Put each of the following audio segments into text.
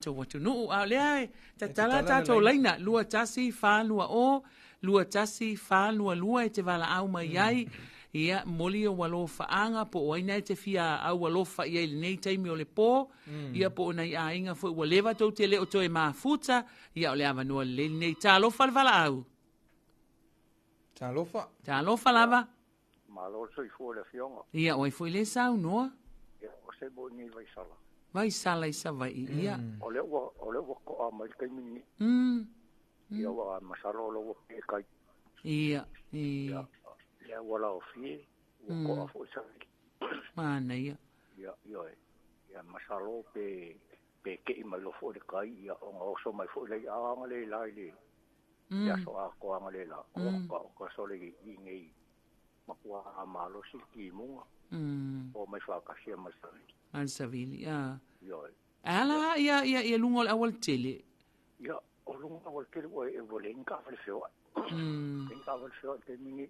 Tatou atunuu. A o lea e tatala tatou laina 2 1 4 2 0 2 1 4 2 2 e te valaau mai ai. Ia, momoli ou alofaaga po o ai na e te fia aualofa i ai i lenei taimi o le po. Ia, po o nai aiga foi ua leva tou te le o toe mafuta. Ia, o le avanoa lelei lenei. Talofa le valaau. Talofa. Talofa lava. Malo le soifua i le afioga. Ia, o ai foi le saunoa? Ia, o se mo nei Vaisala. Vaisala i Savaii, ia. O lea ua to'a mai le taimi lenei. Ia, ua masalo o lea ua pe kai. Ia, e. Ia, lea ua laofie, ua to'a foi savili. Manaia. Ia, ioe. Ia, masalo pe kei mai lo foi le kai, ia, ona oso mai foi lei anga le la i le le aso atoa anga le la. O ka sole i nei matua malosi le timuga. O mai faatasia ma le savili. Ma le savili, a. Ioe. Ala ia ia ia luga o le aualatele. Ia, o luga o le tele ua ua leai ni taavale feoai. Leai ni taavale feoai i le taimi nei.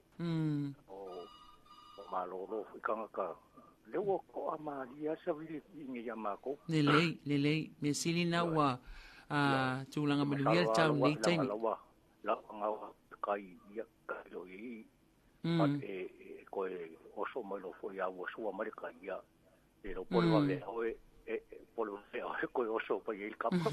O malolo foi tagata. Lea ua to'a malie lava le savili i nei ia matou. Lelei, lelei. Mea sili na ua tulaga manuia le tau nei taimi. Lawa lawa kai ia kai o i e koe oso mai lo foi a ua sua mai le kai ia. E lo pole vave oe e pole vave oe koe oso pa i le kapa.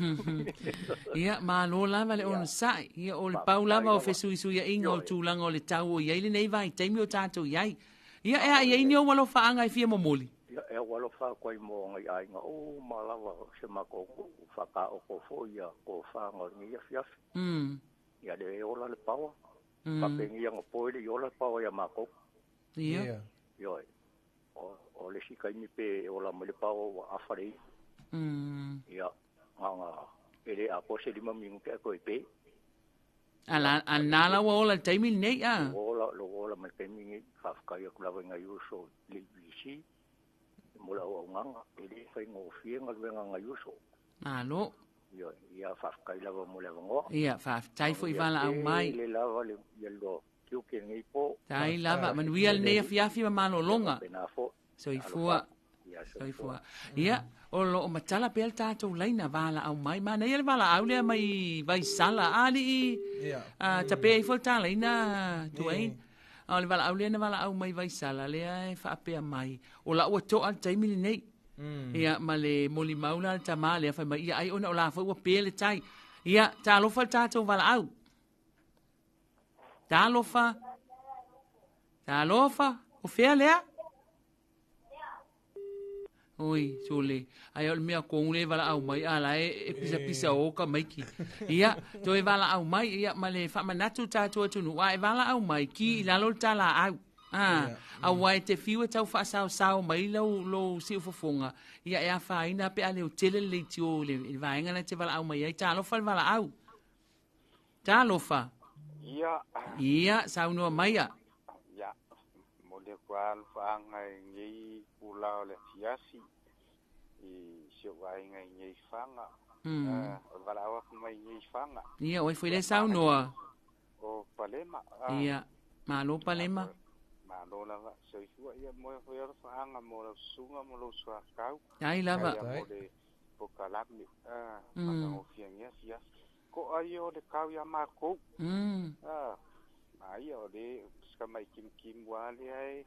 Ia, malo lava le onosai. Ia, o le pau lava o fesuisuiaiga o tulaga o le tau o i ai lenei vaitaimi o tatou i ai. Ia, e a i ai ni ou alofaaga e fia momoli? Ia, e au alofa atu ai mo ngai aiga uma lava o se matou nuu faataoto foi ia tofaga o lenei afiafi. Ia le ola le paoa. Faapenia na poe le i ola le paoa ia matou. Ioe. O le isi taimi pe ola mai le paoa ua afa le iu. Ia, na e le atoa se 5 minute ae toe pe. Ala, a nā la ua ola le taimi lenei a. Ua ola, lo ua ola mai le taimi nei, faafetai atu lava i nai uso i le EPC mo le auaunaga, e le faigofie galuega a nai uso. Malo. Ioe, ia faafetai lava mo le avanoa. Ia, faafetai foi valaau mai. Le lava le ia lo tiuke lenei po. Tai lava, manuia lenei afiafi ma malologa. Pena foi. Soifua. Ia, soifua. Ia, o lo o matala pea le tatou laina valaau mai. Manaia le valaau lea mai Vaisala. Alii, tapea ifo le ta laina Tuain. A o le valaau lea na valaau mai Vaisala lea e faapea mai. O la ua to'a le taimi lenei. Ia, ma le molimau la le tamā lea fai mai, ia ai ona o la foi ua pe le tai. Ia, talofa le tatou valaau. Talofa. Talofa. O fea lea? Oi, sole. Ai o le mea kogu le valaau mai, a la e pisapisa o ka maiki. Ia, toe valaau mai, ia, ma le faamanatu tatou atunuu, a e valaau mai, ki i lalo le talaau. Ah, aua e te fiu e tau faasaosao mai lau lou siufofoga, ia e afaina pe a leo tele le leitio i le vaega na te valaau mai ai. Talofa le valaau. Talofa. Ia. Ia, saunoa maia. Ia, mo le kua alofaaga i nei pula o le afiafi i si ou aiga i nei Faga. O le valaau atu mai nei Faga. Ia, oi foi le saunoa. O Palema. Ia, malo Palema. Malo lava, soifua. Ia, mo e foi alofaaga mo lau susuga mo lou suakau. Ai lava. Ia, mo le pokalame. Matagofie afiafi. Ko ai o le kau ia makou. Ma ia o le sika mai kimukimu a lea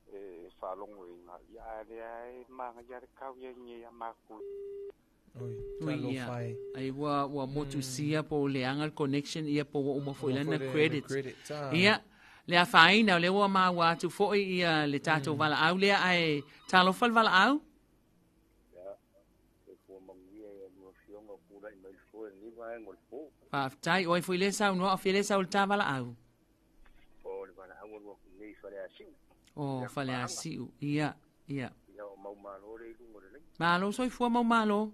e faalogo ina ia a lea e magaia le kau ia i ia makou. Oi, Ui, ia. talofa e. Ai ua motusia po o leaga le connection ia po ua uma foi lana credit. Credit. Credit, ah. Ia, le afaina o lea ua maua atu foi ia le tatou valaau lea ae talofa le valaau. Ia, soifua manuia ia lua afioga o tulai mai le foe lenei vaega o le po. Faafetai, o ai foi le saunoa o fia le sau le ta valaau. O le valaau alu atu nei Faleasiu. O Faleasiu. Ia, ia. Ia, o mau malo le i luga o le laina. Malo soifua mau malo.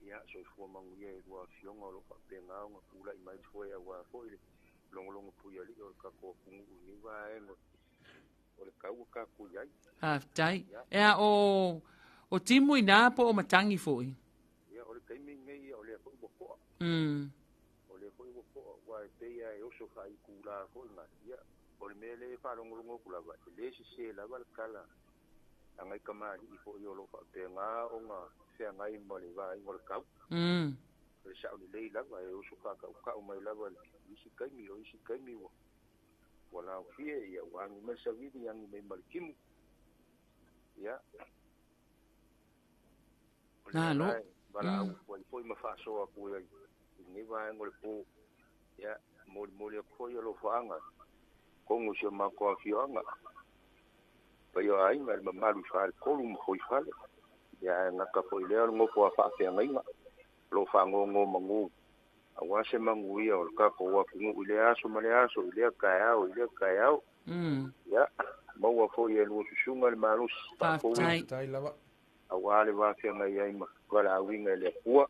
Ia, soifua manuia i lua afioga o lo o faapena ona tulai mai le foe aua foi le logologo puialii o le tatou atunuu i lenei vaega o le tau o tatou i ai. Faafetai. Ea o timu ina po o matagi foi. Ia, o le taimi lenei o lea foi ua to'a. O lea foi ua to'a, ua e pei lava e oso faaitula foi ma ia o le mea lea e faalogologo atu lava, e le sese lava le tala. Ngai kamali'i fo'i o lo'o fa'apegā ona feagai ma le vaaiga o le kau. Le sa'o lelei lava e uso fa'aka'uka'u mai lava i isi taimi o isi taimi ua ua laofie ia ua agi mai le savili agi mai ma le timu. Ia o le Malo. ala e valaau atu ai foi ma fa'asoa atu ai i lenei vaega o le pō. Ia molimoli atu foi alofaaga tonu i si o matou afioaga paia o aiga le mamalu i faletolu ma foifale. Ia ae gata foi i lea o le nofo a faafeagaiga o lo'o faanonomanu auā se manuia o le tatou atunuu i lea aso ma lea aso i lea taeao i lea taeao. Ia maua foi e lua susuga le malosi faafouina Faafetai. Faafetai lava. auā le vafeagai ai ma valaauina e le Atua.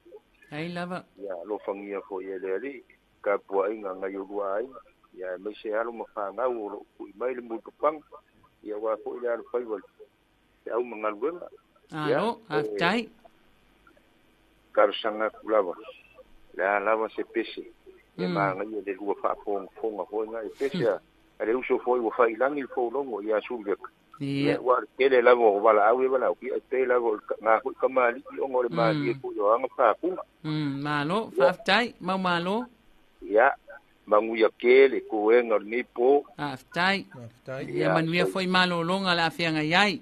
Ai lava. Ia alofagia foi e le Alii tapuaʻiga nai olua aiga ia aemaise alo ma fanau o lo'o tu'i mai le mulipapaga ia auā foi le alofaiva le au ma galuega. Ia Malo, faafetai. Talosaga atu lava le a lava se pese e magaia le lua faafogafoga foi ga e pese a le uso foi ua fa'ilagi le fologo ia Suluveka. Ia ua o le tele lava o valaau e valaau ia e pei lava o le gā foi kamali'i ona o le malie foi o aga fakuga. Malo, Ia faafetai, maumalo. Ia manuia tele toega o lenei pō. Faafetai. Faafetai. Ia Ia manuia foi malōlōga le afeagai ai.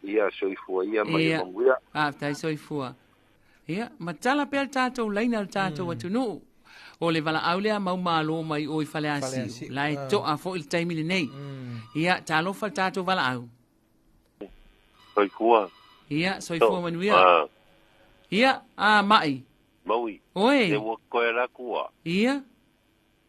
Ia soifua ia ma ia Ia manuia. Faafetai soifua. Ia, matala pea le tatou laina o le tatou atunuu. O le valaau lea maumalo mai o i Faleasiu. Faleasiu, La e to'a foi le taimi lenei. Ia, talofa le tatou valaau. Soifua. Ia, soifua manuia. Ia, a mai. Maui. Oi. E ua koe la kua. Ia.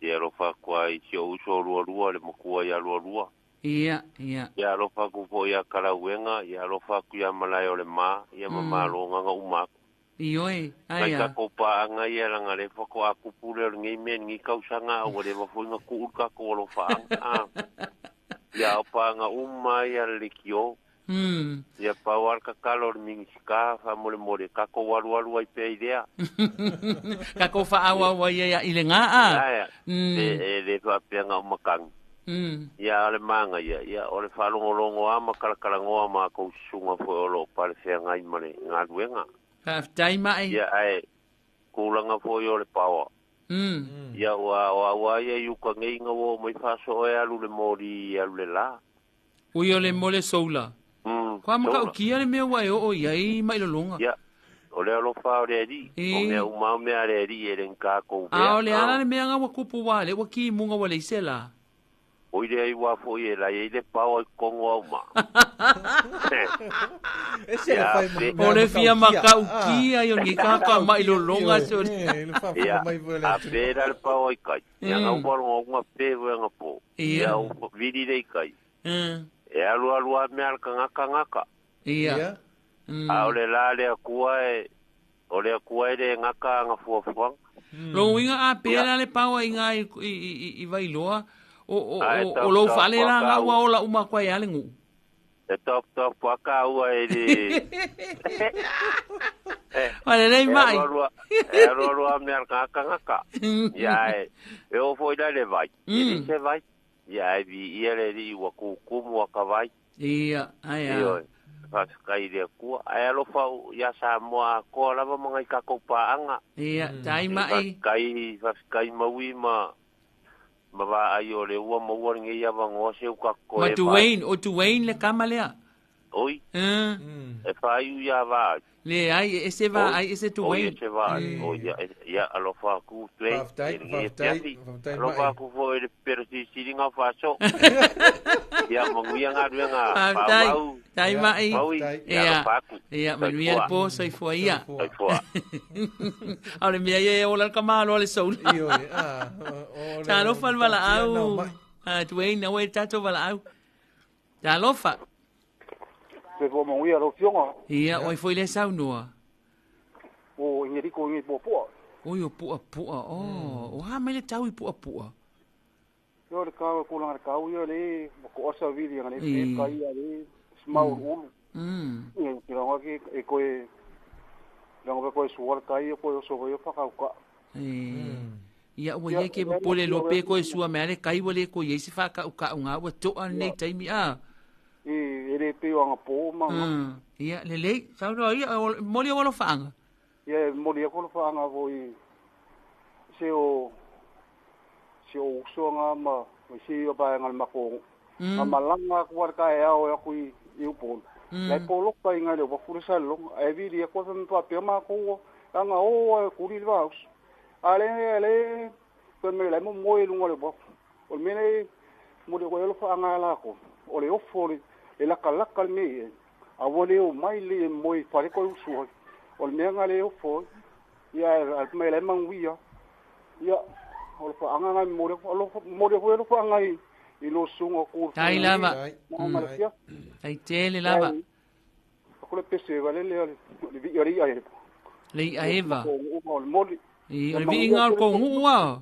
Ia alofa kua i si o uso lua lua le makua ia lua lua. Ia, ia. Ia alofa ku fo ia kalauenga, ia alofa ku ia malae o le mā, ia mamalo nganga umaku. Ioe, Mai aia. ka ko paanga ia langa le fa ko aku pule o lenei mea ni kausanga au le va foi nga ku ka ko lo fa. Ia o paanga uma ia le kio. Ia pau al ka kalo le mingi sika fa mole mole ka ko walu walu ai pe idea. Ka ko fa awa wa ia ia i le ngaa. Ia e le fa pe nga umakang. Ia o le manga ia, ia o le whalongolongo a ma kalakalangoa ma kou susunga foi o lo pale whengai ma le ngaluenga. Faafetai mai. Ia ae kūlanga foi o le paoa. Ia ua o aua ia i uka ngeinga o mai whaso e alu le mori alu le la. Ui o le mole soula. Kwa maka Soula. o kia le mea ua e o i ai mai lolonga. Ia, o le alofa o le eri. O mea umau mea le eri e len kākou A vea. o le ala le mea ngā wa kupu wā le wa ki munga wa leise la. O i le ai wā foi e lai e le paoa i kongo au ma. E se le Ia, fai ma mea O le fia makaukia. makau kia i o ni kaka mai lolonga so. E, le faafofoga Ia, mai foi le a atunuu. pera le paoa i kai. Ia ngau paronga unga pe voe nga po. Ia u viri le i kai. E alu alu a mea le kangaka ngaka. Ia. Ia. A o le la le akua e, o le akua e le ngaka anga fuafuanga. Longo inga a pera le paoa i ngā i Vailoa. O, o, Ai, o, tau- o lou tau fale la ngā whakau. ua ola uma kwa e ale ngu. E top top waka ua e le... O le lei E mai. alu alu a- e alu alu a mea le ngaka ngaka. Ia e, e o foi la le vai. E le se vai. Ia e vi ia le ri ua kukumu wa ka vai. Ia, ai Ioe. a. Whakakai le akua. Ai alofa ia sa moa akoa lava mga i kakou paanga. Ia, tai mai. Whakakai, whakakai maui ma ma va ai o le ua maua nge ia vangoa se uka koe Ma vai. Dwayne, o Dwayne le kama lea. Oi, e whaiu ia va. Le ai, e se va, ai, e se Oi, e Dwayne. se va. Oi, ia, ia alofa aku Dwayne. Faafetai, E nge faafetai, tiafi. faafetai Alofa mai. aku fo e le pero si siringa whaso. Ia manguia ngā ruenga. Faafetai, Whawau. tai Ia. mai. Maui. Faafetai. Ia Ia, alofa aku. ia, manuia le po, soifua ia. Soifua. A o le mea ia e ola le kamalo le soula. Ioe, a, o le Talofa le tautia valaau. nao mai. Ah, Dwayne, aua e tatou valaau. Talofa. Se fua manuia lau fioga Ia, oi foi le saunoa. o ingeriko ingi puapua. Oi o pua pua. Oh, o ha mai le tau i pua pua. Ia le kau kula le kau ia le ma ko osa vili nga le E. pe kai ia le smau ulu. Ia ki ranga ki e koe ranga koe suar kai ia koe oso ia whakau ka. E. Ia ua ia ke pole lo pe koe sua mea le kai ua le koe ia i se whakau ka ngā ua toa nei taimi a. E le pe o anga po ma. Ia lelei saunoa ia moli o alofaga. Ia moli aku alofaga foi se o usoga ma se o vaega le makou a malaga aku a le taeao e aku i Upolu lai poloka iga i le uafu le salelologa ae vili aku afe faapea makou aga o e kuli le vauso a le le faimai lai momoe i luga o le uafu o le mea nei moli aku ai alofaaga ia lakou o le ofo le lakalaka le mea i ai a ua le omai le moe i fale toe usu ai o le mea ga le ofo ai ia mai lai manuia ia o le faaga ga moli moli aku ai alofaaga i lo susuga ku Tai lava. Tai tele lava. Ko le pese vale le le vi o le ia e. Le ia eva. O le moli. I o le viiga o le kogu'u a.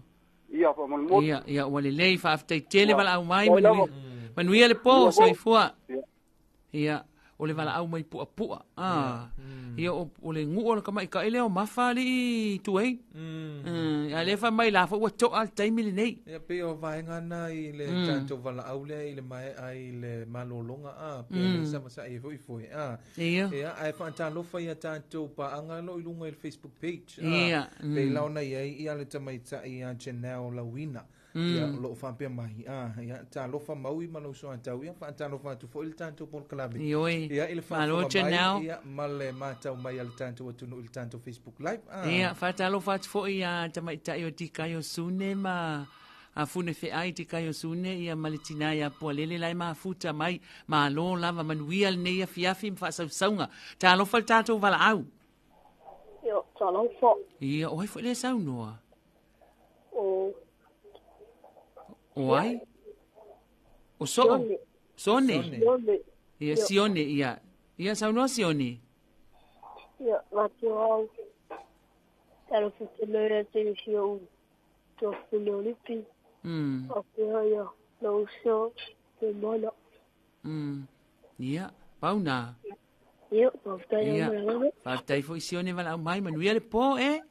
Ia fa mo. Ia ia ua lelei faafetai tele valaau mai manuia. Manuia le po soifua. Ia o le valaau mai puapu'a a. Ia o le gu'u o le kamaʻikaʻi lea o mafa ali'i tuei. A lea faamai la foi ua to'a le taimi lenei. Ia pei o vaega na i le tatou valaau lea i le mae'a i le malologa a pe le savasa'i ai foi foe a. Ia. Ia ae faatalofa ia tatou paaga lo i luga i le Facebook page a. Ia. Pei la ona i ai ia le tamaita'i ia Janelle Lauina. Ia o loo faapea mai a ia talofa maui ma lou soatau ia faatalofa atu foi le tatou polokalame. Ioe. Ia i le faafofoga mai ia ma le matau mai a le tatou atunuu i le tatou Facebook Live a. Ia faatalofa atu foi ia tamaita'i o Tikaio Sune ma a Fune Feai Tikaio Sune ia ma le tina ia Pualele la e mafuta mai malo lava manuia lenei afiafi ma faasausauga. Talofa le tatou valaau. Ia talofa. Ia o ai foi le saunoa? O O ai? O So'o? Sone? Ia Sione, ia. Ia saunoa Sione. Ia, matua au. Talofa tele ia te si o tō Filipi. O pea ia lau uso te mana. Ia, pauna. Ia, faafetai au malaga. Faafetai foi Sione valaau mai, manuia le po e.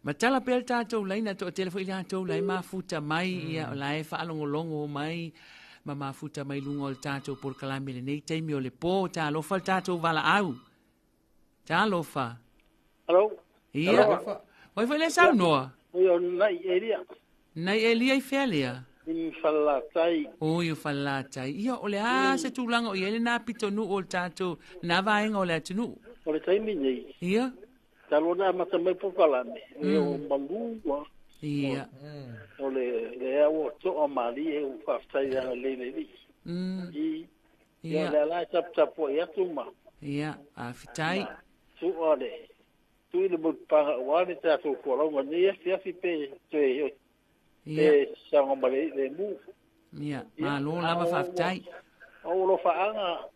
Matala pea le tatou laina toatele foi latou la e mafuta mai ia o la e faalogologo mai ma mafuta mai luga o le tatou polokalame lenei taimi o le po. Talofa le tatou valaau. Talofa. Hello. Ia. Oi foi le saunoa. Ia nai Elia. Nai Elia i fea lea? I Falelatai. Oi o Falelatai. Ia o le a se tulaga o i ai lenā pitonuu o le tatou lenā vaega o le atunuu. O le taimi nei. Ia. Talu ona amata mai polokalame, ia o malua. Ia. O le lea ua to'a malie ua faafetai agalelei le Alii. I. Ia o le ala e taputapua'i atu ma. Ia, faafetai. Su'a le tui le mulipapaga aua le tatou folauga nei afiafi pe toe pe saoga ma le lemu. Ia, malo lava faafetai. O alofaaga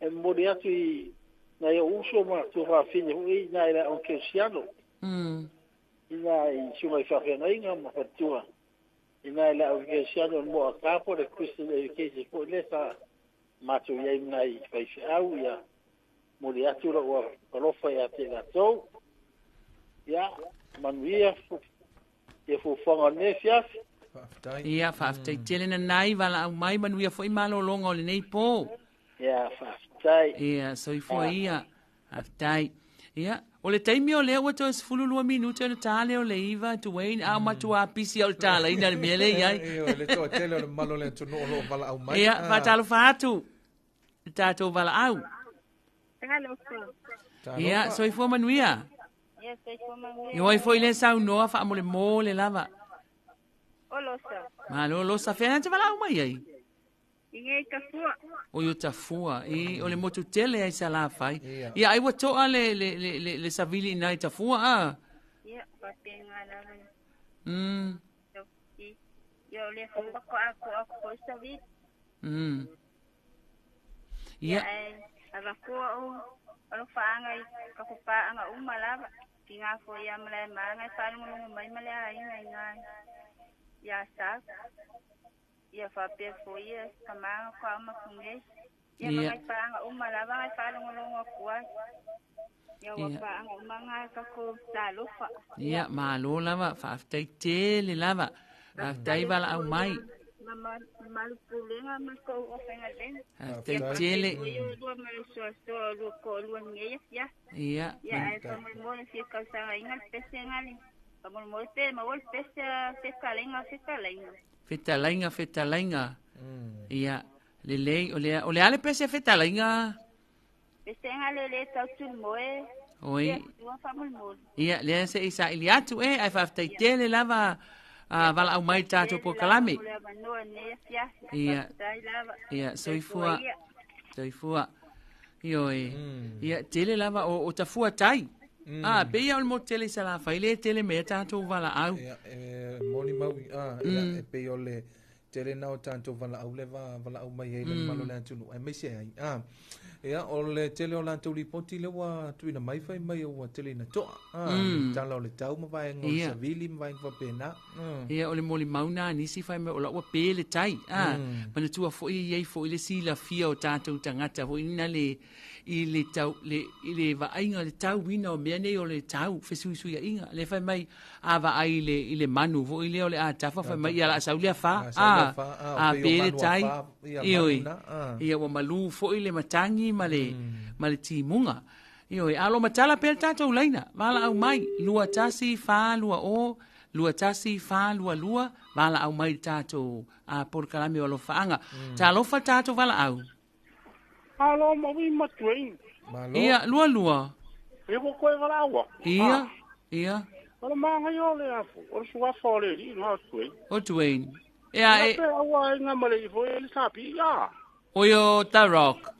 e momoli atu i nai ou uso ma tuafafine foi i ina i le aoga kerisiano. Ina i susuga i faafeagaiga ma faletua. Ina i le aoga kerisiano i Moakaa po o le Christian Education foi lea sa matou i ai ma nai faifeau ia momoli atu lou alofa ia te i latou. Ia, manuia ia fuafuaga o lenei afiafi. Faafetai. Ia, faafetai tele nanai, valaau mai, manuia foi malologa o lenei po. Ia, faafetai. Ia, soifua ia. Faafetai. Ia, o le taimi o lea ua toe 12 minute ona ta lea o le 9, Dwayne, a o matua pisi au i le talaina i le mea lea e i ai. Ioe, le toatele o le mamalu o le atunuu o lo o valaau mai. Ia, faatalofa atu i le tatou valaau. Talofa. Ia, soifua manuia. Ia, soifua manuia. Ioe foi le saunoa faamolemole lava. O Losa. Malo Losa, fea na te valaau mai ai? I nei Tafua. O i o Tafua, i o le motu tele ai Salafai. Ia. Ia, ai ua to'a le, le, le, le, le savili i nai Tafua, a? Ia, faapena lava. Ia, o le faatoa to'a foi savili. Ia. Ia, ae avatua ou alofaaga i kafopaaga uma lava. Tiga foi ia Malaemaga e faalogologo mai ma le aiga i ina ia Sa. Ia faapea foi ia tamaga kwa ma funei. Ia Ia. ma paaga uma lava e faalogologo atu ai. Ia ua Ia. paaga uma ga takou talofa. Ia, malo lava, faafetai tele lava. Faafetai valaau mai. Malu pulega ma ko o fenga le. Faafetai tele. Lua ma le soasoa lua ko lua nei ya. Ia. Ia ai faamolemole fia kausagaina le pesega le. Faamolemole pe maua le pese fetalaiga fetalaiga. Fetalaiga fetalaiga. Ia lelei o le o le a le pese fetalaiga. Pesega le le tau tumoe. Oi. Lua faamolemole. Ia lea se i saili atu e ai faafetai tele lava a valaau mai tatou polokalame. Le avanoa nei afiafi. Ia. Faafetai lava. Ia soifua. Soifua. Ioe. Ia tele lava o tafua tai. Ah, pe ia o le motu tele i Salafai le tele mea tatou valaau. Ia, e moni mau ah, ia, e pei o le tele na o tatou valaau le va valaau mai ai le mamalu o le atunuu aemaise ai. Ah, ia, o le tele o latou lipoti lea ua tuuina mai fai mai ua tele ina toa. Ah, le tala o le tau ma vaega o le savili ma vaega faapena. Ia, o le molimau na nisi fai mai o la ua pe le tai. Ah, manatua foi e i ai foi le silafia o tatou tagata foi na le i le tau le i le vaaiga le tauina o mea nei o le tau fesuisuiaiga le fai mai a vaai i le i le manu foi lea o le atafa fai mai ia o le a sau le afa a a pe le tai ioe ia ua malu foi le matagi ma le ma le timuga ioe a o lo o matala pea le tatou laina valaau mai 2 1 4 2 0 2 1 4 2 2 valaau mai le tatou polokalame o alofaaga talofa tatou valaau. Alo ma wi ma tuin. Malo. Ia lua lua. E ko koe valaua. Ia ia. O le manga o le afu. O le suafa o le li na tuin. O Dwayne. Ia e. E Pe aua inga ma le ifo e le sapi ya. O yo ta rock.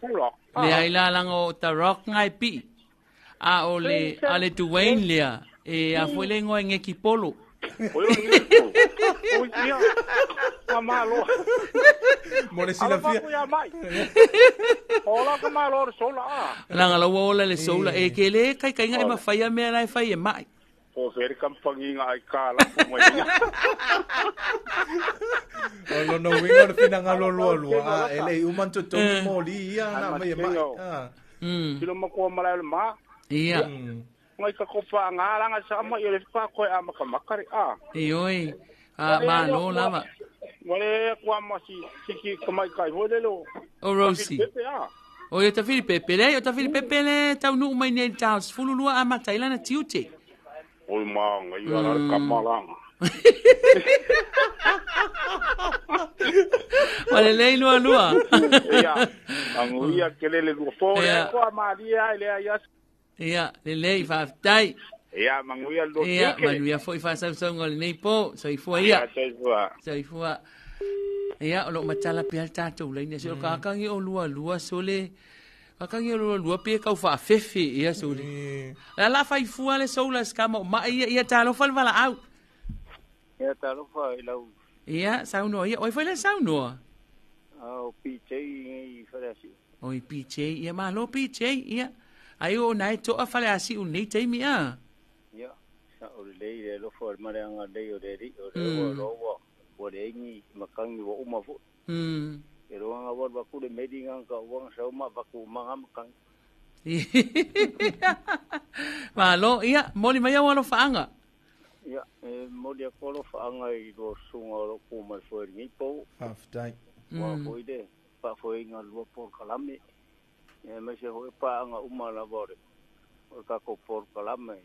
Ta rock. Le ai la langa o ta rock ngai pi. A o le a le Dwayne lea. E a foi le ngoe ngeki polo. O yo ngeki polo. O ia. Ma malo. Mo le silafia. Ala ya mai. Ola ka malo le sola a. Langa la ola le sola e ke le kai kai ngai ma fai a mea la e fai e mai. Po feri kampangi nga ai ka la pu mai. O lona uiga o le finagalo lualua a e le i uma ona totogi moli ia na aumai e mai. Ah. Silo makoa malae o le ma. Ia. Ngai ka kopa nga langa sa ma i le fa koe a maka makare a. Ioe. A malo lava. Wale kwa ma si siki kamai kai ho le lo. O Rosie. Pepe a. O ia tafili pepe le, o tafili pepe le taunuu mai nei i le tao 12 amata ai lana tiute. Oi ma ngai ala le kamalanga. O le lei lua lua. Ia, anguia ke lele lua fo le ko ma dia ai le ia. Ia, lelei faafetai. Ia, manuia lo Ia, manuia foi faasausauga o lenei po. Soifua ia. Ia, soifua. Soifua. Ia, o loo matala pea le tatou laina. Se o kakagi o lua lua sole. Kakagi o lua lua pe kau faafefe ia sole. La la faifua le soula skama o mai ia, ia talofa le valaau. Ia talofa i lau. Ia, saunoa ia. Oi foi le saunoa. O PJ i Faleasiu. Oi PJ, ia malo PJ, ia. Ai o nai toa Faleasiu nei taimi a. Ia, sa o le lei le alofa o le maleaga lei o le alii o le ua loa ua le ingi makangi ua uma foi. E loanga walu aku le meli nga ka uanga sa uma vaku umanga makangi. Malo, ia, moli mai au alofaanga. Ia, e moli aku alofaanga i lo sunga o lo ku mai foi ngi po. Faafetai. Ua foi le faafoeina lua polokalame. Ia mai se hoi paanga uma lava o le o le kako polokalame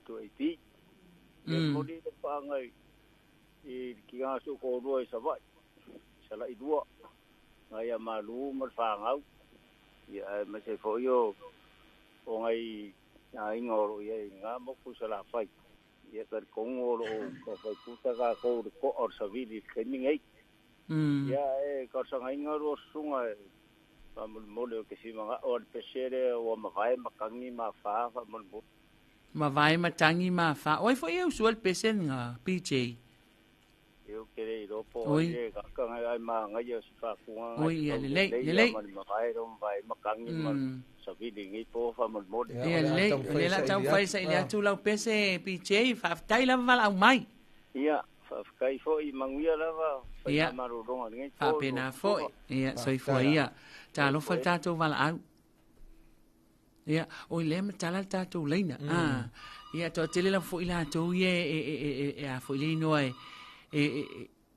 tu e ti. Ia moli le paanga i i ki ngā su ko rua i Savai. Sala i lua. Ngai a malu ma le whangau. Ia e mai se foi o o ngai ngā inga o ro ia i ngā moku sa la whai. Ia ka kongo o ro ka whai puta ka kou le koa o le savili kemi ngai. Ia e ka sanga inga ro sunga e whamole o ke simanga o le pesere o mavae makangi ma wha whamole. Mavae matangi ma wha. Oi foi e usua le pese nga PJ. E o kere i ropo Oi. e ka kanga ai ma ngai o si whakunga Oi, ia lelei, lelei. Ma mavae ro mavae makangi ma savili ngi po whamole. Ia lelei, o le la tau whai sa ili atu lau pese PJ, faafetai lava valaau mai. Ia, faafetai foi manuia lava. Ia. Whai ngai po. Faapena foi. Ia, soifua ia. Talofa le tatou valaau. Ia, oi le matala le tatou laina. Ah, ia, toatele lava foi latou ia e, e, e, e, e a foi le inoa e, e,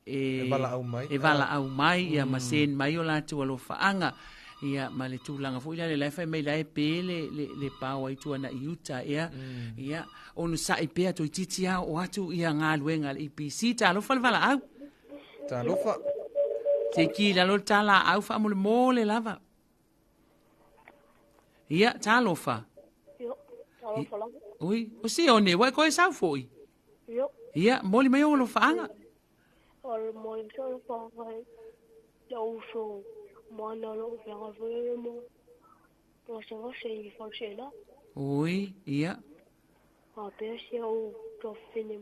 e, e valaau mai, e valaau mai ia ma sen mai o latou alofaaga. Ia ma le tulaga foi lea la e fai mai la e pe le le le pao ai tuana i uta ea. Ia onosa'i pea toeitiiti lava oo atu ia galuega a le EPC. Talofa le valaau. Talofa. Se ki lalo le talaau faamolemole lava. Ia, talofa. Io, talofa lava. Ui, o Sione, ua e koe sau foi. Io. Ia, moli mai ou alofaaga. O le moli mai o alofaaga i lou uso moana o lo o feagai foi ai ma gasegase i Faleseela. Oi, ia. Faapea si au tuafafine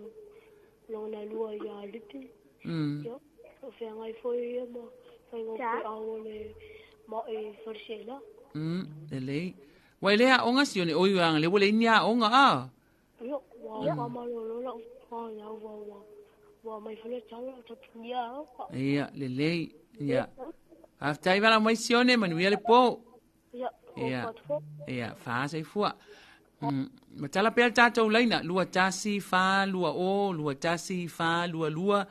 lona lua ia Lipi. Ia, o feagai foi ia ma faiga feau o le ma'i Faleseela. Lelei. Ua e le aoga Sione, oi ua lea ua leai ni aoga a? Ia, ua faamalolo lau fanau ua ua aumai foi le tala o tapunia aoga. Ia, lelei. Ia. Faafetai valaau mai Sione, manuia le po. Ia, Ia, ia, fa soifua. Matala pea le tatou laina, 2 1 4 2 0 2 1 4 2 2,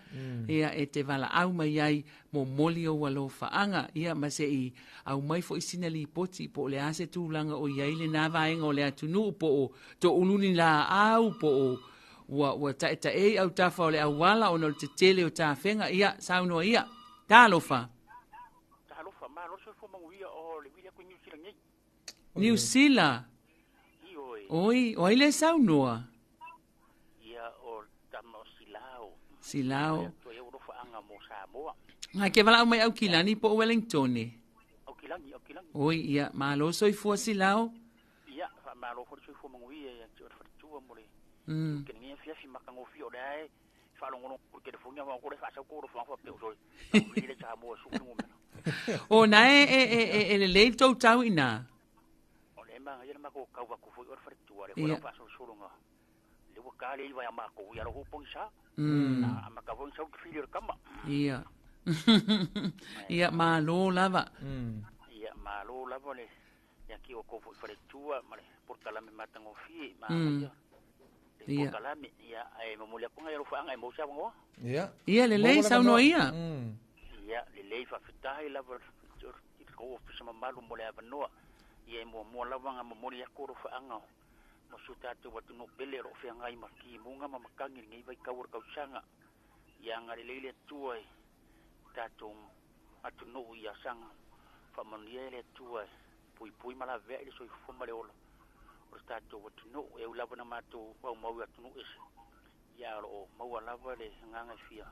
ia, e te valaau mai ai momoli ou alofaaga, ia, ma se'i aumai foi sina lipoti po o le a se tulaga o i ai lenā vaega o le atunuu po o toulu ni laau po o ua ua taetae i autafa o le auala ona o le tetele o tafega. Ia, saunoa ia. Talofa. Talofa, malo le soifua manuia o le vili atu i Niu Sila nei. Niu Sila. Ioe. Oi, o ai le saunoa? Ia, o le tama o Silao. Silao. Atu ai alofaaga mo Samoa. Ngai ke valaau mai Aukilani po o Wellingtone? Aukilani, Aukilani. Oi, ia, malo soifua Silao. Ia, faamalo foi le soifua manuia ia te oe le faletua mo le ke lenei afiafi matagofie o lea e faalogologo i le telefoni a ko le faasau ko alofaga faapea o sole. Vili le Samoa su le numera. O na e e e e e lelei le tou tau i ina. O le manaia le matou tau atu foi o le faletua le foi lau faasolosologa. Le ua ta le iva ia matou ia alo pogisa. Na amata foi ona sau le fili o le tama. Ia. Ia, malo lava. Ia, malo lava le ia ki o kou foi faletua ma le polokalame matagofie manaia. Le polokalame, ia, ae momoli atu nai alofaaga e maua se avanoa. Ia. Ia, lelei, saunoa ia. Ia, lelei, faafetai lava i le tou ofisa mamalu mo le avanoa. Ia, e muamua lava ona momoli atu alofaaga mo si o tatou atunuu pele o lo o feagai ma timuga ma matagi i lenei vaitau o le tausaga. Ia agalelei le Atua i tatou atunuu ia saga faamanuia e le Atua e puipui ma laveai le soifua ma le ola o le tatou atunuu. E ui lava ina matou aumau i atunuu ese, ia o lo o maua lava le agaga e fia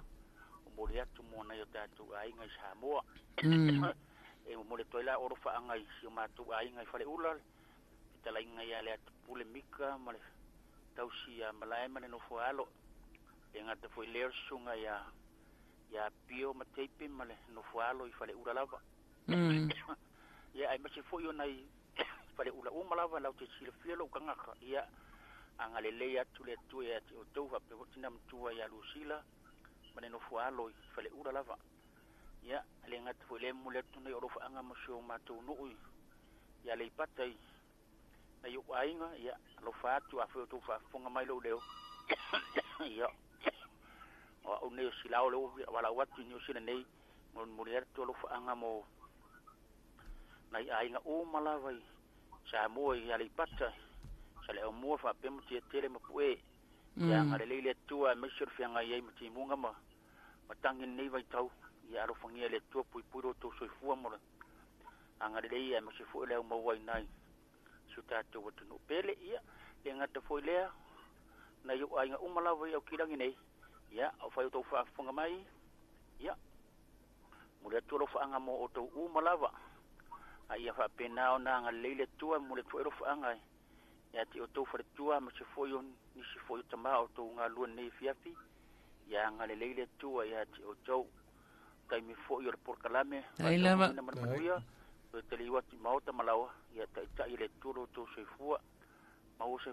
momoli atu mo nai o tatou aiga i Samoa. E momoli atu ai la alofaaga i si o matou aiga i Faleula, le fetalaiga ia Leatupule Mika ma le tausi ia Malae ma le nofo a alo. E gata foi lea o le susuga ia ia Pio ma Teipe ma le nofo a alo i Faleula lava. Ia aemaise foi o nai Faleula uma lava latou te silafia lou tagata. Ia agalelei atu le Atua ia te outou faapea foi tina matua ia Lusila ma le nofo a alo i Faleula lava. Ia le gata foi lea momoli atu nai alofaaga mo si o matou nuu i Aleipata i nai ou aiga. Ia alofa atu afai o outou faafofoga mai lou leo. Ia o au nei o Silao le ua valaau atu i Niu Sila nei, momoli atu alofaaga mo nai aiga uma lava i Samoa i Aleipata, Saleaaumua faapea Mutiatele ma Pue. Ia agalelei le Atua aemaise o le feagai ai ma timuga ma matagi i lenei vaitau. Ia alofagia e le Atua puipui lo outou soifua mo le agalelei aemaise foi o le aumau ai nai si o tatou atunuu pele. Ia le gata foi lea nai ou aiga uma lava i Aukilani nei. Ia o fai outou faafofoga mai. Ia momoli atu alofaaga mo outou uma lava. A ia faapena ona agalelei le Atua, momoli atu foi alofaaga ia te outou faletua aemaise foi o nisi foi o tama o outou galulue nei afiafi. Ia agalelei le Atua ia te outou. Taimi foi o le polokalame Ai lava. faataunuuina ma le manuia. Toe taliu atu i maota ma laoa. Ia taitai e le Atua lo outou soifua. Maua se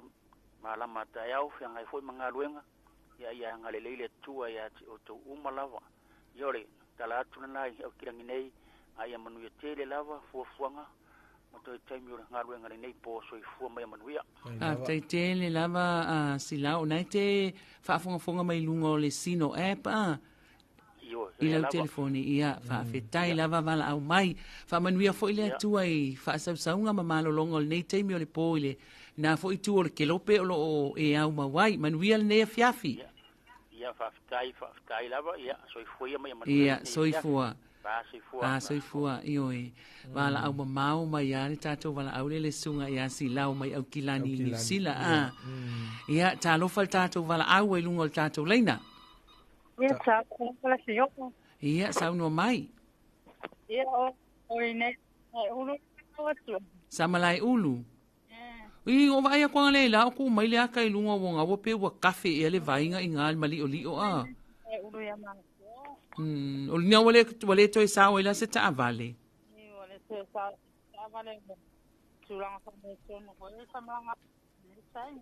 malama taeao feagai foi ma galuega. Ia ia agalelei le Atua ia te outou uma lava. Ia o le tala atu lena i Aukilani nei, a ia manuia tele lava fuafuaga ma toe taimi o le galuega lenei po soifua mai manuia. Faafetai tele lava a Silao. O na e te faafogafoga mai luga o le Sino app a? Ioe. I lau telefoni, ia, faafetai lava valaau mai. Faamanuia foi le Atua i faasausauga ma malologa o lenei taimi o le po i lena foi itu o le kelope o lo o e aumau ai. Manuia lenei afiafi. Ia, faafetai, faafetai lava, ia, soifua ia ma ia manuia. Ia, soifua. A soifua, ioe. Valaau mamao mai a le tatou valaau le le susuga ia Silao mai Aukilani i Niu Sila. A. Ia, talofa le tatou valaau ai luga o le tatou laina. Ia, talofa le fioga. Ia, saunoa mai. Ia, o i nei, e ulu atu. Sa malae ulu. I o vaai aku le la o ku mai le aka i luga o ngā ua pe ua kafe ia le vainga i ngā mali o li o a. E ulu ia ma. O le wale wale toi sao ila se taavale. I wale toe sa taavale tulaga faaletonu foi famalanga sai.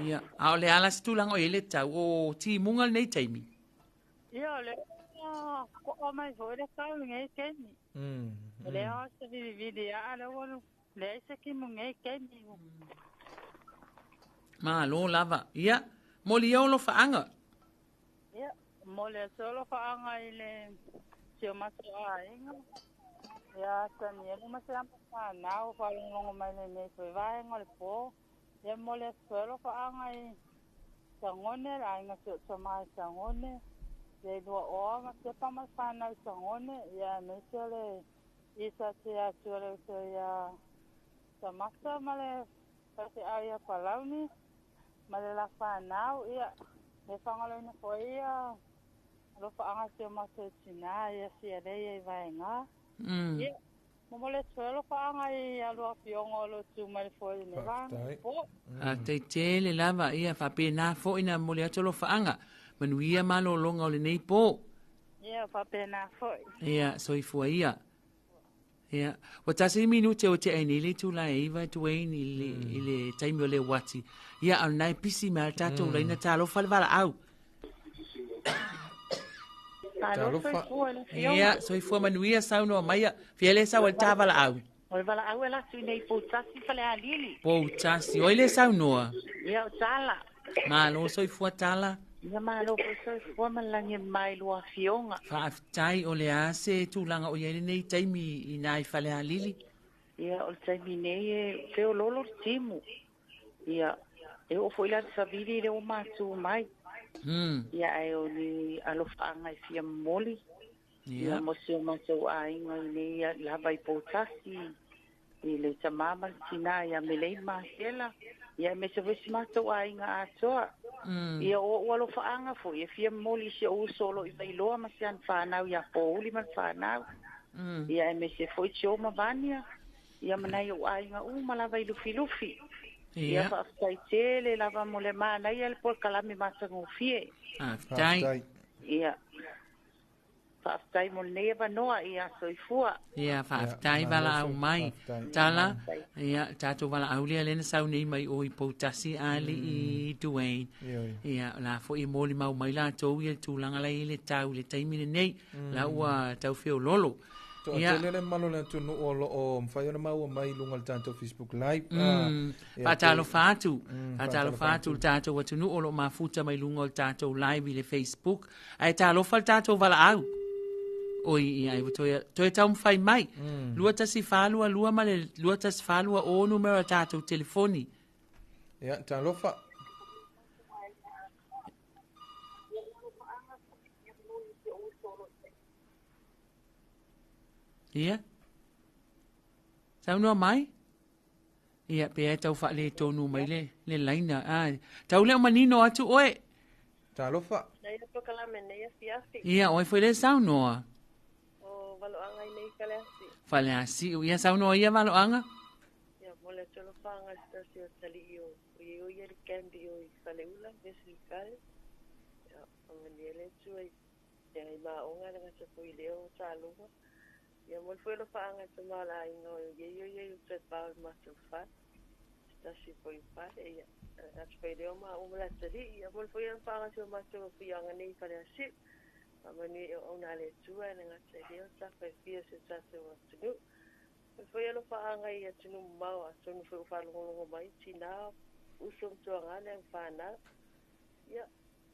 Ia, a o le ala se tulaga o i le tau o timuga lenei taimi. Ia o le ko o mai foi le tau lenei taimi. O le a se vilivili a le ua leai se kimu nei taimi. Malo lava. Ia, moli ia o alofaga. Ia, mo le atu alofaga i le si o matou aiga. Ia, Tanielu ma se ama fanau faalogologo mai lenei foi vaega o le po. Ia mo le atu foi alofaga i Sagone, le aiga si o tamā i Sagone. Ia i lua oa ma sepa ma le fanau i Sagone. Ia aemaise o le isa te atu o le uso ia Samasa ma le faifeau ia Palauni ma le la fanau. Ia, le fagaloina foi ia alofaaga si o matou tinā ia sialei ai vaega. Ia, mo le atu foi alofaaga i alua fioga o lo tu mai le foi i le vaega po. A te tele lava ia faapena foi na mo le atu alofaaga. Manuia malologa o lenei po. Ia, faapena foi. Ia, soifua ia. Ia, ua tasi minute o te ai nei le itula e 9 Dwayne i le taimi o le uati. Ia, a o lena e pisi mai a le tatou laina talofa le valaau. Talofa. Ia, soifua manuia saunoa maia. Fia le sau al tā valaau. O le valaau e latu i nei Poutasi Falealili. Poutasi, oi le saunoa. Ia, o Tala. Malo soifua Tala. Ia malo foi soifua ma lagi mai lua fioga. Faafetai o le a se tulaga o i ai lenei taimi i nai Falealili. Ia, o le taimi nei e feololo le timu. Ia, e oo foi la le savili le o matu mai. Ia, ae o ni alofaaga e fia momoli. Ia, mo si o matou aiga i nei lava i Poutasi, i le tamā ma le tinā ia Melei Masela. Ia, aemaise foi si matou aiga atoa. Ia, o ou alofaaga foi e fia momoli i si ou uso o lo o i Vailoa ma si ana fanau ia Pouli ma le fanau. Ia, aemaise foi Tio ma Vania. Ia, ma nai ou aiga uma lava i Lufilufi. Ia, faafetai tele lava mo le manaia le polokalame matagofie. Faafetai. Ia, faafetai mo lenei avanoa, ia soifua. Ia, faafetai valaau mai. Tala, ia, tatou valaau lea lena sau nei mai o i Poutasi ali i Dwayne. Ia, la foi e molimau mai latou ia le tulaga la i le tau i le taimi lenei. La ua tau feololo. Toa tele le malo le atunuu o lo o mafai ona maua mai i luga o le tatou Facebook Live. Faatalofa atu. Faatalofa atu le tatou atunuu o lo o mafuta mai luga o le tatou live i le Facebook. Ae talofa le tatou valaau. Oi, ia, ai ua toe taumafai mai. 2142 ma le 2142 o numera o le tatou telefoni. Ia, talofa. Ia. Saunoa mai. Ia, pe ai tau faaletonu mai le le laina. Ah, tau le o manino atu oe. Talofa. Nei polokalame nei afiafi. Ia, oe foi le saunoa. O valoaga i nei Faleasiu. Faleasiu. Ia, saunoa ia valoaga. Ia, mo le atu alofaga i se tasi o talii o i o ia le kambi o i Faleula, Wesley Fale. Ia, faamanuia le Atua i ia i maoga le gata foi i lea o taaloga. Ia, mo le foi alofaaga i tama o le aiga o iei o iei o toe pao i le matou fale. Se tasi foi fale, ia, atu foi lea o maua ma le atalii. Ia, mo le foi alofaaga i si o matou afioaga nei i Faleasiu. Faamanuia i auauna a le Atua e le gata i lea o tafa e fia o si o tatou atunuu. Mo le foi alofaaga i atunuu mamao atonu foi ua faalogologo mai, tinā, uso ma tuaga le au fanau. Ia,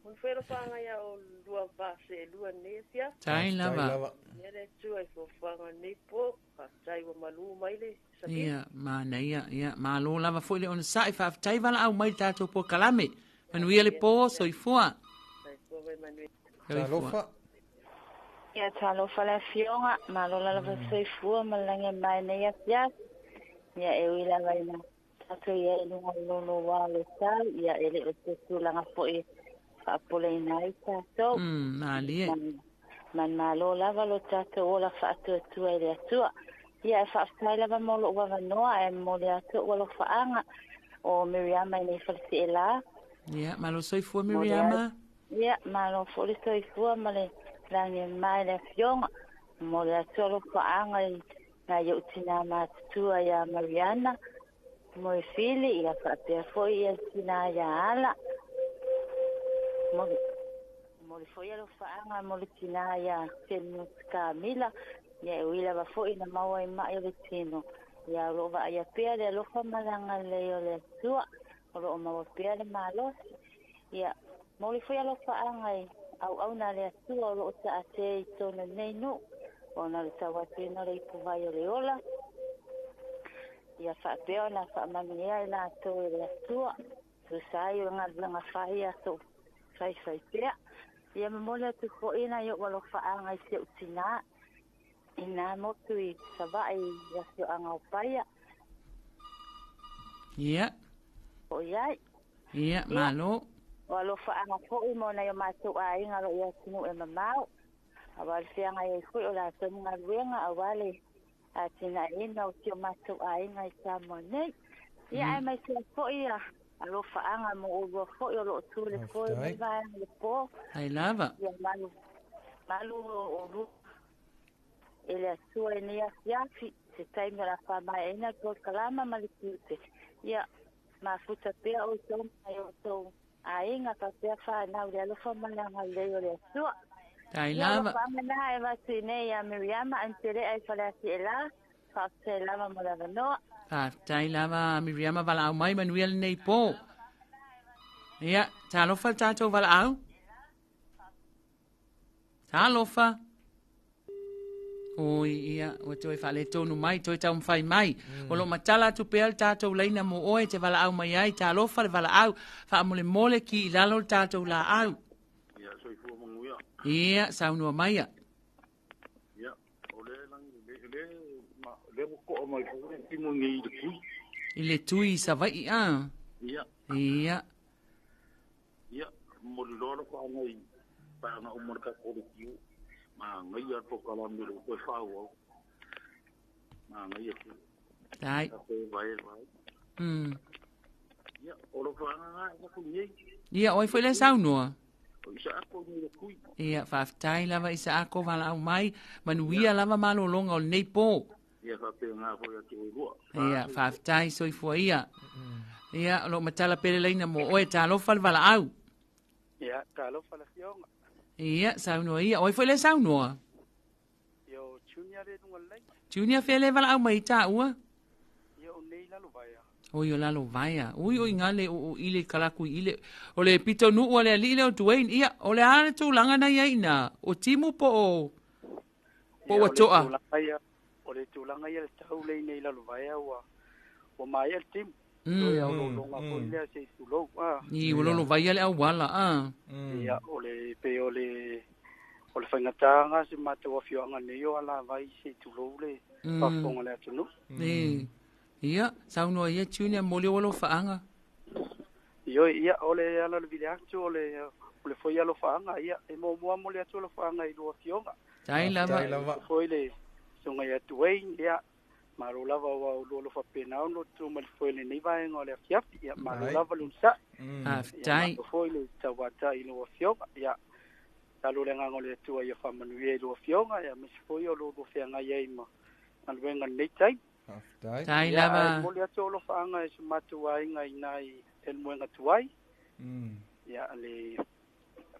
Mon fero whanga ia o lua vase e lua nei fia. Tai lava. Ia le tua i fofuanga nei po, whaatai wa malu mai le sabi. Ia, mana ia, ia, malo lava foi le ona sa'i whaaftai wala au mai tātou po kalame. Manuia le po, soifua. Soifua mai manuia. Talofa. Ia talofa le afioga, malo lava soifua ma lange mai nei afia. Ia e ui lava ina tātou ia i lunga lolo wā le tau, ia e le o te tūlanga foi whaapole ina ai tātou. Malie. Man malo lava lo tātou ola whaatuatua i le atua. Ia e whaaftai lava mo lo wawanoa e mo le atua walo whaanga o Miriama i nei whalisi e la. Ia, malo soifua Miriama. Ia, malo fo le soifua ma le langi mai le afioga. Mo le atua lo whaanga i ngā iau tina mātutua ia Mariana. Mo e fili, ia whaapea foi ia tina ia ala. Mo le foi alo whaanga mo le tina ia Whenua Mila. Ia e uila wa foi na maua i mai o le tino. Ia o loo ia pea le alofa malanga le o le atua. O loo maua pea le malosi. Ia mo le foi alo whaanga i au au na le atua o loo taate i tōna nei nu. O na le tauatuina le ipu vai o le ola. Ia whaapea na whaamanuia i lātou e le atua. Tusai o ngā langa whai ato whai whai pea. Ia mamole atu foi na i o walo whaanga i se utina. I nā motu i sawai i asio anga o paia. Ia. O iai. Ia, malo. O alo whaanga foi mo na i o mātou a inga lo ia tinu e mamau. A wale whianga i foi o lātou mga luenga a wale a tina ina o tio mātou a inga i tā mo nei. Ia ai mai tia foi ia. Alo whaanga mo o lua foi o loo tū le foi me vaenga le pō. Ai lava. Ia malu, malu o lua. E le atua e nei afiafi, se taimi o la whamai ina tō kalama ma le kiute. Ia, mafuta pea o tō mai o tō a inga ka pea whanau le alofa malanga lei o le atua. Tai lava. Ia, whamana e watu nei a Miriama, antere ai whaleasi e la, whaaftai lava mo lava noa. Whaaftai lava Miriama wala au mai manuia le nei pō. Ia, talofa tātou wala au. Talofa. Oi, ia, o toe whaale tōnu mai, toe tau mwhai mai. O lo matala atu pea le tātou leina mo oe te wala au mai ai, talofa le wala au, wha mole mole ki i lalo le tātou la au. Ia, soifua manguia. Ia, saunua maia. Ia, o le langi, le wako o mai fōre, timo ngi i le tui. I le tui sa vai a. Ia. Ia. Ia, mo le loa loko anga i, pānga o mona kako le kiu. Ma ngai a tō kalame le koe whau au. Ma ngai a tō. Tai. Ka koe vai vai. Ia, o lo whaanga ngā e aku nei. Ia, oi foi le saunoa. O isa ako ni le kui. Ia, whaaftai lava isa ako wala au mai. Manuia lava malolonga o nei pō. Ia, whapea ngā hoi a te oirua. Ia, whaaftai soifua ia. Ia, o lo matala pele leina mo oe, talofa le wala au. Ia, talofa le fionga. Ia, saunoa ia. Oi foi le saunoa. Ia, o Junior le nunga lei. Junior fele wala au mai tā ua. Ia, o nei lalo vaia. Oi, o lalo vaia. Ui, oi ngale o ile kalaku ile. O le pito nu o le ali le o Dwayne. Ia, o le ana tūlanga na ia ina. O timu po o... Po ua toa. O le tūlanga ia le tau lei nei lalo vaia ua... Ua mai el timu. Ia, o longa foi lea se tulou. I, o lolo vaia le auala, a. Ia, o le pe o le... O le whaingatanga se mātou awhioanga nei o ala vai se tulou le whafonga le atunu. Ia, saunoa ia Junior mo le olo whaanga. Io, ia, o le ala le vile atu, o le foi alo whaanga, ia, e mo mua mo le atu alo whaanga i lua fionga. Tai lava. Tai lava. Foi le songa ia tuei, ia, malo lava wa o lua lofa penau no tu ma le foi le nei vaenga o le afiafi, ia, malo lava lunsa. Aftai. Ia, foi le tauata i lua fionga, ia, talo le nganga o le atua ia whamanuia i lua fionga, ia, mesi foi o lua fianga ia ima, ngaluenga nei tai. Aftai. Tai lava. Ia, mo le atu o lo whaanga e sumatu ainga i nai elmuenga tuai. Ia, le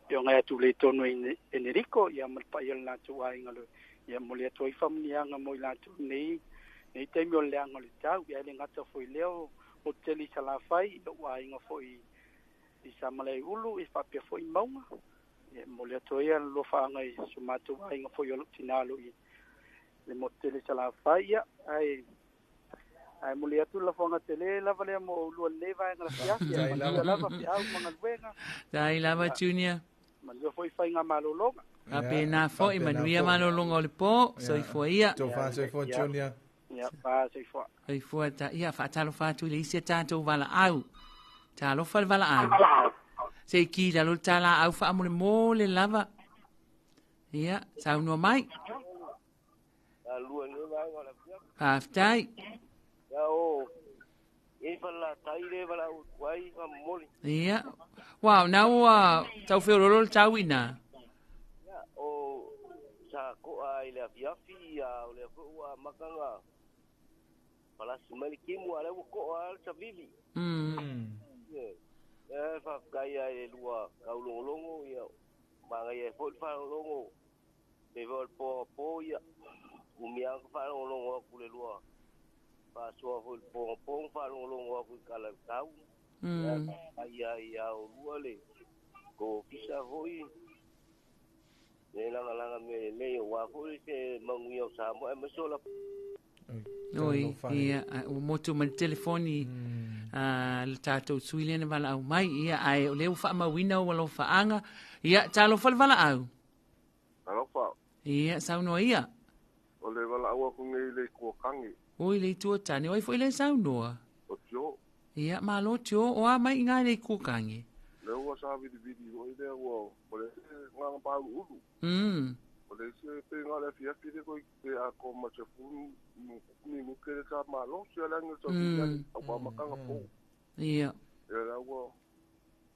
pionga atu le tono i Enrico, ia malpa ia le lātou ainga lo. Ia, mo le atu ai whamunianga mo i lātou nei, nei taimi o leanga o le tau, ia le ngata foi leo, o teli salawhai, ia ua ainga foi I sa Malaeulu i faapea fo'i mauga. Ia e momoli atu ai alofaaga i so matou aiga fo'i o lo'u tinā lo i le motu tele Salafai. Ia ae ae momoli atu le lafoga tele lava lea mo oulua lenei vaega lafiafi. Ae manuia lava feau ma galuega. Tai lava Junior. Manuia foi faiga malologa. Faapena foi, manuia malologa o le po, soifua ia. Tofa soifua Junior. Ia, pa soifua. Soifua ta, ia faatalofa atu i le isi a tatou valaau. Talofa le valaau. Se i ki lalo le talaau faamolemole lava. Ia, saunoa mai. Faafetai. Ia, wow, na ua tau feololo le tau ina. Ia, o sa ko'a i le afiafi, ia, o lea foi ua amata ona palasi mai le timu, a o lea ua to'a lava le savili. Ioe. Ia, faafetai lava i le lua taulogologo, ia, manaia ai foi le faalogologo pei foi o le po anapo, ia, umi lava ona faalogologo atu i le lua faasoa foi i le po anapo na faalogologo atu i tala i le tau. Ia, faafetai lava ia oulua le tou ofisa foi le lagalaga mea lelei aua foi se manuia o Samoa aemaise o la Oi, ia, ua motu mai le telefoni le tatou sui lea na valaau mai, ia, ae o lea ua faamauina ou alofaaga. Ia, talofa le valaau. Talofa. Ia, saunoa ia. O le valaau atu nei i le Itu o Tane. Oi, le Itu o Tane. O ai foi lea saunoa? O Tio. Ia, malo Tio. O a mai i ina i le Itu o Tane? Lea ua savilivili foi lea ua, o le agaga pāuluulu. O le isi pei na o le afiafi lea koe te atoa ma se 10 minute le sa malosi a le agi o le savili ai au amataga po. Ia. Ia la ua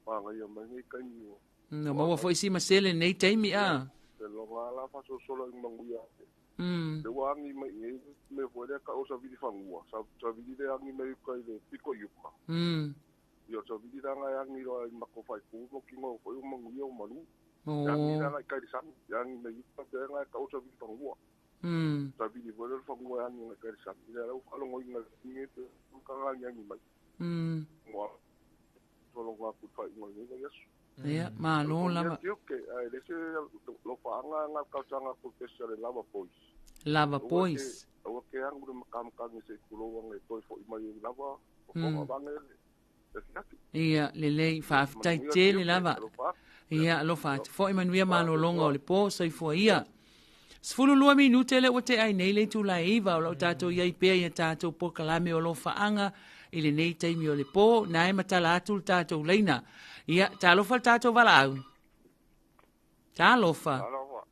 manaia mai nei taimi ua. Na maua foi si masele nei taimi a. Le loga la faasolosolo i manuia. Le ua agi mai i nei mea foi lea tau o savili fanua. Savili le agi mai uka i le pito i uka. Ia o savili la nga e agi loa i mako faaitu mo kino foi o manuia o malu. E agi la nga i kai le sami. E agi mai uka pe nga e tau o savili fanua. Savili foi lea o le fanua e agi nga i kai le sami. Lea la ua faalogoina i le ka nga agi agi mai. Mua sologa atu i le faaiuga o lenei vaiaso. Ia, malo lava. Tiute, ae le se lofaaga nga talosaga atu i le pese a le Lava Boys. Lava Boys. Aua ke agu le makamakagi se i tulou anga e toe foi mai ai lava o foga vage le afiafi. Ia, lelei, faafetai tele lava. Ia, alofa atu foi, manuia malologa o le po, soifua ia. 12 minute lea ua tea ai nei le itula e 9 o lo o tatou i ai pea i a tatou polokalame o alofaaga i lenei taimi o le po, na e matala atu le tatou laina. Ia, talofa le tatou valaau. Talofa. Talofa.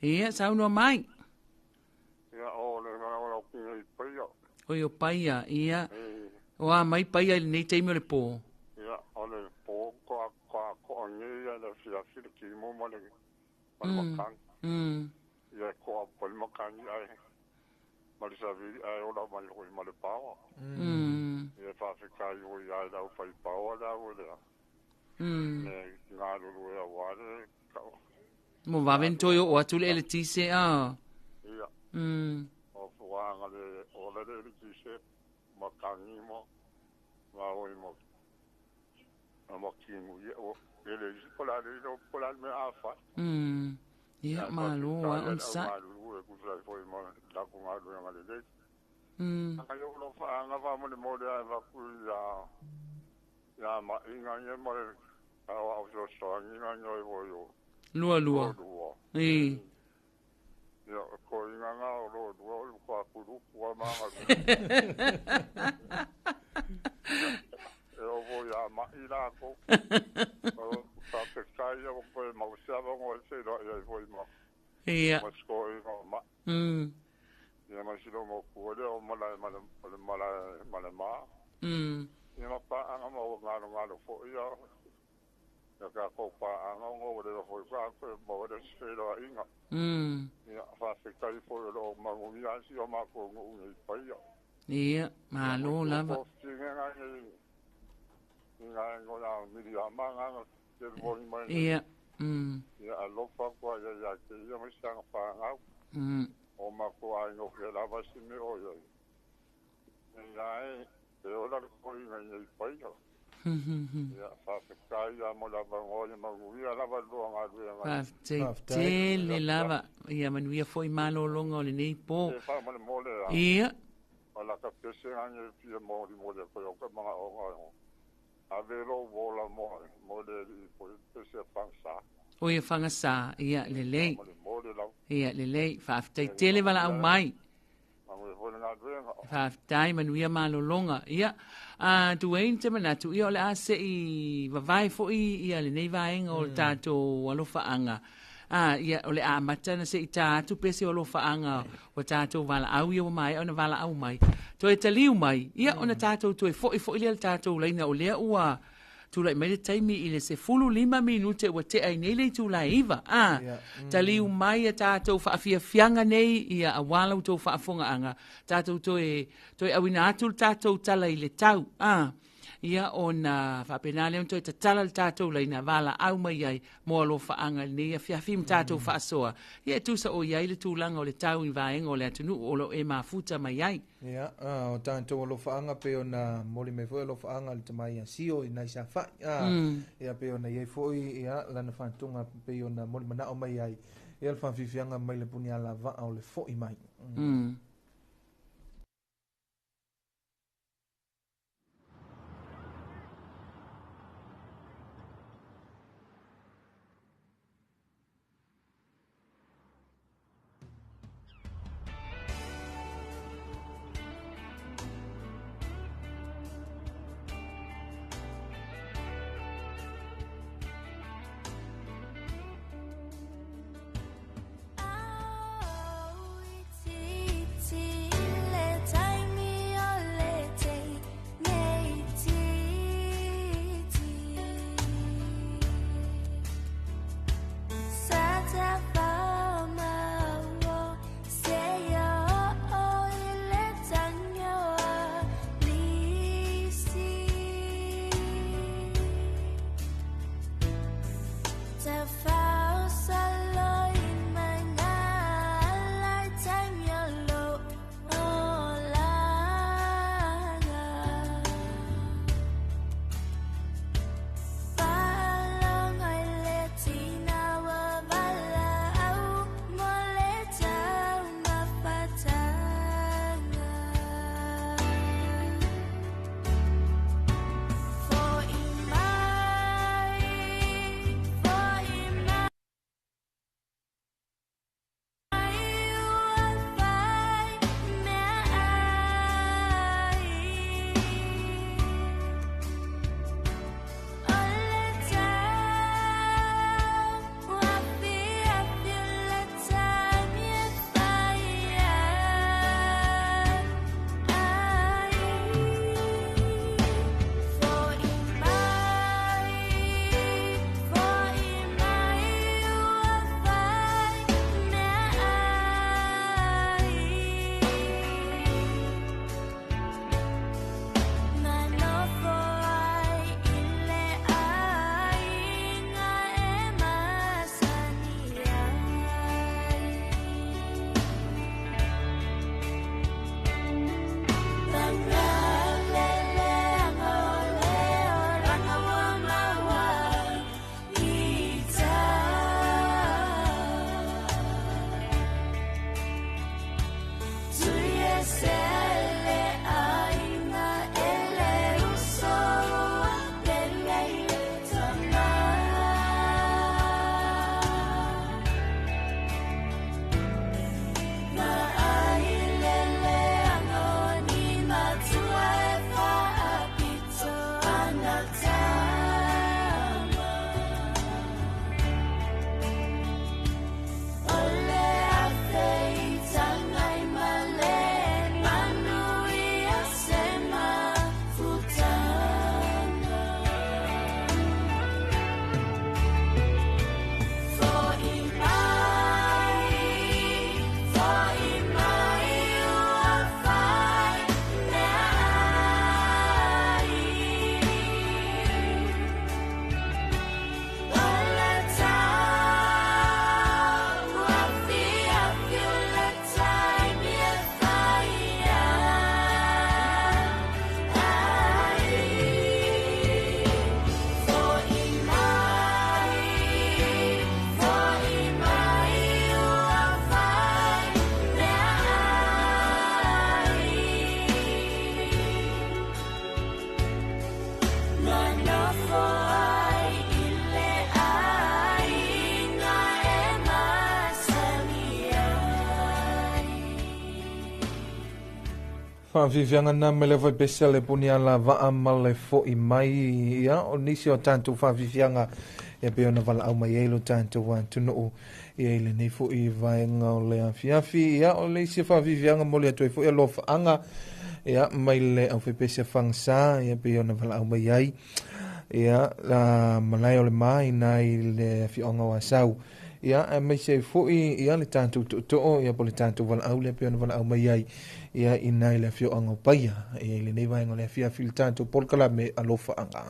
Ia, saunoa mai. Ia, o le valaau atu nei i Paia. Oi o Paia, ia. O a mai Paia i lenei taimi o le po? Ia, o le po ko ko nei ia le afiafi le kimo ma le ma le makani. Ia koa pa le makani ae ma le savili ae ola mai hoi ma le paoa. Ia faafetai oi ai lau fai paoa le au lea. Me galulu e aua le kau. Mo vave toi o atu le eletise a. Ia. O fuaga le ola le eletise makani mo ma oi mo ma kimu ia o ele isi pola le ilo pola me a fai. Ia, malo a on sa. Malulu e kusa foi ma la ku ngalu nga le le. Anga yo lo fa anga fa mo le mo le a va ku ya ya ma inga ye mo le a wa o so so inga nyo e vo yo. Lua lua. Lua. I. Ia, ko inga nga o lo lua o kwa kuru kua manga. E o vo ia ma i la ko. O sa te kai o ko e mau se ava ngo e se roa ia i voi ma. Ia. Ma sko i ngo ma. Ia ma silo mo kua le o malae ma le malae ma le ma. Ia ma pa anga ma o ngalo ngalo fo ia. Ia ka ko pa anga ngo le fo ka ko mo le se roa inga. Ia fa se kai fo lo mangu ia si o ma ko ngo ngi pa ia. Ia, malo lava. Ko si nga nga ngi nga ngo la mi ia ma nga te mo ni mai. Ia. Ia alofa kwa ia ia te ia mai sanga pa ngau. O ma ko ai no ke lava si me o ia. Ia e e ola ko i ngai nei pa ia. Ia, faafetai lava mo le avanoa, ia manuia lava le lua galuega. Faafetai tele lava. Ia manuia foi malologa o lenei po. E faamolemole lava. Ia. O lata pese lena e fia molimoli atu ai o ka manaoga ave lou ola mo mo le alii foi pese a Fagasa. O ia Fagasa, ia lelei. Faamolemole lava. Ia lelei, faafetai tele valaau mai. Manuia foi le galuega. Faafetai, manuia malologa. Ia, a Duane te manatu, ia o le a se i vavae foi ia lenei vaega o le tatou alofaaga. A, ia, o le a amata na se i tā atu pese o alofaaga ua tatou valaau ia ua maea ona valaau mai. Toe taliu mai, ia ona tatou toe foi foi lea le tatou laina o lea ua tulai mai le taimi i le 15 minute ua tea ai nei le itula e 9. A, taliu mai a tatou faafiafiaga nei ia aua la outou faafofogaaga, tatou toe, toe auina atu le tatou tala i le tau. A, ia ona faapena lea ona toe tatala le tatou laina valaau mai ai mo alofaaga i lenei afiafi ma tatou faasoa, ia e tusa o i ai le tulaga o le tau i vaega o le atunuu o lo o e mafuta mai ai. Ia, a, o tatou alofaaga pei ona momoli mai foi alofaaga a le tama ia Sio i nai Safai. A, ia pei ona i ai foi ia lana faatoga pei ona momoli manao mai ai ia le faafiafiaga mai le punialavaa o le foi mai. Faafiafiaga na mai le faipese a le puni ala vaa ma le fo'i mai ia o nisi o tatou faafiafiaga ia pei ona valaau mai ai lo tatou atunuu ia i lenei fo'i vaega o le afiafi ia o le isi faafiafiaga mo le atu ai fo'i alofaaga ia mai le aufaipese a Fagasā ia pei ona valaau mai ai ia la malae o le ma ina i le afioaga o Asau ia aemaise ai fo'i ia le tatou tootoo ia po le tatou valaau lea pei ona valaau mai ai ia ina i le afioaga o Paia ia i lenei vaega o le afiafi i le tatou polokalame alofaaga.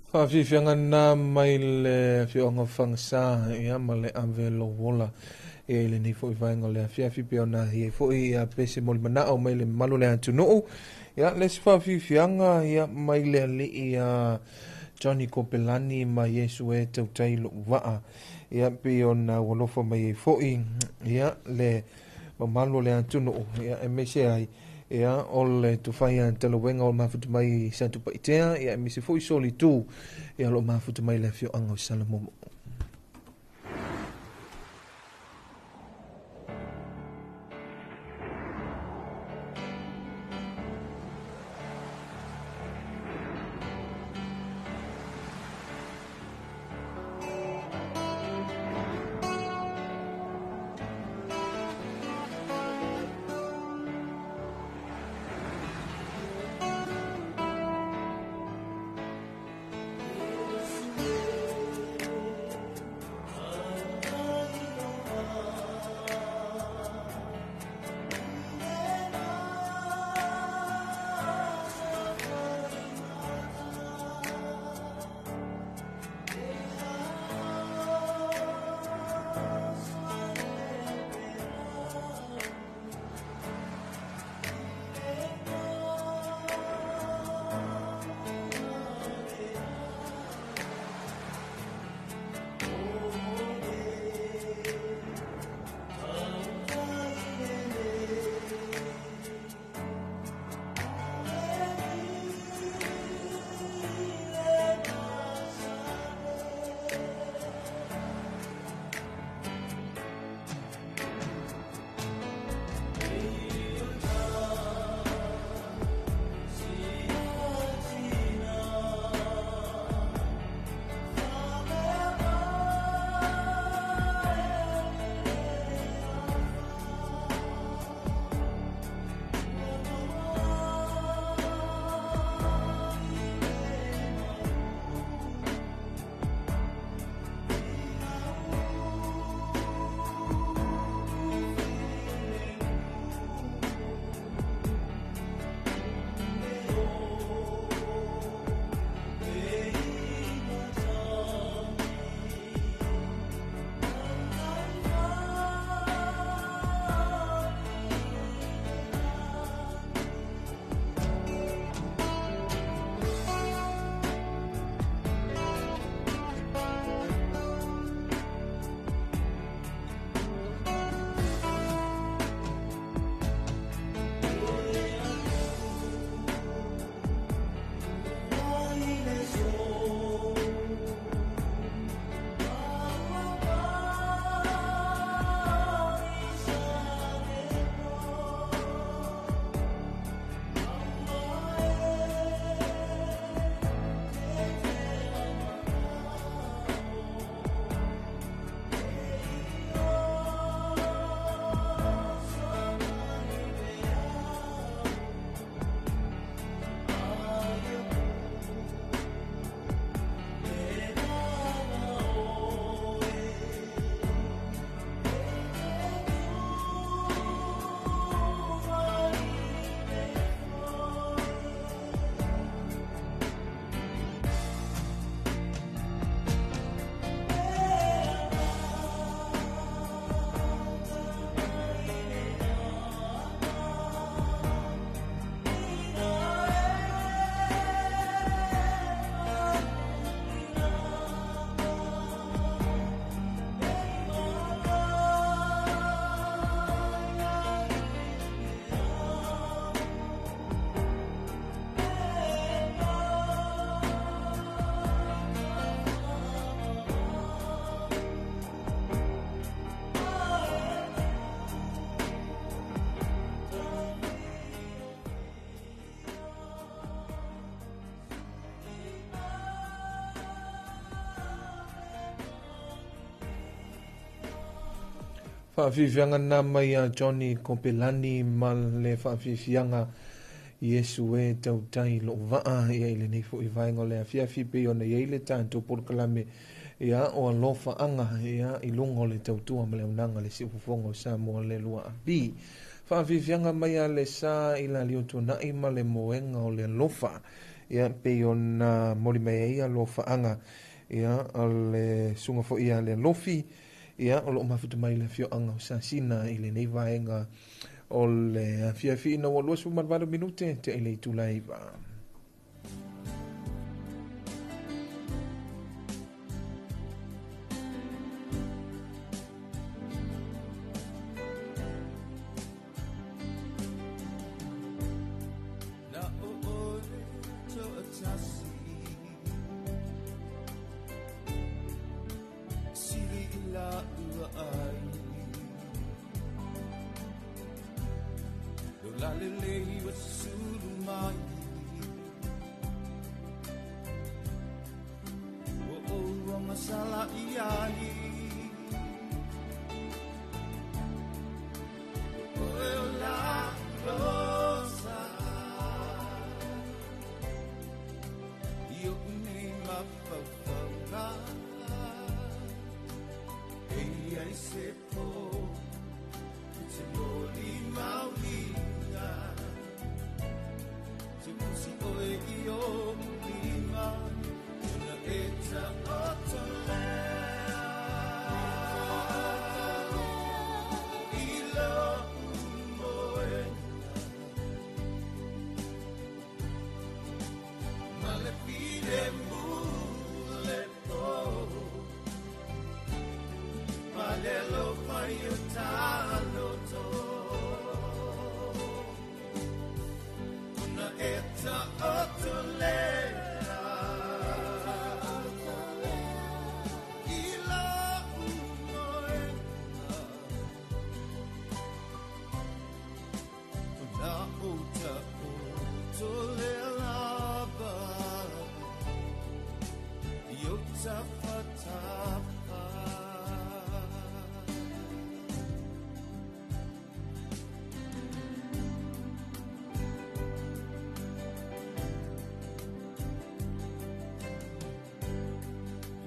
Faafiafiaga na mai le afioaga o Fagasā ia ma le ave lou ola ia i lenei fo'i vaega o le afiafi pei ona i ai fo'i ia pese molimana'o mai le mamalu o le atunuu ia le isi faafiafiaga ia mai le alii ia Johnny Kopelani ma Iesu e tautai lo'u vaa ia pei ona ua alofa mai ai fo'i ia le mamalu o le atunuu ia aemaise ai ia o le tufai a talauega o mafuta mai Satupaitea ia aemaise fo'i solitu ia o lo'o mafuta mai le afioaga o Salamumu. Faafiafiaga na mai a Johnny Kopelani ma le faafiafiaga Iesu e tautai lou vaa ia i lenei foʻi vaega o le afiafi pei ona iai le tatou polokalame ia o alofaaga ia i luga o le tautua ma le aunaga le siufofoga o Samoa le lua api. Faafiafiaga mai a le sa i la liotuanaʻi ma le moega o le alofa ia pei ona moli mai ai alofaaga ia o le suga foʻi a le alofi ia o loo mafuta mai le afioaga o Sasina i lenei vaega o le afiafi ina ua 28 minute te i le itula e 9.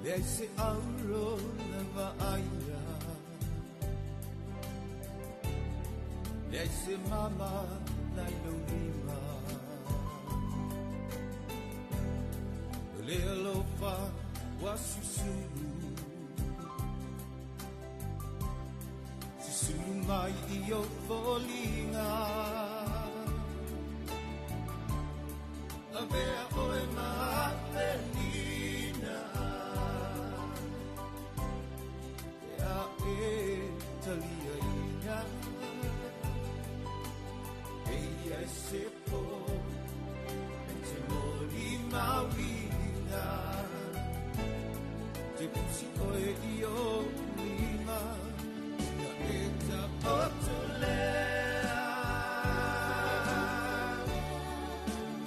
Leai se auro na vaaia, leai se mama na i lou lima, o le alofa ua susulu, susulu mai i ou foliga. Avea oe ma apenina, e talia ina, eia e se po, e te moli mauina, te pusi oe i o lima, na e ta oto lea,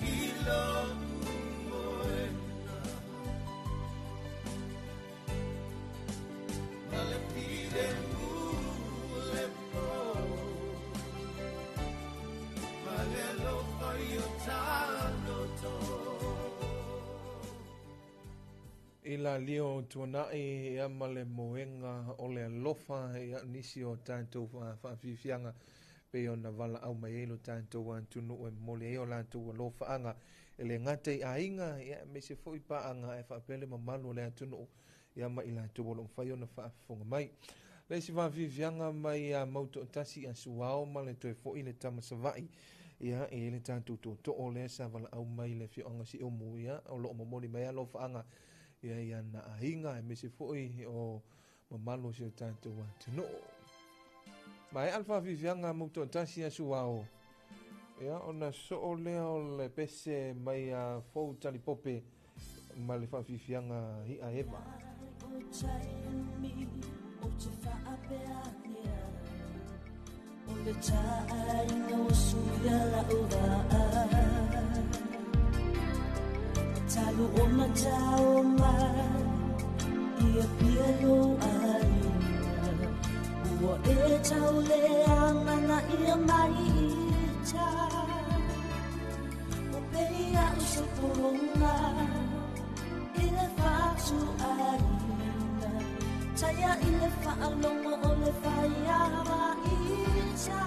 i lo moena, ma le fide mule po, ma le alofa i o taloto. I la lio tuanaʻi ia ma le moega o le alofa ia nisi o tatou faafiafiaga pei ona valaau mai ai lo tatou atunuu e momoli ai o latou alofaaga e le gata i aiga ia aemaise foʻi paaga e faapea le mamalu o le atunuu ia ma i latou o loo mafai ona faafofoga mai. Le isi faafiafiaga mai ia Mautoatasi a Suao ma le toe foʻi le tama savaʻi ia e i ai le tatou tootoo lea sa valaau mai le afioaga Siumu ia o loo momoli mai alofaaga ia ia na aiga aemaise foʻi o mamalu o si o tatou atunuu. Ma e ale faafiafiaga Mautoatasi a Suao ia ona soo lea o le pese mai a fou talipope ma le faafiafiaga i'a eva. O le taʻaiga ua suia lau vaa, talu ona tao mai ia pia lou aiga, Ua e tauleaga na ia mai ita O pei au se pologa I le fatuaiga Taia i le faalogo o le faiavaita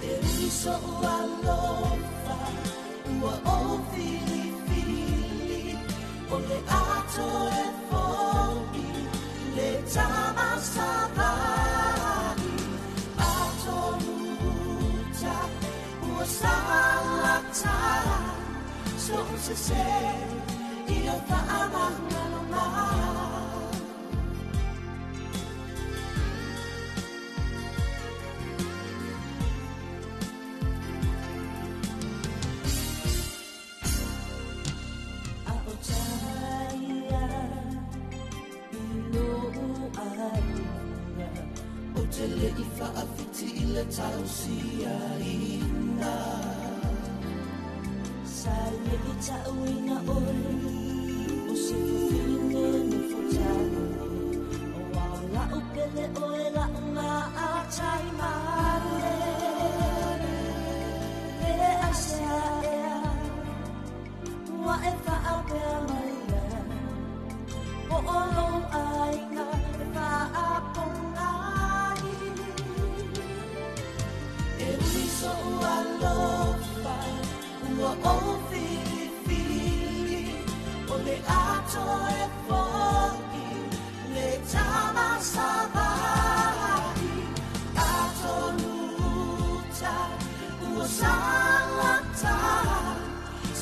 E ui so'u alofa ua ou filifili O le ato e fo'i le tama savai Atoluta ua salata So'u sese ia faamagalo mai A o taia i lo'u aiga O te le i faafiti i le tausiaina Sa le i ta'uina oe O se fafine nofo tane O ao la'u pele oe la'u ma'atai male Pe aisea ea Ua e fa'apea maia Po o lou aiga e fa'apogai E ui so'u alofa ua ou filifili O le ato e fo'i le tama savai Atoluta ua salata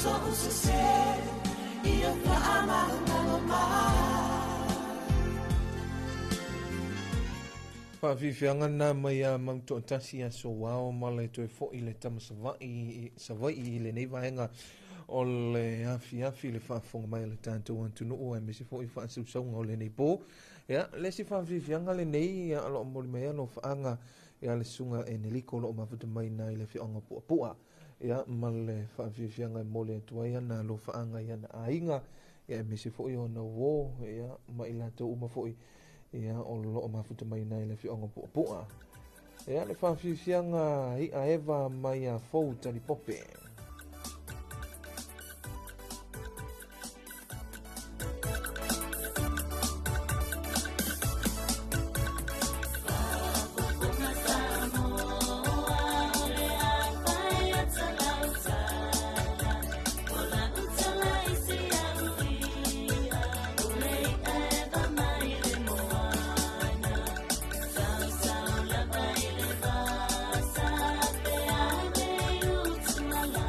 So'u sese ia fa'amagalo mai Faafiafiaga na mai ia Mautoatasi aso ao ma le toe fo'i le tama Savaii Savaii i lenei vaega o le afiafi le faafofoga mai a le tatou atunuu aemaise foi faasausauga o lenei po. Ia, le isi faafiafiaga lenei ia o loo moli mai alofaaga ia le susuga Eneliko o loo mafuta mai na i le afioaga o Puapua. Ia ma le faafiafiaga e moli atu ai ana alofaaga i ana aiga ia aemaise foi ona uō ia ma i latou uma foi ia o loo mafuta mai na i le afioaga o Puapua. Ia le faafiafiaga i'a eva mai a fou talipope. Sa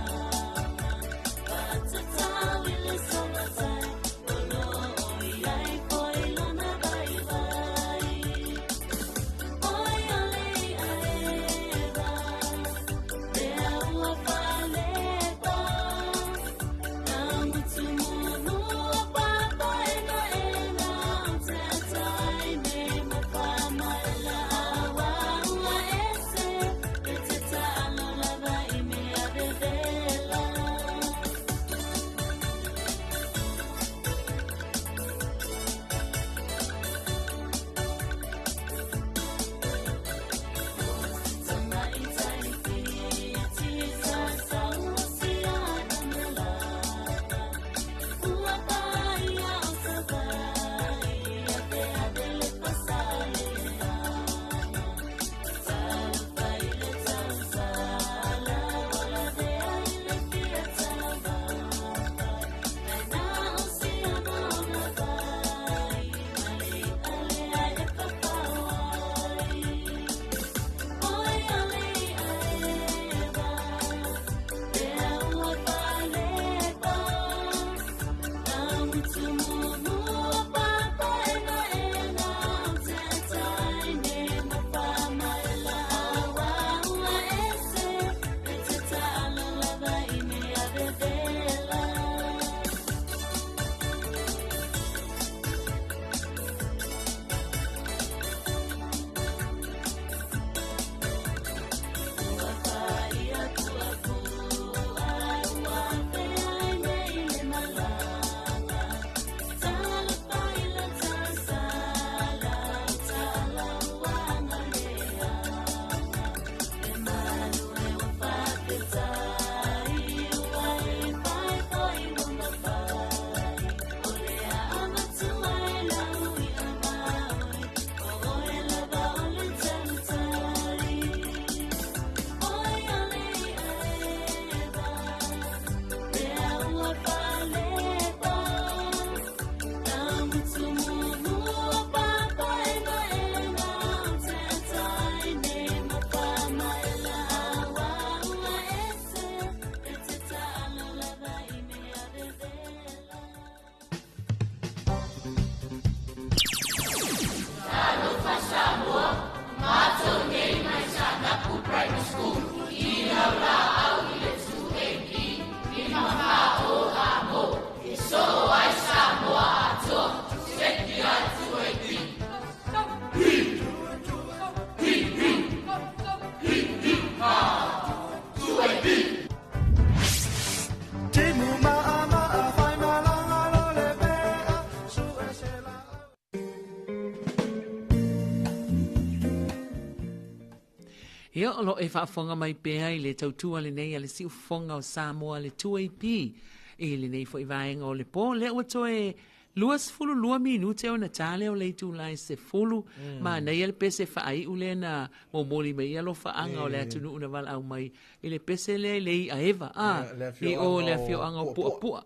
Ia, o lo o e faafofoga mai pea i le tautua lenei a le Siufofoga o Samoa le 2AP i lenei foi vaega o le po. Lea ua toe 22 minute ona ta lea o le itula e 10. Manaia le pese faaiu lea na momoli mai ai alofaaga o le atunuu na valaau mai i le pese lea i le i'a eva, a, i o i le afioaga o Puapua.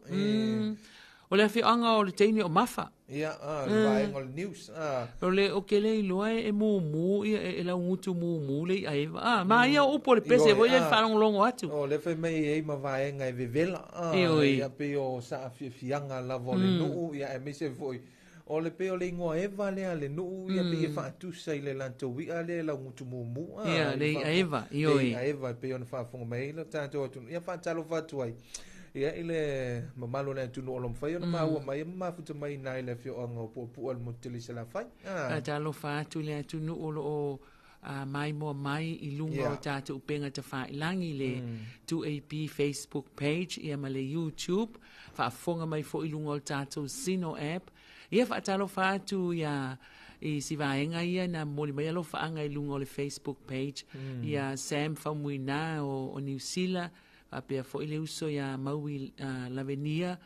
O le afioaga o le teine o Mafa. Ia, a, le vaega o le news, a. O le, ou te le iloa e mumu, ia, e laugutu mumu le i'a eva. A, manaia o upu o le pese foi lea i le faalogologo atu. O lea fai mai e i ai ma vaega e vevela, a, ia, pei o saafiafiaga lava o le nuu, ia, aemaise foi, o le pei o le igoa eva lea a le nuu, ia, pei e faatusa i le latou i'a lea e laugutu mumu, a. Ia, le i'a eva, ioe. Le i'a eva e pei ona faafofoga mai ai lo tatou atunuu. Ia, faatalofa atu ai. Ia, i le mamalu o le atunuu o lo o mafai ona maua mai ma mafuta mai i ina i le afioaga o Puapua i le motu tele i Salafai. Faatalofa atu i le atunuu o lo o maimoa mai i luga o tatou upega tafailagi i le 2AP Facebook page ia ma le YouTube. Faafofoga mai foi i luga o le tatou Zeno app. Ia faatalofa atu ia i si vaega ia na momoli mai alofaaga i luga o le Facebook page ia Sam Faumuina o Niu Sila, faapea foi le uso ia Maui Lavenia,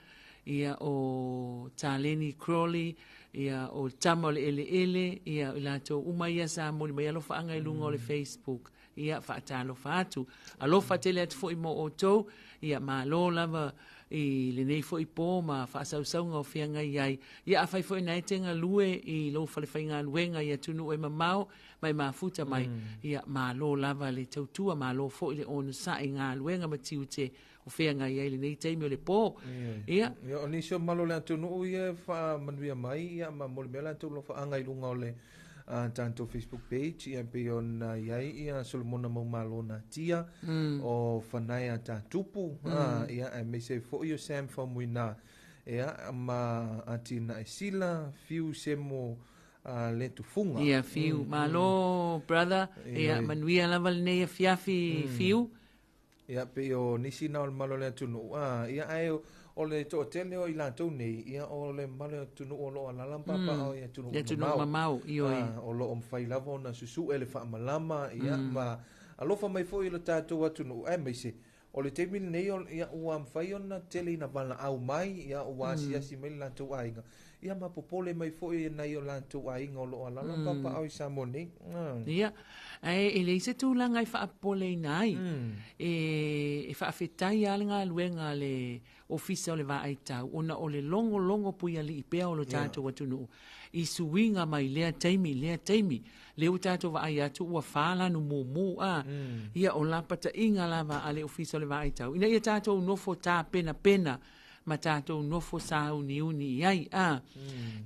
ia o Taleni Crawley, ia o Tama o le Eleele, ia i latou uma ia sa momoli mai alofaaga i luga o le Facebook. Ia faatalofa atu. Alofa tele atu foi mo outou. Ia malo lava i lenei foi po ma faasausauga o feagai ai. Ia afai foi na e te galue i lou falefaigaluega i atunuu e mamao, ma e mafuta mai, ia malo lava le tautua, malo foi le onosai i galuega ma tiute o feagai ai lenei taimi o le po. Ia. Ia, o nisi o mamalu o le atunuu ia e faamanuia mai, ia ma momoli mai latou alofaaga i luga o le tatou Facebook page, ia pei ona i ai ia Solomona Maumalo Natia, o Fanaia Tatupu, ia aemaise ai foi o Sam Faumuina, ia ma Atinae Sila, Fiu Semo le tufuga. Ia, Fiu. Malo, brother. Ia, manuia lava lenei afiafi, Fiu. Ia, pei o nisi na o le mamalu o le atunuu, a, ia, ae o le toatele o i latou nei, ia, o le mamalu o le atunuu o lo o alaala ma papaaao i atunuu mamao. Atunuu mamao, ioe. A, o lo o mafai lava ona susue le faamalama, ia, ma alofa mai foi i lo tatou atunuu, aemaise o le taimi lenei, ia, ua mafai ona tele ina valaau mai, ia, ua asiasi mai le latou aiga, ia ma popole mai foi e nai o latou aiga o lo o alaala ma papaaao i Samoa nei. Ia, ae e leai se tulaga e faapopoleina ai. E faafetai lava le galuega a le Ofisa o le Vaai Tau ona o le logologo puialii pea o lo tatou atunuu i suiga mai lea taimi i lea taimi. Lea ua tatou vaai atu ua fa lanu mumu, a. Ia, o lapataiga lava a le Ofisa o le Vaai Tau ina ia tatou nofo tapenapena ma tatou nofo sāuniuni i ai, a.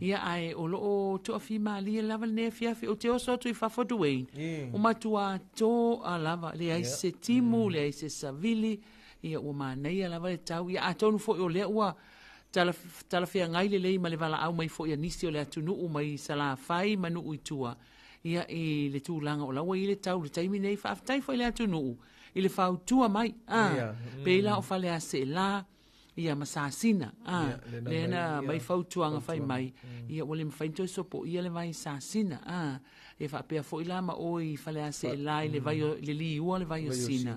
Ia, ae o lo o toafimalie lava lenei afiafi. Ou te oso atu i fafo, Duane, ua matua toa lava, leai se timu, leai se savili, ia ua manaia lava le tau. Ia, atonu foi o lea ua talafeagai lelei ma le valaau mai foi a nisi o le atunuu mai Salafai ma nuu i tua, ia, i le tulaga o la ua i ai le tau i le taimi nei. Faafetai foi i le atunuu i le fautua mai, a, pei la o Faleaseela, ia ma Sasina, a, lea na aumai fautuaga fai mai, ia ua le mafai ona toe sopoia le vai Sasina, a, e faapea foi la ma oe i Faleaseela i le vai o, le liua o le vai o Sina,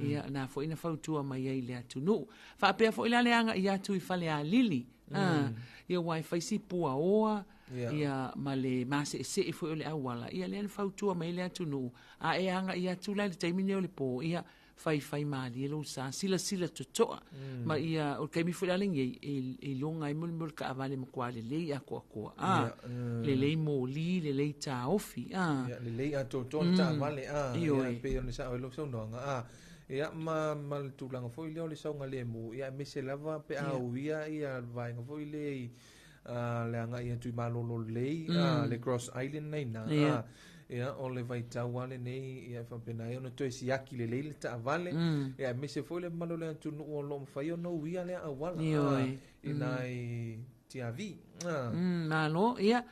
ia, na foi na fautua mai ai i le atunuu. Faapea foi la le agai atu i Falealili, a, ia aua e fai si puaoa, ia ma le maseesee foi o le auala, ia lea na fautua mai ai le atunuu, a e agai atu la i le taimi nei o le po, ia faifai malie lou sa, silasila totoa, ma ia, o le taimi foi la lenei, e iloga ai mo le mea o le taavale matua lelei atoatoa, a, lelei moli, lelei taofi, a. Ia, lelei atoatoa le taavale, a, ia, pei ona sao ai lau saunoaga, a, ia, ma, ma le tulaga foi lea o le saogalemu, ia, aemaise lava pe a uia ia le vaega foi lea i, le agai atu i Malolo Lelei, le Cross Island nei na, ia, o le vaitau lava lenei, ia, e faapena ai ona toe siaki lelei le taavale, ia, aemaise foi le mamalu o le atunuu o lo o mafai ona uia lea auala, i nai tiavi. Malo, ia.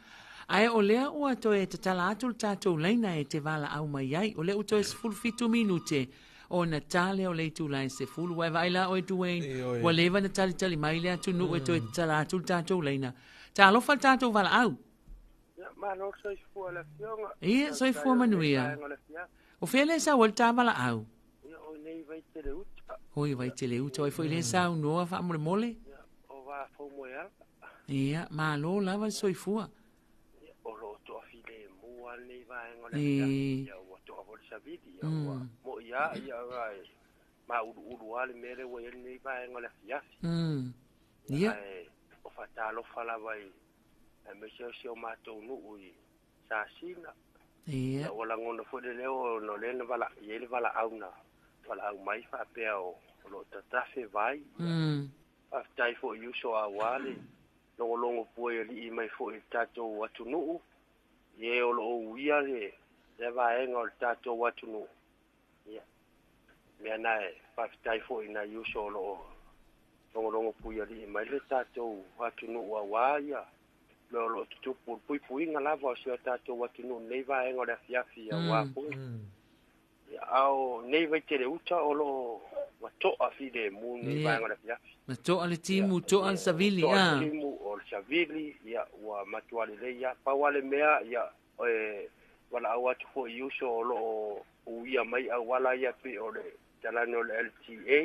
Ae o lea ua toe tatala atu le tatou laina e te valaau mai ai. O lea ua toe 17 minute ona ta lea o le itula e 10. Ua e vaai la oe Duane, ua leva ona talitali mai le atunuu e toe tatala atu le tatou laina. Talofa le tatou valaau. Ia, malo le soifua i le afioga. Ia, soifua manuia. O fea le sau ai le ta valaau? Ia o nei vai tele uta. Oi vai tele uta oi foi le sau noa fa mole mole. Ia o va fo mo ya. Ia malo lava le soifua. Ia o lo to afile mu al nei va ngo le ia ua to avo le savili ia ua mo ia ia ga ma ulu ulu ale mele ua ia nei va ngo le fiafi. Ia o fatalo fala vai e me se o matou nu i sa sina. Ia o la ngona fo le leo no le na vala ia le vala au na vala au mai fa pea o lo tatafe vai. Aftai fo yuso a wale longo longo pue li mai fo i tatou atunuu ye o lo uia le le vaenga o le tatou atunuu. Ia mea na e faafetai foi na uso o loo logologo puialii mai le tatou atunuu auā ia me o loo tutupu le puipuiga lava o se o tatou atunuu nei vaega o le afiafi auā foi. Ia ao nei vaitele uta o loo mato'a filemu nei vaega o le afiafi. Mato'a le timu to'a le savili a. Timu o le savili ia ua matuā lelei ia pau a le mea ia e valaau atu fo'i uso o loo uia mai auala ia pe o le talani o le LTA.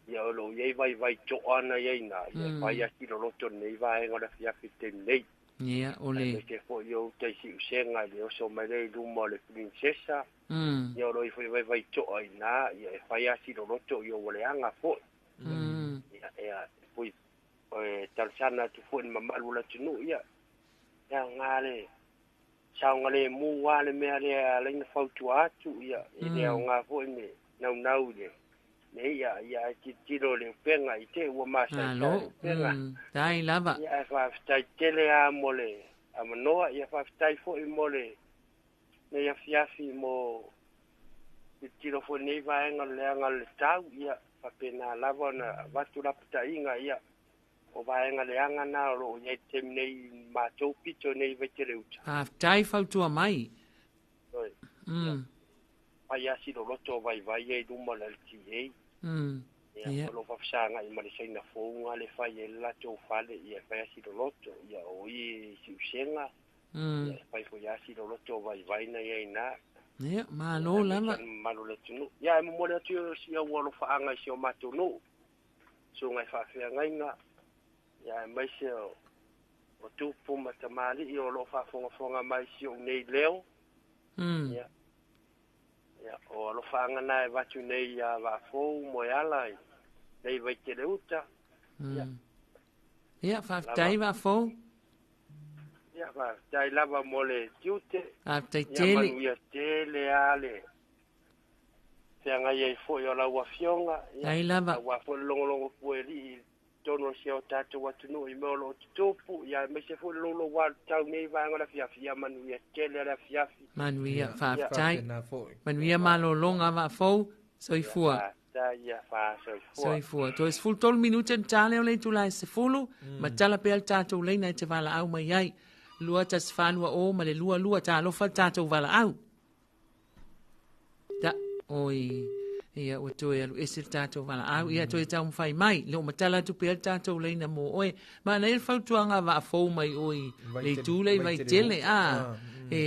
Ia o loo iai vaivai to'a na iai na ia fai ati loloto nei vaega o le afiafi taimi nei. Ia o le te fo'i o uta i si'usega i le oso mai lea i luma o le princesa. Ia o loo i fo'i vaivai to'a ina ia e fai ati loloto ia ua leaga fo'i. Ia ea pui e talosana atu fo'i le mamalu o le atunuu ia e aogā le saoga lemu a le mea lea alaina fautua atu ia e le aogā fo'i me naunau i le nei ia ia e tilotilo le upega i te ua masaisai le upega. Tai lava. Ia e faafetai tele a mo le amanoa ia faafetai fo'i mo le nei afiafi mo tilotilo fo'i nei vaega o le leaga o le tau ia faapena lava ona avatu lapataiga ia o vaega leaga na o loo iai taimi nei matou pito nei vaitele uta. Faafetai fautua mai. Oi. Fai asi loloto o vaivai ai luma o le LTA. Ia o loo faafesaga'i ma le saina fouga le fai ai le latou fale ia fai asi loloto ia o i si'usega ia e fai foi asi loloto o vaivai na iai na. Ia malo lava. Mamalu o le atunuu. Ia e momoli atu si au alofaaga i si o matou nuu. Suga e faafeagaiga ia aemaise o tupu ma tamalii o loo faafogafoga mai si ou nei leo. Ia ia o alofaaga na e vatu nei ia vaafou mo e ala i nei vaitele uta. Ia ia faafetai vaafou. Ia faafetai lava mo le tiute. Faafetai tele. Ia manuia tele a le feagai ai fo'i o lau afioga. Ia Tai lava. Auā fo'i le logologo puelii tonu o se o tatou atunuu i mea o loo tutupu ia aemaise fo'i le loulouā o le tau nei vaega o le afiafi ia manuia tele a le afiafi. Manuia faafetai. Manuia malologa vaafou soifua. Faafetai ia faasoifua. Soifua. Toe 13 minute na tale o le itula e 10 ma tala pea le tatou leina e te valaau mai ai. 2 1 4 2 o ma le 2 2 talofa le tatou valaau. Ta oi ia ua toe alu ese le tatou valaau ia toe taumafai mai le o matala atu pea le tatou leina mo oe. Mana ia le fautuaga vaafou mai oi le itu le i vaitele a e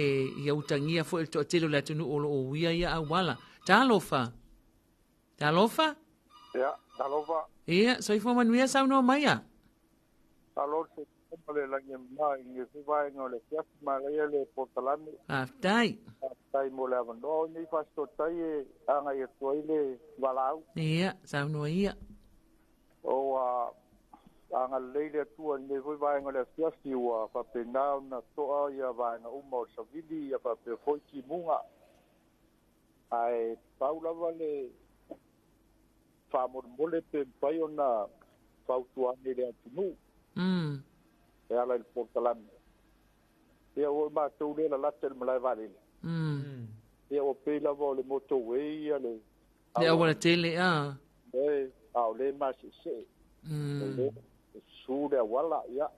ia utagia fo'i le toatele o le atunuu o loo uia ia auala. Talofa. Talofa. Ia, talofa. Ia, soifua manuia saunoa mai a. Talofa ma le lagi e ma i nge vaenga o le afiafi malaia le polokalame. Faafetai. Faafetai mo le avanoa o nei faasitotai e agai atu ai le valaau. Ia, saunoa ia. O a agalelei le Atua i lenei foi vaega o le afiafi ua faapena ona to'a ia vaega uma o le savili ia faapea foi timuga. Ae pau lava le faamolemole pe mafai ona fautuaga i le atunuu. E ala i le polokalame. Ia ua matou le lalata i le malae vaalele. Ia ua pei lava o le motorway ia le Le auala tele a. E a o le mase'ese'e. O le su le auala ia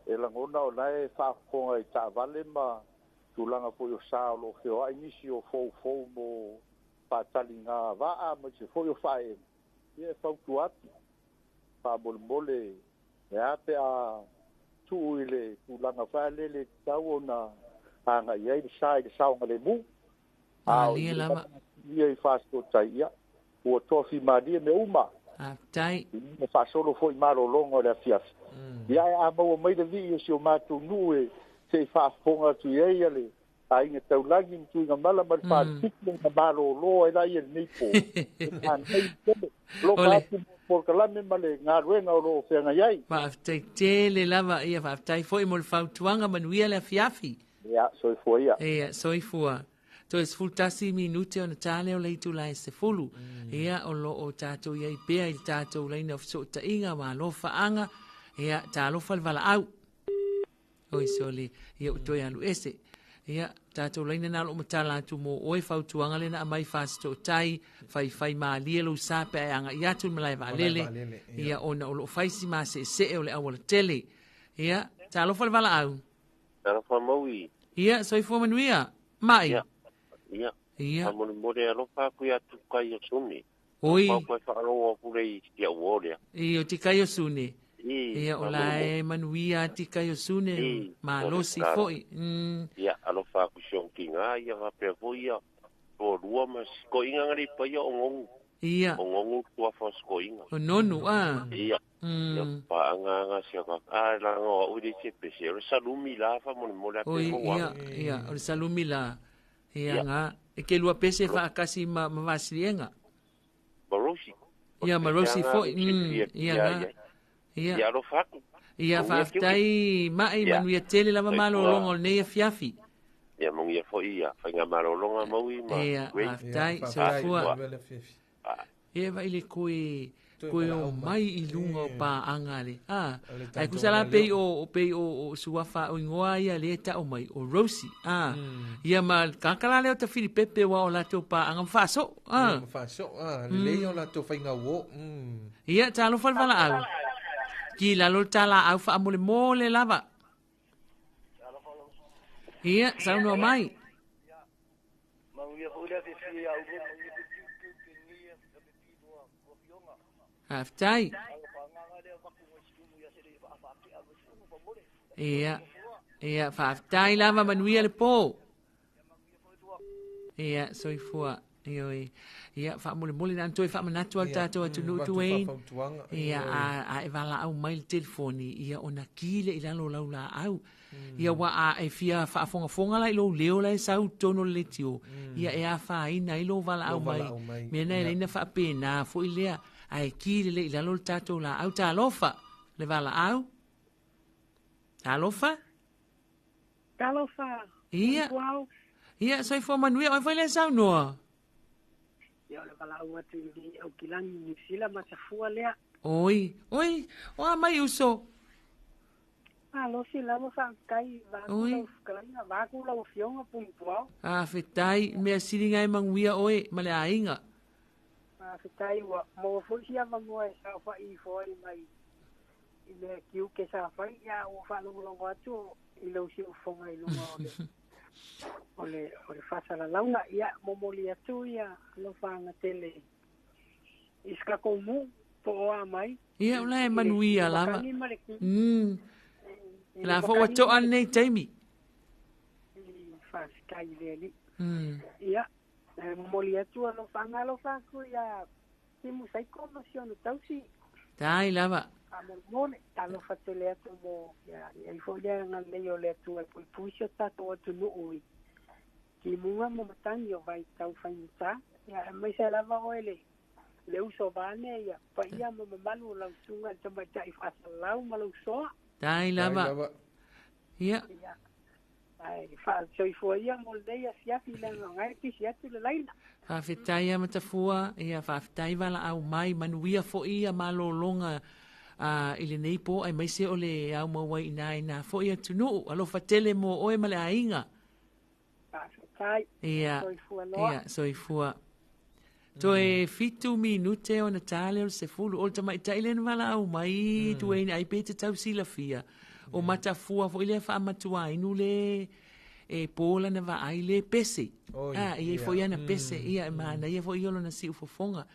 e lagona o la e faafofoga i taavale ma tulaga foi o sa o loo feoa'i nisi o foufou mo faataliga vaa ma se foi o faaeega. Ia e fautua atu faamolemole e a pe a tuu i le tulaga faalele tatau ona agai ai le sa i le saogalemu. Malie lava. Ia i Fasitoouta ia ua toafimalie mea uma. Faafetai. Ma faasolo foi malologa o le afiafi. Ia ae a maua mai le vii o si o matou nuu e se i faafofoga atu i ai le aiga taulagi ma Tuigamala ma le Falefitu ona malolo ai laia i lenei po. E manaia tele. Alofa atu mo polokalame ma le galuega o lo o feagai ai. Faafetai tele lava, ia faafetai foi mo le fautuaga, manuia le afiafi. Ia, soifua ia. Ia, soifua. Toe 11 minute ona ta lea o le itula e 10. Ia, o lo o tatou i ai pea i le tatou laina o fesootaiga ma alofaaga. Ia, talofa le valaau. Oi sole, ia ua toe alu ese. Ia, tatou laina na o lo o matala atu mo oe fautuaga lea na aumai Fasitootai, faifai malie lou sa pe a e agai atu i le malae vaalele. Ia, ona o lo o fai si maseesee o le aualatele. Ia, talofa le valaau. Talofa maui. Ia, soifua manuia. Mai. Ia. Ia. Ia. Faamolemole alofa atu ia Tukai o Sune. Oi. Pau koe faalogo atu le i si au o lea. I o Tikai o Sune. I. Ia, o la e manuia Tikai o Sune, I. malosi foi. Ia, alofa atu si ona tiga, ia faapea foi ia toalua ma sikoiga nga le paia o Nonu. Ia. O Nonu tuafa o sikoiga. O Nonu, a. Ia. Ia, paanga anga sia ka a la ngo o le se pese o le salumi la fa mo mo la pe Oi, mo ia, ia, o le salumi la. Ia, Ia. nga, e ke lua pese fa akasi ma vasilienga. Marosi. Ia, Marosi Ia, foi. nga, ia, Ia, ia, nga. ia. Ia. Ia, alofa atu. Ia, Manuia faafetai, mai, Ia. manuia tele lava Soifua. malologa o lenei afiafi. Ia, manuia foi, ia, faiga malologa maui ma Ia, Great. faafetai, Ia, faafetai, soifua. manuia le afiafi. Ia, vai le koe, Toe koe o valaau mai. mai i luga o paaga le. O le Ai tatou kusa la laleo. pei o, o pei o, o suafa o ingoa ia le tau mai, o Rosie. Ia ma kakala leo ta Filipepe wa o latou paaga ma faaso. Ia, ma faaso. Lelei o latou faiga uo. Ia, talofa le valaau. Ki lalo le talaau faamolemole lava. Ia, saunoa mai. Manuia foi le afiafi ia ulu, manuia foi tiu tiu ke ngia, ka pe pi noa, kua fionga. Faafetai. Ia, ia, faafetai lava, manuia le po. Ia, soifua. Ia, oi. Ia, faamolemole na toe faamanatu a le Ia, tatou atunuu avatu Tuaine. faafautuaga. Ia, Ia, oi. a e valaau mai le telefoni, ia ona ki le i lalo lau laau. Ia, ua a e fia faafogafoga la i lou leo la e sau tonu le letio. Ia, e afaina i lou valaau Lou mai. valaau mai. Mea na e Ia. leina faapena foi lea. Ae ki le le i lalo le tatou laau. Talofa, le valaau. Talofa. Talofa. Ia. Soifua. Ia, soifua manuia. Oi foi le saunoa. Ia, o le valaau atu i le Aukilani, Niu Sila, ma tafua lea. Oi, oi, o a mai uso. Malosi lava faafetai, vaku Oi. lau fetalaiga, vaku lau afioga Puipuao. Faafetai, mea siliga e manuia oe ma le aiga. Faafetai, ua maua foi si avanoa e saofai ifo ai mai i mea kiuke sa fai, ia ua faalogologo atu i lau siufofoga i luga o le o le o le faasalalauga. Ia momoli atu ia alofaga tele i se tatou nuu po o a mai. Ia, o la e I le manuia lava. makani ma le ki- I le La fo ua makani to'a ma le lenei taimi. i faafetai i le alii. Ia, e momoli atu alofaga alofa atu ia Timu Saiko ma si ona tausi. Tai lava. Faamolemole, talofa tele atu mo ia ia foi lea agalelei o le Atua e puipui si o tatou atunuu i timuga ma matagi o vaitau faigata. Ia aemaise lava oe le le uso vaane ia paia ma mamalu o lau susuga i le tamaitai faasalalau ma lau soa. Tai Tai lava. lava. Ia. Ia, ai faasoifua ia mo lenei afiafi leaga o gae pisi atu le laina. Faafetai ia Matafua, ia faafetai valaau mai, manuia foi ia malologa i lenei po, aemaise o le au maua i nā i nā foi atunuu. Alofa tele mo oe ma le aiga. Faafetai. Ia, Soifua loa. ia, soifua. Toe 7 minute ona tā lea o le 10. O le tamaitai lea na valaau mai, Tuaine, ai pe te tau silafia. O Matafua foi lea faamatuainu le e pō lana vaai le pese. Oi, Ia ia. foi ana pese, ia, e manaia foi ia lona siufofoga.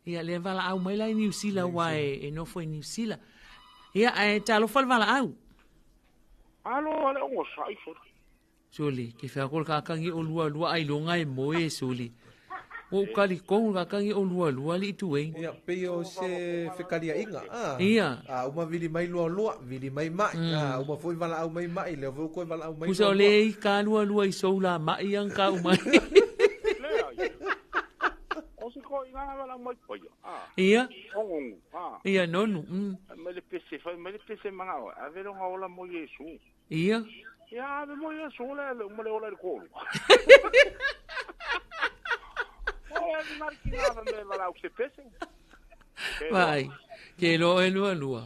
Ia, lea valaau mai la i Niu Sila, Niu ua Sila. e nofo i Niu Sila. Ia, ae talofa le valaau. Alo, ale ongo sai foi. Suli, ke whea ko le kakangi o lua lua ai longa e moe e suli. Ua ukali kou le kakangi o lua lua li tu e. Ia, pei o se fekaliaiga. Ah. Ia. A uma vili mai lua lua, vili mai mai. A uma foi valaau mai mai, lea foi koe valaau mai Pusa o le i ka lua lua i sou la mai ang ka umai. O se ko inga wala mai paia. Ah. Ia. Ongongu. Ah. Ia nonu. Mai le pese, fai mai le pese manga o. Ave longa ola mo Yesu. Ia. Ia ave mo Yesu le le uma le ola i le kolu. O e mari ki ngā me wala se pese. Vai, ke lo e lua lua.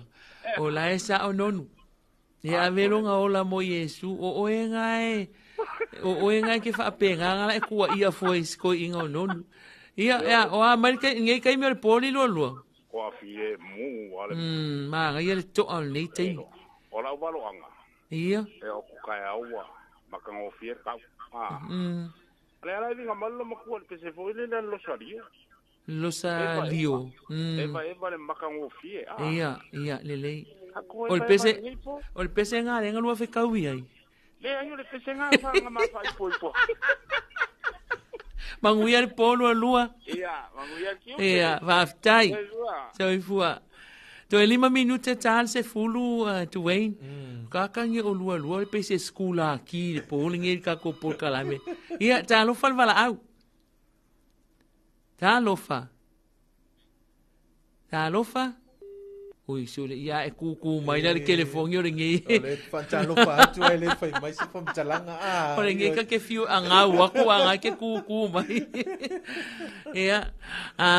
O la e sa o nonu. Ia ave longa ola mo Yesu o oe ngai. O oe ngai ke whaapenga ngala e kua ia fo e sko inga o nonu. Ia, ia, o a mai ke ngai kai me o le poli lua lua. Ko a fie mu ale. Ma ngai le to au nei te. O la uvalo anga. Ia. E o ku kai aua makanga o fie kau. Ah. Le ala vinga malo makua le pese fo ile le lo salio. Lo salio. Eva eva le makanga o fie. Ah. Ia, ia le lei. O le pese o le pese ngā le lua whekau ai. Le ai o le pese ngā fa ngā ma fa ipo ipo. Manguia le polo a lua. Ia, manguia ki Ia, whaftai. Soifua. Toe 5 minute ta se fulu Dwayne. Kakangi o lua lua le pese skula ki le poli nge ka ko pol kalame. Ia, ta alofa le vala au. Ta alofa. Ta alofa. Ui, sule, ia e kuku mai la le telefongi o le nge. O le whantalofa atu ai le whai mai se whamtalanga. Ah, O le nge ka ke fiu a ngau aku a ngai ke kuku mai. Ia,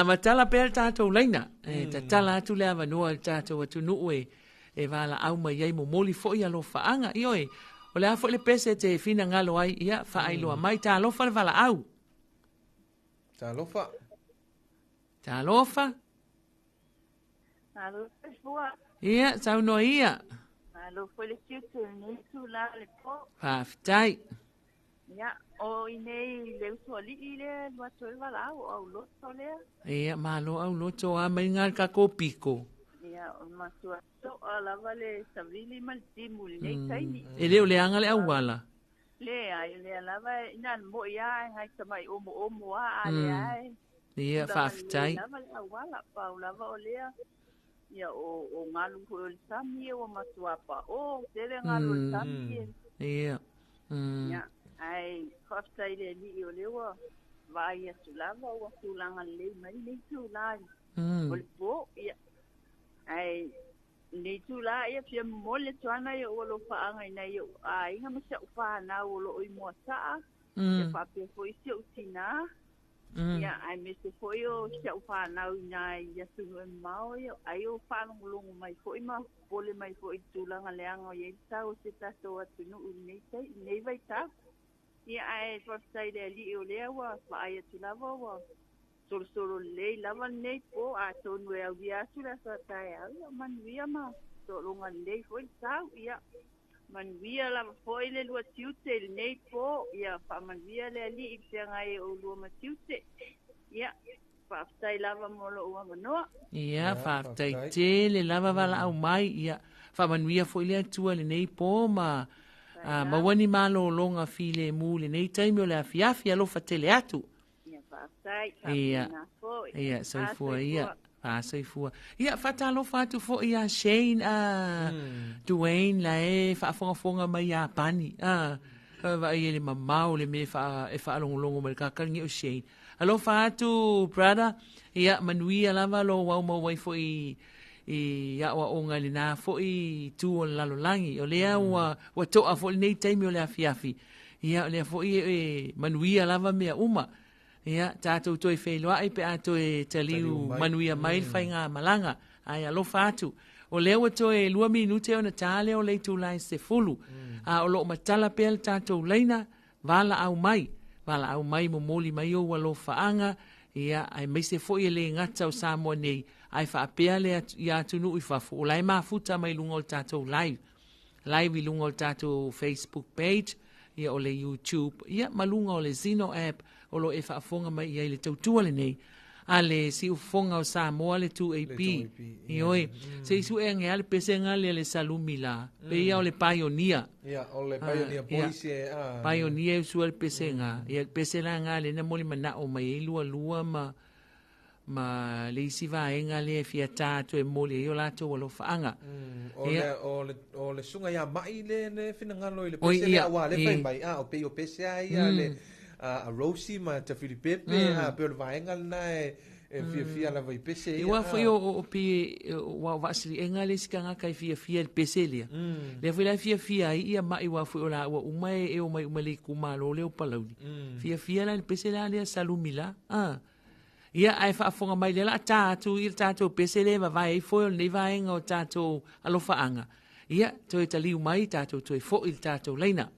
matala pea le tātou laina. E, tatala atu le awanoa le tātou atu nuu e, e wala au mai ai momoli fo i alofa anga. Io e, o le afo le pese te whina ngalo ai, ia, whaailoa mai, tā alofa le wala au. Talofa. Talofa. Alo fua. Ia, saunoa ia. Alo foi le tiute nei tu la le po. Whaftai. Ia, o i nei le uso ali i le lua toe wala au au loto lea. Ia, malo au loto a mai ngā ka ko piko. Ia, o matua to'a lava le savili ma le timu le nei taimi. E leo le anga le auala. Le ai, le lava ina mo ia ngai tamai omo omo a a le ai. Ia, whaftai. Lava le auala, pau lava o lea. Ia, o ngalu foi o le sami e o matua pa. O, tele ngalu o le sami e. Ia. Ia, ai, whaftai le li o lewa. Vai atu lava ua tūlanga lei mai nei tūlā. O le pō, ia. Ai, nei tūlā ia fia mole tuana ia ua lo whaanga ina ia a inga ma sia uwhanau o lo oi mua taa. Ia whapea foi sia utina. Ia, ai me se foi o sia uwhanau ina ia tunu e mao ia. Ai o whanongolongo mai foi ma pole mai foi tūlanga leanga o ia tau o se tatou atu nuu nei tai, nei vai tau. Ia, ai whaftai le ali o lea ua whaai atu lava ua solo solo lei lava nei po a tonu e au ia atu la sa tae au ia manuia ma tolonga lei foi tau ia manuia lava foi le lua tiute le nei po ia whaamanuia le ali i whianga e o lua matiute ia whaftai lava mo lo ua manoa. Ia, whaftai tele lava wala au mai ia whaamanuia foi le atua le nei po ma mawani malo longa file mu le nei taimi o le afiafi alofa tele atu. Ia, whaftai, Ia, ia, soifua, ia. Ah, soifua. Ia, whatalofa atu fo ia Shane, Dwayne, la e whaafongafonga mai ia pani. Vai e le mamau le me e whaalongolongo mai kakarangi o Shane. Alofa atu, brother. Ia, manuia lava lo wau mau wai fo i i awa o ngai le nā fo i tū o le lalolangi. O lea ua toa fo le nei taimi o le afiafi. Ia, o lea fo i e manuia lava mea uma. Ia, tātou toi whailoa ai pe a toi taliu manuia mai whai ngā malanga. Ai, alofa atu. O lea ua toe 2 minute ona tā leo le tūlai se fulu. A o loo matala pea le tātou leina, wala au mai. Wala au mai momoli mai o alofa anga. Ia, ai meise foi e le ngata o Samoa nei. Ai whaapea le ia atunu i fafu. O lai mafuta mai lunga o le tātou live. Live i lunga o le tātou Facebook page. Ia o le YouTube. Ia, malunga o le Zeno app. O lo e whaafonga mai ia i le tautua le nei. A le siufofoga o Samoa le 2AP. Ioe. Se i suʻe age a le pesega lea le salumi la. Pe ia o le Pioneer. Ia, o le Pioneer Boys e a. Pioneer e usua le pesega. Ia le pese la ga le na moli manao mai ai lualua ma ma le isi vaega lea e fia tā atu e moli ai o latou alofaaga. O le o le o le susuga ia Ma'i le le finagalo i le pese lea aua lea fai mai a o pei o pese a ia le a Rosie ma Tafilipepe a pei o le vaega lena e e fiafia lava i pese ia. Aua foi o pei ua o vaasiliega le isi tagata e fiafia i le pese lea. Lea foi la e fiafia ai ia Ma'i aua foi o laua uma e omai uma i le itumalo lea o Palauli. Fiafia la i le pese la lea Salumi la. Ia, ae faafofoga mai lea la a tā atu i le tatou pese lea e vavae ai foe o lenei vaega o tatou alofaaga. Ia, toe taliu mai tatou toe foi i le tatou laina.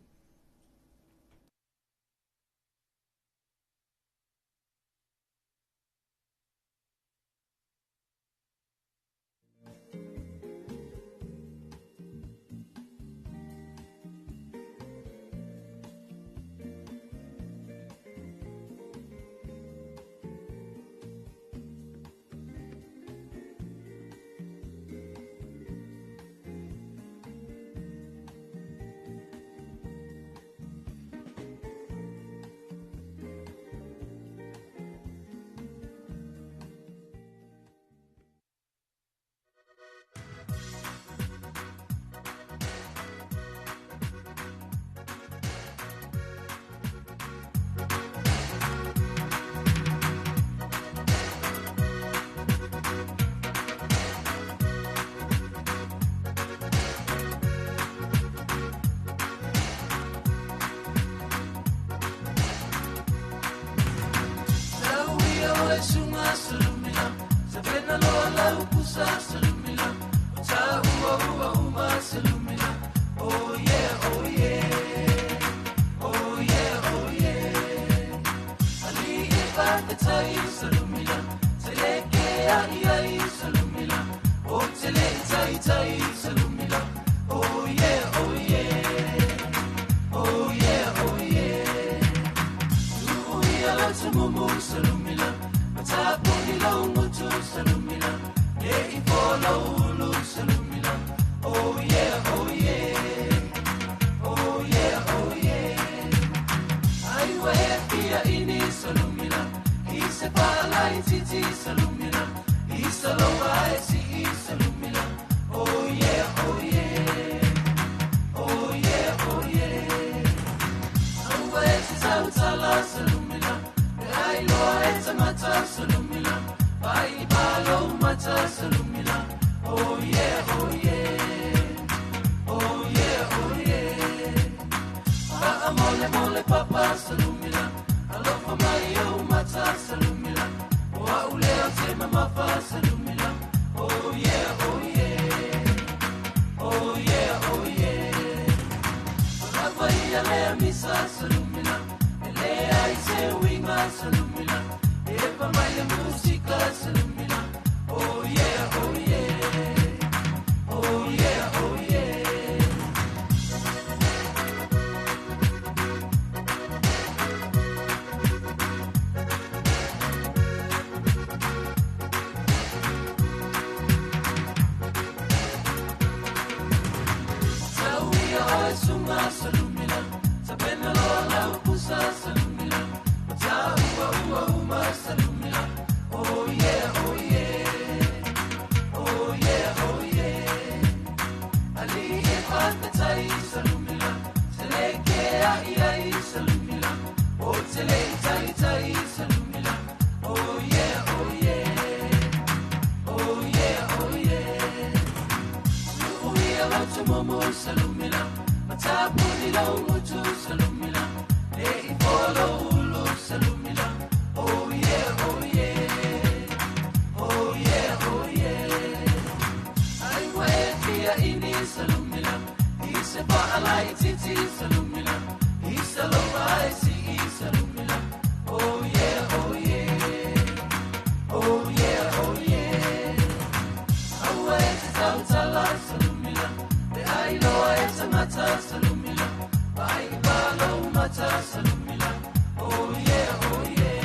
Oh yeah, oh yeah.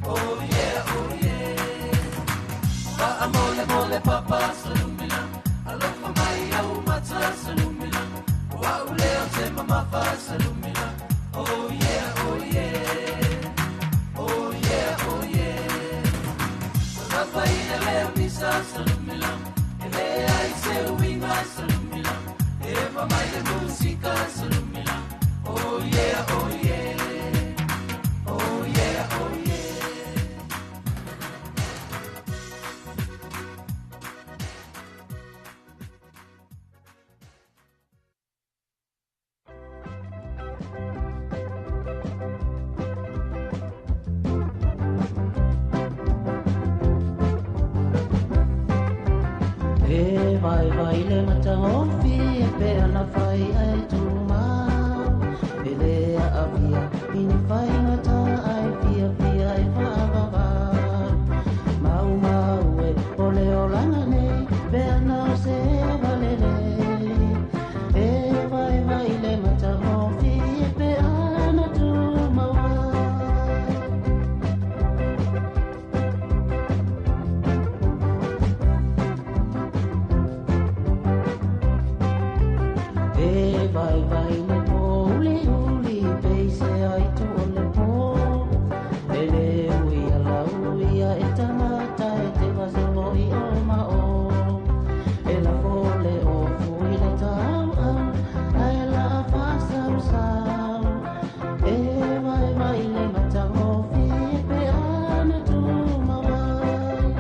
Oh yeah, Salumila, o au lea o se mamafa Salumila. Oh yeah, oh yeah, oh yeah, oh yeah. Mamafa ina lea misa Salumila, e le ai se uiga Salumila, e mamai le musika Salumila. Oh yeah, oh yeah, oh yeah, oh yeah. E vai vai le matagofi e pe ana fai ai tumau E le aafia i ni faigata ai fiafia e faavavau Mau mau e o le olaga nei pe ana o se valelei E vai vai le matagofi e pe ana tumau ai. E vai vai le po uli uli peise ai tu o le po E le ui ala ui a e tangata e te vasogo i o ma o E la fole o fui le tau au ai la fa sau sau E vai vai le matagofi pe ana tu mawai.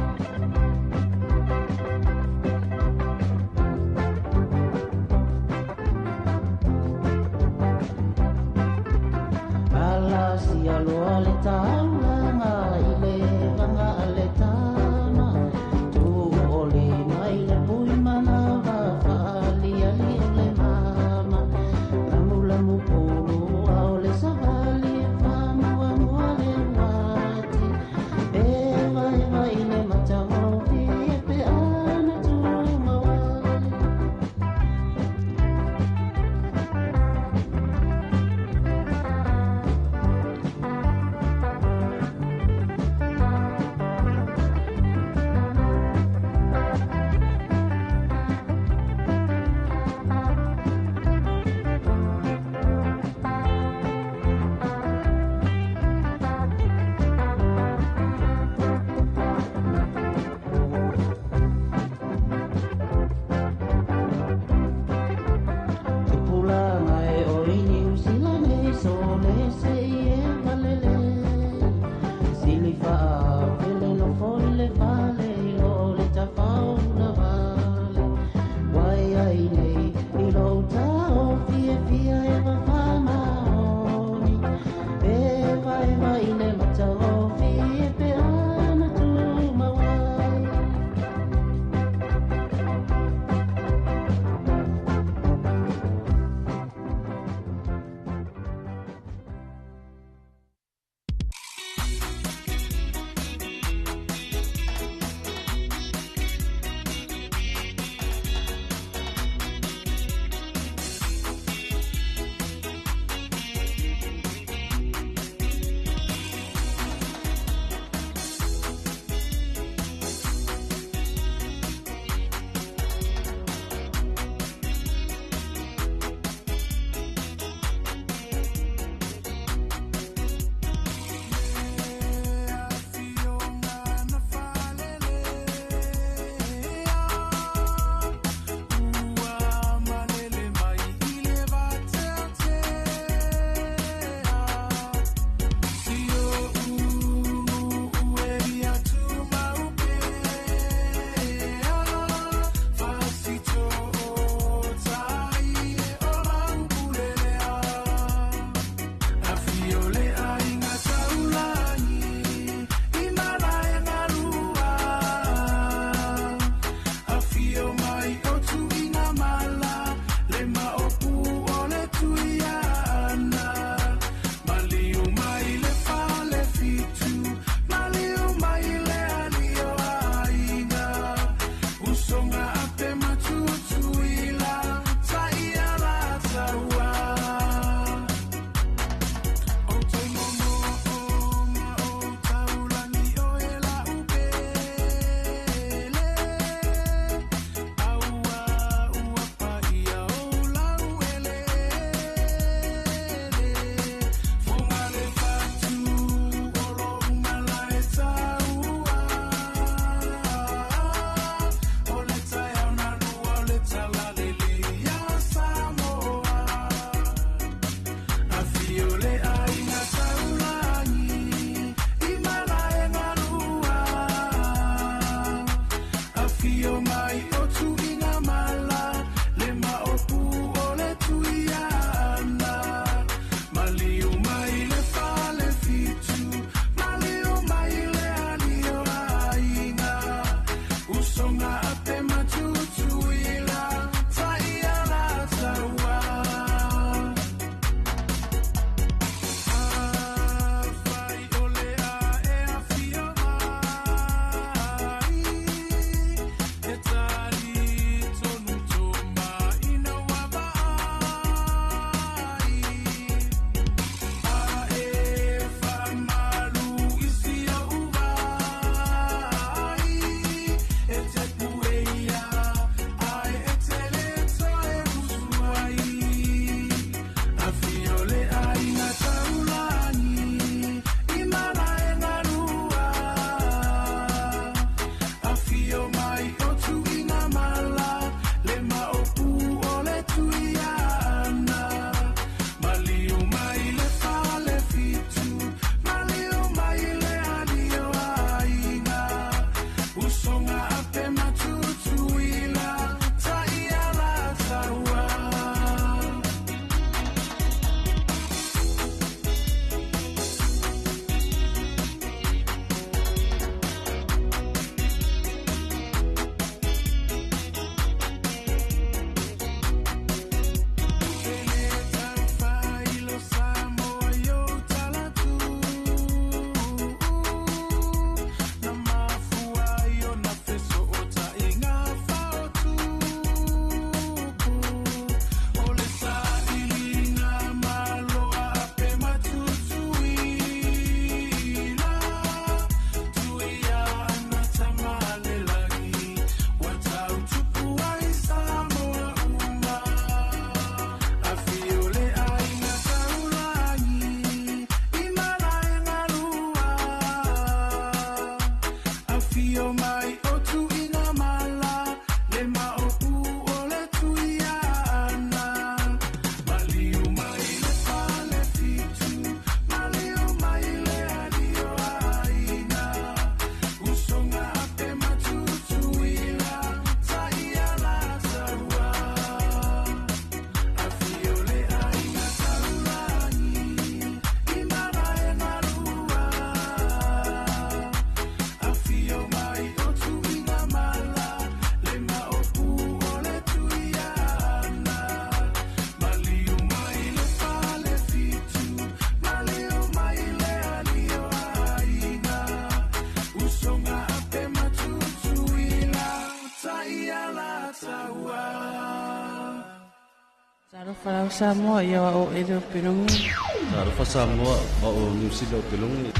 Talofa lau Samoa, ia o au o Ele o Pelogi. Talofa Samoa, o au o Niu Sila o Pelogi.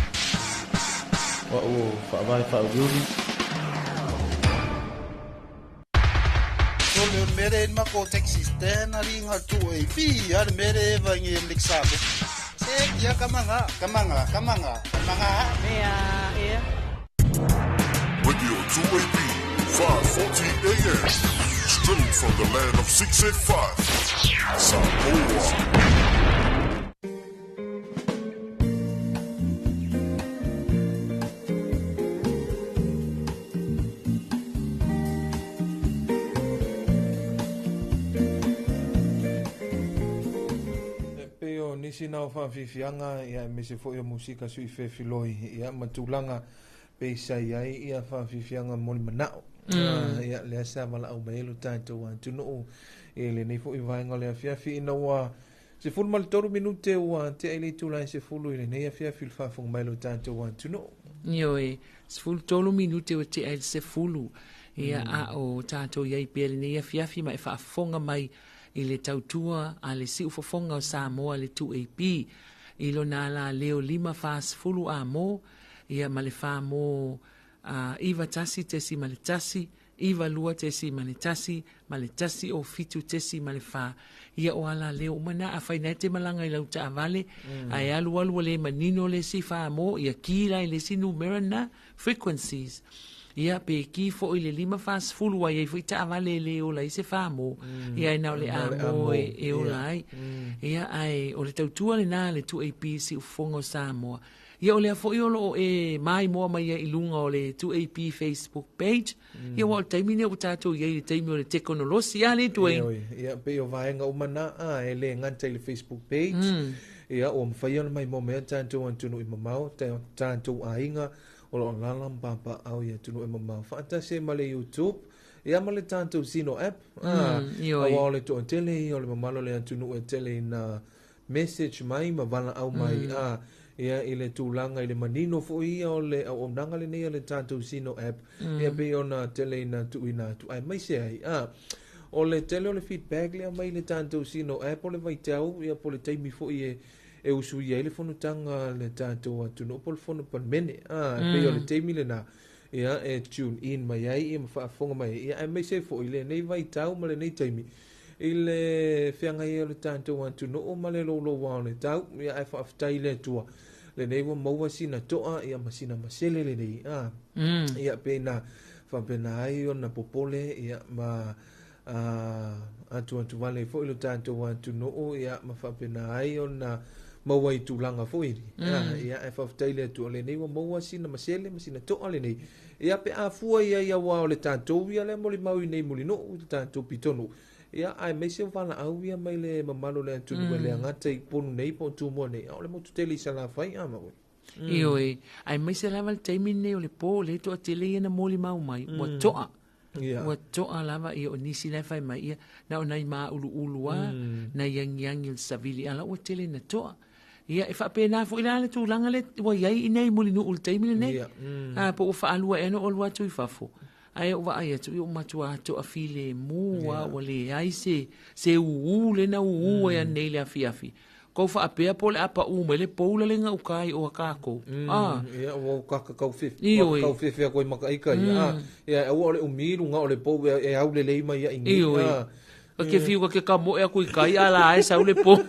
O au o Faavae Faauliuli. O le mere in mako taxi stand ari nga tu e pi a le mere e vangi e lik sabo. Se kia kamanga, kamanga, kamanga, kamanga. Mea ea. Radio 2AP, 5:40 a.m. Straight from the land of 685, Samoa. E pei o nisi na o faafiafiaga ia aemaise foi o musika sui fefiloi ia ma tulaga pei sa i ai ia faafiafiaga mo le manao. Ia lea sa valaau mai ai lo tatou atunuu i lenei foi vaega o le afiafi ina ua 13 minute ua tea i le itula e 10 i lenei afiafi i le faafofoga mai lo tatou atunuu. Ioe, 13 minute ua tea i le 10, ia a o tatou i ai pea i lenei afiafi ma e faafofoga mai i le tautua a le siufofoga o Samoa le 2AP i lona alaleo 5 40 a mo, ia ma le 4 mo 91.1, 92.1, ma le 107.4. Ia o alaleo uma na, afai na e te malaga i lau taavale, ae alu alu ua le manino le isi fa mo, ia ki la i le isi numera na, frequencies. Ia pe ki foi le 5 40 ai ai foi taavale e le ola i se fa mo, ia e na o le a mo e ola ai. Ia ae o le tautua lena le 2AP siufofoga o Samoa. Ia o lea foi o loo e maimoa mai ai i luga o le 2AP Facebook page. Ia ua o le taimi lenei ua tatou i ai i le taimi o le tekonolosi a le Dwayne. Ioe, ia pei o vaega uma na a e le gata i le Facebook page. Ia ua mafai ona maimoa mai ai tatou atunuu i mamao, tatou aiga o lo o alaala ma papaaao i atunuu e mamao faatasi ai ma le YouTube. Ia ma le tatou Zeno app. Aua o le toatele ia o le mamalu o le atunuu e tele ina message mai ma valaau mai a ia i le tulaga i le manino foi ia o le auaunaga lenei a le tatou Zeno app. Ia pei ona tele ina tuuina atu aemaise ai a o le tele o le feedback lea mai le tatou Zeno app o le vaitau ia po o le taimi foi e usuia ai le fonotaga a le tatou atunuu po o le fono Palemene a e pei o le taimi lena ia e tune in mai ai ia ma faafofoga mai ai ia aemaise ai foi lenei vaitau ma lenei taimi i le feagai ai o le tatou atunuu ma le louloua o le tau ia ae faafetai i le Atua lenei ua maua sina toa ia ma sina masele lenei a ia pei na faapena ai ona popole ia ma atuatu vale ai foi lo tatou atunuu ia ma faapena ai ona maua i tulaga foi ia ae faafetai i le Atua lenei ua maua sina masele ma sina toa lenei ia pe a fua ia ia ua o le tatou ia lea molimau i nei Mulinuu i le tatou pitonuu ia aemaise o valaau ia mai le mamalu o le atunuu e le gata i Upolu nei po o Tumua nei a o le motu tele i Salafai a Maui. Ioe, aemaise lava le taimi lenei o le po, lea e toatele ia na molimau mai, ua toa. Ua toa lava ia o nisi la e fai mai ia, na o nai māuluulu lava, nai agiagi o le savili ala ua tele ina toa. Ia, e faapena foi la le tulaga lea ua i ai i inei i Mulinuu i le taimi lenei. A, po ua faalua ea ona ou alu atu i fafo, ae ou vaai atu, ia ua matua toafilemu lava, ua leai se ū lea na ū ai ananei i le afiafi. Kou faapea po o le a paʻū mai le poula le gauta i o a kākou. A. Ia, ua kakakau Ioe. fefe atu ai ma ka ika ia. A, ia, aua o le umi i luga o le pou e aulelei mai ai nei. Ioe. A. Ka ke fiu ka ke kamoe aku i kai a la e sau le pou.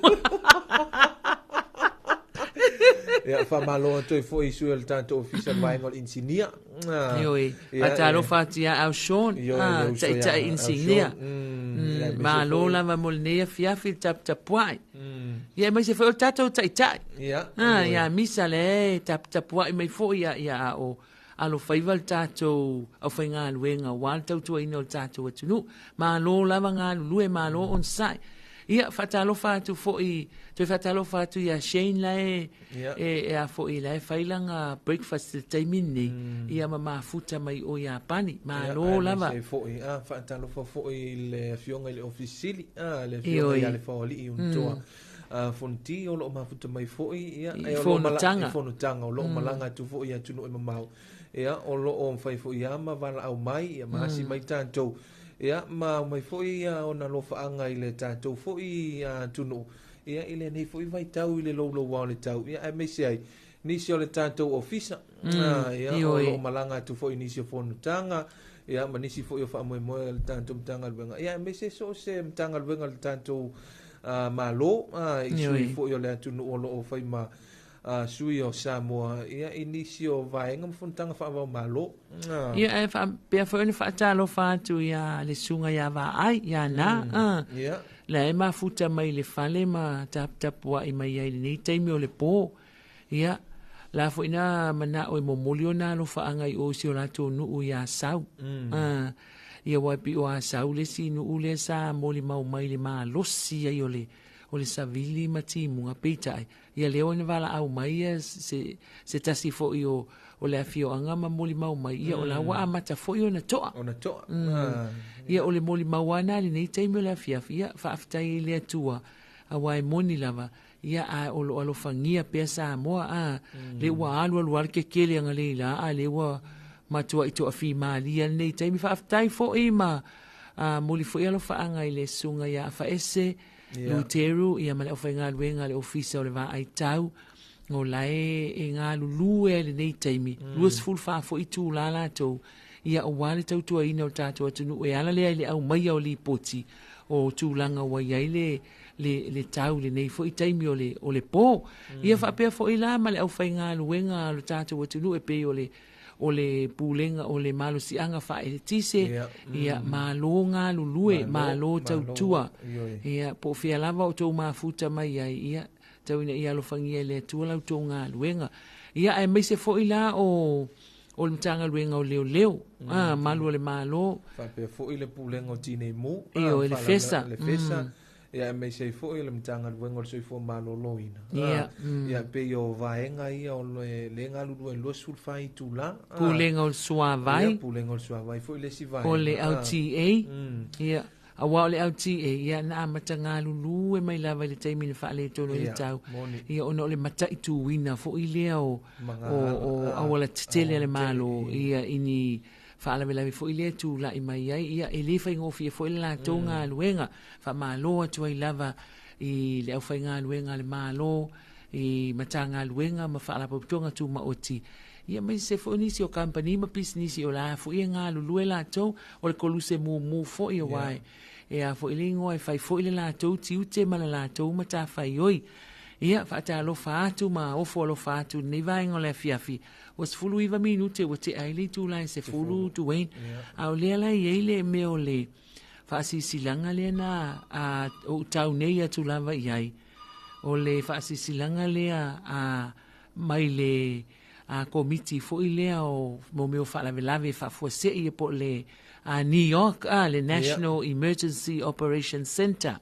Ia, faamalo atu ai foi i sui o le tatou ofisa o le vaega o le inisinia. A, Ioe. ia, Faatalofa atu ia au Sean, Ioe, a, le uso ia taitai au inisinia. Sean. Ia, aemaise Malo foi. lava mo lenei afiafi le taputapuai. Ia, aemaise foi o le tatou taitai. Ia, A, ioe. ia misa le taputapuai mai foi ia, ia a o alofaiva le tatou aufaigaluega aua le tautuaina o le tatou atunuu. Malo lava galulue, malo onosai. Ia, faatalofa atu foi, toe faatalofa atu ia Shane la e, e a foi la e fai lana breakfast i le taimi lenei, ia ma mafuta mai o Iapani. Malo Ia, lava. aemaise foi, a, faatalofa foi i le afioga i le Ofisa Sili, a, le afioga ia le Faoalii Unitoa. A, Fonoti o loo mafuta mai foi, ia, I e o loo fonotaga. i fonotaga, o loo malaga atu foi i atunuu e mamao. Ia, o loo mafai foi ia ma valaau mai, ia ma asi mai tatou. Ia, ma aumai foi ia ona alofaaga i le tatou foi atunuu, ia, i lenei foi vaitau i le louloua o le tau, ia, aemaise ai nisi o le tatou ofisa, ia, o lo o malaga atu foi i nisi o fonotaga, ia, ma nisi foi o faamoemoe o le tatou Matagaluega, ia, aemaise so o se Matagaluega o le tatou Malo, i sui foi o le atunuu o lo o fai ma sui o Samoa, ia, i nisi o vaega ma fonotaga faava-o-Malo. Ia, ae faapea foi ona faatalofa atu ia le susuga ia Vaai, ia Na, la e mafuta mai i le fale ma taputapuai mai ai i lenei taimi o le po. Ia, la foi na manao e momoli ona alofaaga i o i si o latou nuu i Asau. Ia, aua e pei o Asau le isi nuu lea sa molimau mai i le malosi ai o le o le savili ma timuga, peitai, ia lea ua na valaau mai ia se, se tasi foi o, o le afioaga ma molimau mai, ia o la ua amata foi ona toa. Ona toa. Ia o le molimau lava na i lenei taimi o le afiafi, ia faafetai i le Atua, aua e moni lava, ia a o lo o alofagia pea Samoa, a, lea ua alu alu lava le kekele agalei la, a lea ua matuai toafimalie lenei taimi. Faafetai foi ma a, moli foi alofaaga i le susuga ia Afaese, yeah. Luteru, ia ma le aufaigaluega a le Ofisa o le Vaai Tau, o la e, e galulue ai lenei taimi, 24 foi itulā latou, ia aua le tautuaina o le tatou atunuu e ala lea i le aumaia o lipoti o tulaga ua i ai le, le, le tau i lenei foi taimi o le, o le po. Ia faapea foi la ma le aufaigaluega a lo tatou atunuu e pei o le o le pulega o le malosiaga faaeletise, yeah. Ia malo galulue, malo, malo tautua. Ia po o fea lava o tou mafuta mai ai, ia tau ina ia alofagia e le Atua la outou galuega. Ia aemaise foi la o o le Matagaluega o Leoleo, malu o le Malo. Faapea foi le Pulega o Tinei Mu. Ioe, le FESA. Le FESA. Ia aemaise ai foi le Matagaluega o le Soifua Maloloina. Ia, Ia pei o vaega ia o le le galulue i le 24 itula. Pulega o le Suavai. Ia, Pulega o le Suavai foi le isi vaega. O le LTA. Ia, aua o le LTA, ia na amata galulue mai lava i le taimi na faaletonu ai le tau. Ia, ona o le mataituina foi lea o o auala tetele a le Malo, ia, i ni faalavelave foi lea e tulai mai ai, ia e le faigofie foi le latou galuega. Faamalo atu ai lava i le aufaigaluega a le Malo, i Matagaluega ma Faalapotopotoga Tumaoti, ia aemaise foi nisi o kamupani ma pisinisi o la foi e galulue latou, o le koluse mumu foi aua e a foi le igoa e fai foi le latou tiute ma le latou matafaioi. Ia, faatalofa atu ma ofo alofa atu i lenei vaega o le afiafi. Ua 19 minute ua tea ai le itula e 10, Duane. A o lea la e i ai le mea o le faasilasilaga lea na a, ou tau nei atu lava i ai. O le faasilasilaga lea a, mai le a, komiti foi lea o mo mea o faalavelave faafuasei po o le a, New York, a, le National Emergency Operations Center,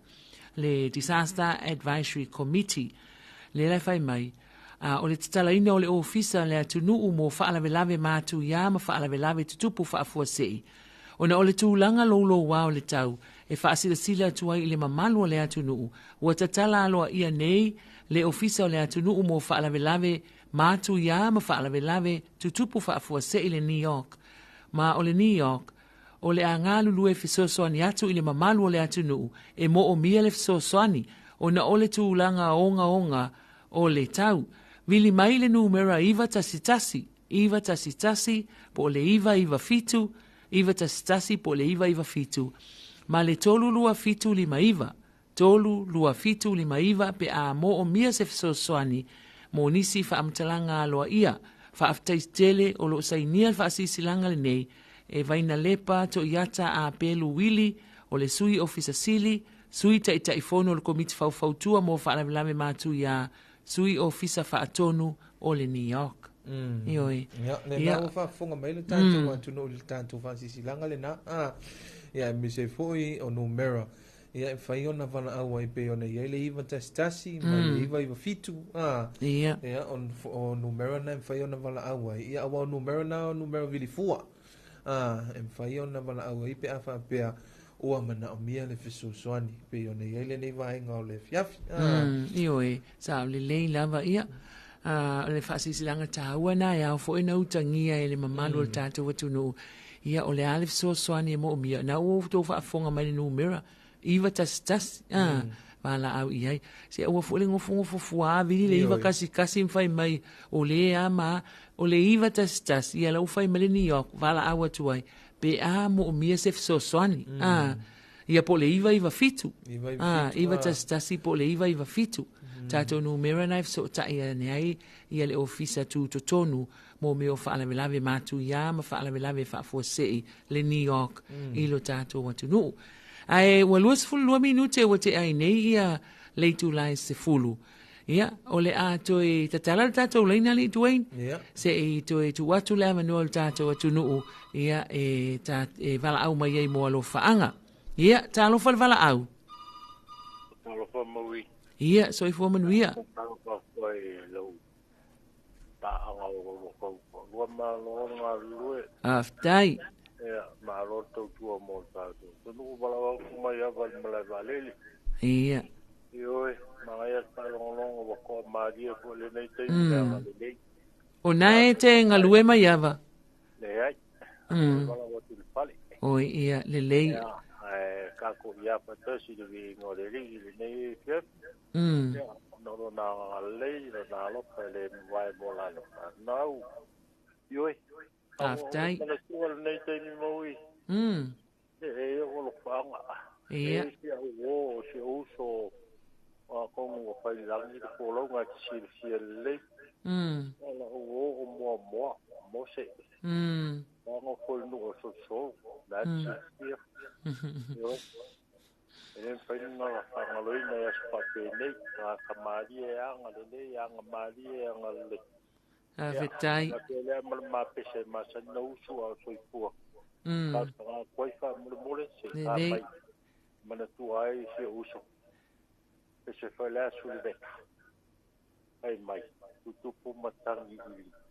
le Disaster Advisory Committee. Lea la e fai mai, A o le tatalaina o le Ofisa a le atunuu mo faalavelave matuia ma faalavelave tutupu faafuasei, ona o le tulaga loulouā o le tau e faasilasila atu ai i le mamalu o le atunuu, ua tatala aloaia nei le Ofisa o le atunuu mo faalavelave matuia ma faalavelave tutupu faafuasei le NEOC. Ma o le NEOC, o le a galulue fesoasoani atu i le mamalu o le atunuu e moomia le fesoasoani ona o le tulaga ogaoga o le tau. Vili mai le numera 911 911 po o le 997 911 po o le 997 ma le 32759 32759 pe a moomia se fesoasoani mo nisi faamatalaga aloaia. Faafetai tele o lo o sainia le faasilasilaga lenei e Vainalepa Toiata A. Pelu Wili o le Sui Ofisa Sili, Sui Taitaifono o le Komiti Faufautua mo Faalavelave Matuia, Sui Ofisa Faatonu o le NEOC. Ioe. Ia, lena ua faafofoga mai le tatou atunuu i le tatou faasilasilaga lena. Ia, aemaise ai foi o numera ia e mafai ona valaau ai pei ona i ai le 911 ma le 997. Ia. Ia, o numera na e mafai ona valaau ai. Ia, aua o numera na o numera vilifua. E mafai ona valaau ai pe a faapea ua manaomia le fesoasoani pei ona i ai lenei vaega o le afiafi. Ioe, sao lelei lava ia. O le faasilasilaga taua na e ao foi ona utagia e le mamalu o le tatou atunuu. Ia, o le a le fesoasoani e moomia, na ua outou faafofoga mai le numera, 911, a, valaau i ai. Se aua foi le nofonofo fua a vili le 911 ma fai mai, o le a ma a. O le 911, ia la ua fai mai le NEOC, valaau atu ai, pe a moomia se fesoasoani, a. Ia po o le 997, a, 911 po o le 997. Tatou numera na e fesootai ane ai ia le ofisa tutotonu mo mea o faalavelave matuia ma faalavelave faafuasei le NEOC i lo tatou atunuu. Ae ua 22 minute ua tea ai nei ia le itula e 10. Ia, o le a toe tatala le tatou laina alii Dwayne. Ia. Se i toe tuu atu le avanoa i le tatou atunuu, ia, e, ta, e valaau mai ai mo alofaaga. Ia, talofa le valaau. Talofa maui. Ia, soifua manuia. Talofa foi lau paaga o lo kau lua malo galulue. Faafetai. Ia, malo le tautua mo le tatou atunuu valaau atu mai ava i le malae vaalele. Ia. Ioe, manaia le faalogologo ua toamalie foi lenei taimi le agalelei. O na e te galue mai ava. Leai. Valaau atu i le fale. Oi, ia, lelei. Ia, ae tatou ia faatasi i le viiga o le Alii i lenei afiafi. Ia, ona o lona agalelei, lona alofa e le mavae mo lana fanau. Ioe. Faafetai. Manatua lenei taimi maui. E e o alofaaga. Ia. E si au uō, si ou uso, atonu ua fai i lagi le folauga e te silafia lelei. O lau uō o Moamoa, o Mose. Sa nofo i le nuu o Solosolo, o la e te silafia. Ioe. E le mafai ona faagaloina i aso faapenei, tagata malie, agalelei, agamalie, agalelei. Faafetai. Ia, faapea lea ma le mapese e masani na usu a o soifua. Talosaga atu ai faamolemole se i ta mai manatua ai si ou uso. Pese foi lea Suliveka. Fai mai, tutupu matagi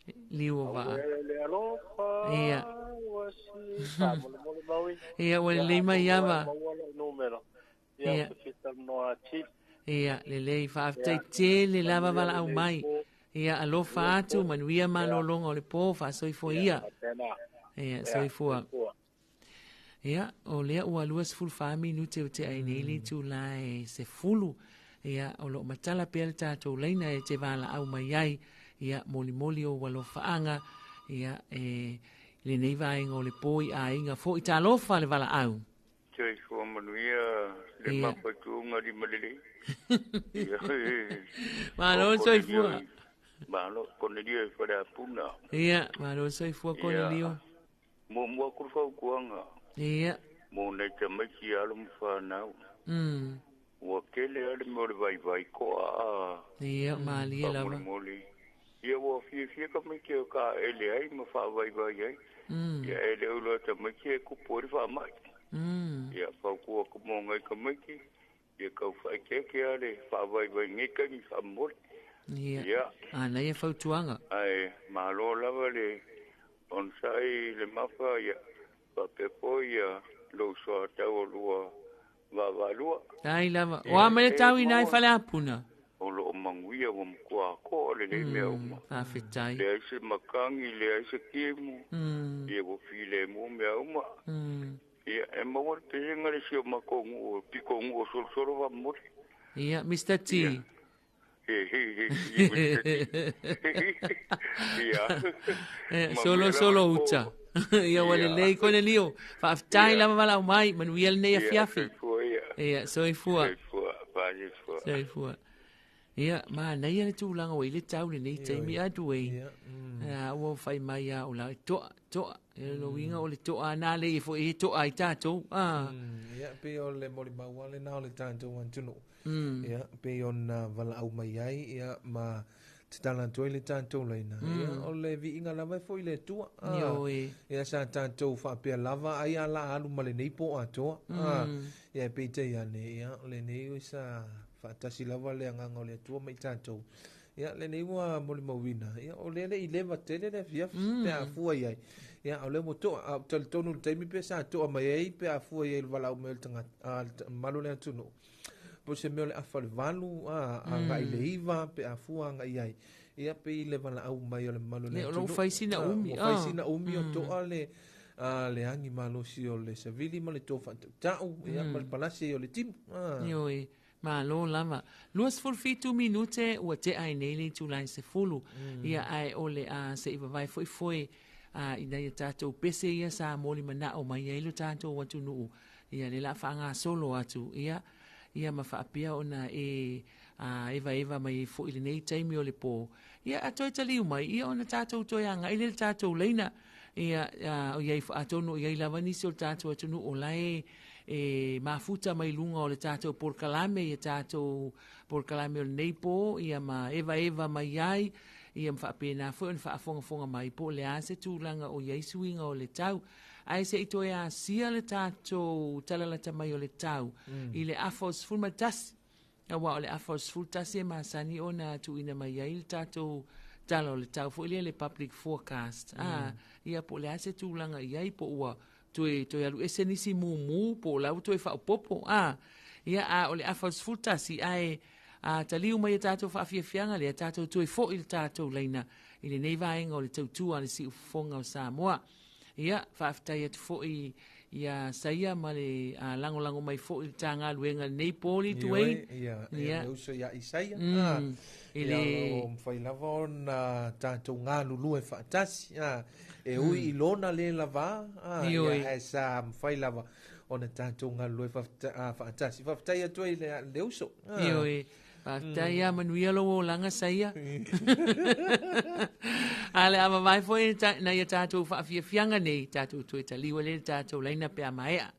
i Liu o vaa. Auē le alofa, Ia. ua si faamolemole maui. Ia, ua lelei mai Ia, ava. atonu ua maua lou numera. Ia, Ia. ou te fia talanoa atili. Ia, lelei, faafetai Ia, tele lava manuia valaau lenei mai. po. Ia, alofa atu, manuia malologa o le po, faasoifua Ia, ia. faapena. Ia, Ia, soifua. soifua. Ia, o lea ua 24 minute o tea ai nei le itula e 10. Ia, o lo o matala pea le tatou laina e te valaau mai ai. Ia, molimoli ou alofaaga, ia, e, i lenei vaega o le po i aiga foi. Talofa le valaau. Soifua manuia le Ia. mafaituga limalelei. Ia, Malo o soifua. Konelio, malo, Konelio i Faleapuna. Ia, malo soifua Konelio. Ia, muamua atu le fautuaga. Ia. Mo nai tamaiti alo ma fanau. Ua tele lava le mea o le vaivai koa a. Ia, malie lava. Faamolemole. Ia ua fiafia tamaiti e taele ai ma faavaivai ai. Ia e le o iloa tamaiti e tupu ai le faamai. Ia fautua atu mo nai tamaiti, ia tau faaeteete lava le faavaivai i nei taimi faamolemole. Ia. Ia. Manaia fautuaga. Ae malo lava le onosai le mafa ia faapea foi ia lou soatau o lua vaavaalua. Tai lava. Ia, O a mai le e tau ina i maua Faleapuna? O lo o manuia ua matua atoa lenei mea uma. Faafetai. Leai se makagi, leai se timu. Ia ua filemu mea uma. Ia, e maua le pesega le si o matou nuu, pito nuu o Solosolo faamolemole. Ia, Mister T. Ia. He, he, he, he, Mister T. Ia. Eh, Manuia solo, lava solo le po. uta. Ia, ua Ia. lelei Konelio. Faafetai Ia. lava valaau mai, manuia lenei Ia, afiafi. soifua ia. Ia, soifua. Soifua, faasoifua. Soifua. Ia, manaia le tulaga ua i le tau lenei taimi atu e. A, ua fai mai a o la, e toa, toa. E lo uiga o le toa na le i foi e toa ai tatou. A. Ia, pei o le molimau lava lena o le tatou atunuu. Ia, pei ona valaau mai ai, ia, ma tatala atu ai le tatou laina. Ia, o le viiga lava e foi i le Atua. A, Ioe. ia, sa tatou faapea lava, ai a la alu ma lenei po atoa. A, ia, peitai ane, ia, o lenei ua sa faatasi lava le agaga o le Atua ma i tatou. Ia, lenei ua molimauina. Ia, o lea le i leva tele le afiafi, pe a fua i ai. Ia, o lea ua toa, a ou talitonu i le taimi pe sa toa mai ai, pe a fua i ai i le valaau mai o le tagata, a, le mamalu o le atunuu. Po o se mea o le afa o le 8, a, agai i le 9, pe a fua agai i ai. Ia, pei le valaau mai o le mamalu o le Le, o lou atunuu. fai sina A, umi, ua fai a. sina umi o toa le, le agi malosi o le savili ma le tofa tau ia ma le palasi o le timu. Ioe, malo lava. 27 minute ua tea ai nei le itula e 10. Ia ae o le a se i vavae foi foi ina ia tatou pese ia sa moli manao mai ai lo tatou atunuu. Ia le la faagasolo atu ia ia ma faapea ona e eva mai foi i lenei taimi o le po. Ia a toe taliu mai ia ona tatou toe agai le tatou leina. Ia o iai atonu iai lava nisi o le tatou atunuu o lae e mafuta mai luga o le tatou polokalame ia tatou polokalame o lenei po ia ma eva mai ai ia ma faapena foi ona faafogafoga mai po o le a se tulaga o iai suiga o le tau. Ae se i toe asia le tatou talalata mai o le tau i le afa o 11. Aua o le afa o 11 e masani ona tuuina mai ai le tatou tala o le tau foi lea le public forecast. Ia po o le a se tulaga i ai po ua toe alu ese nisi mumu po o la ua toe faaopoopo. Ia a o le afa o 11 ae taliu mai e tatou faafiafiaga lea tatou toe foi le tatou laina i lenei vaega o le tautua a le siufofoga o Samoa. Ia faafetai atu foi ia Saia ma le lagolago mai foi le tagaluega lenei po li tuei. Ia le uso ia Isaia. I le o mawhai lava ona tatou galulue faatasi. E ui i lona le lava. Ia e sa mawhai lava ona tatou galulue faatasi. Faafetai atu ai le uso. Ioe. Faafetai ia manuia lou olaga Saia. A le avavai foi na ia tatou faafiafiaga nei, tatou toe taliu le tatou laina pe a maea.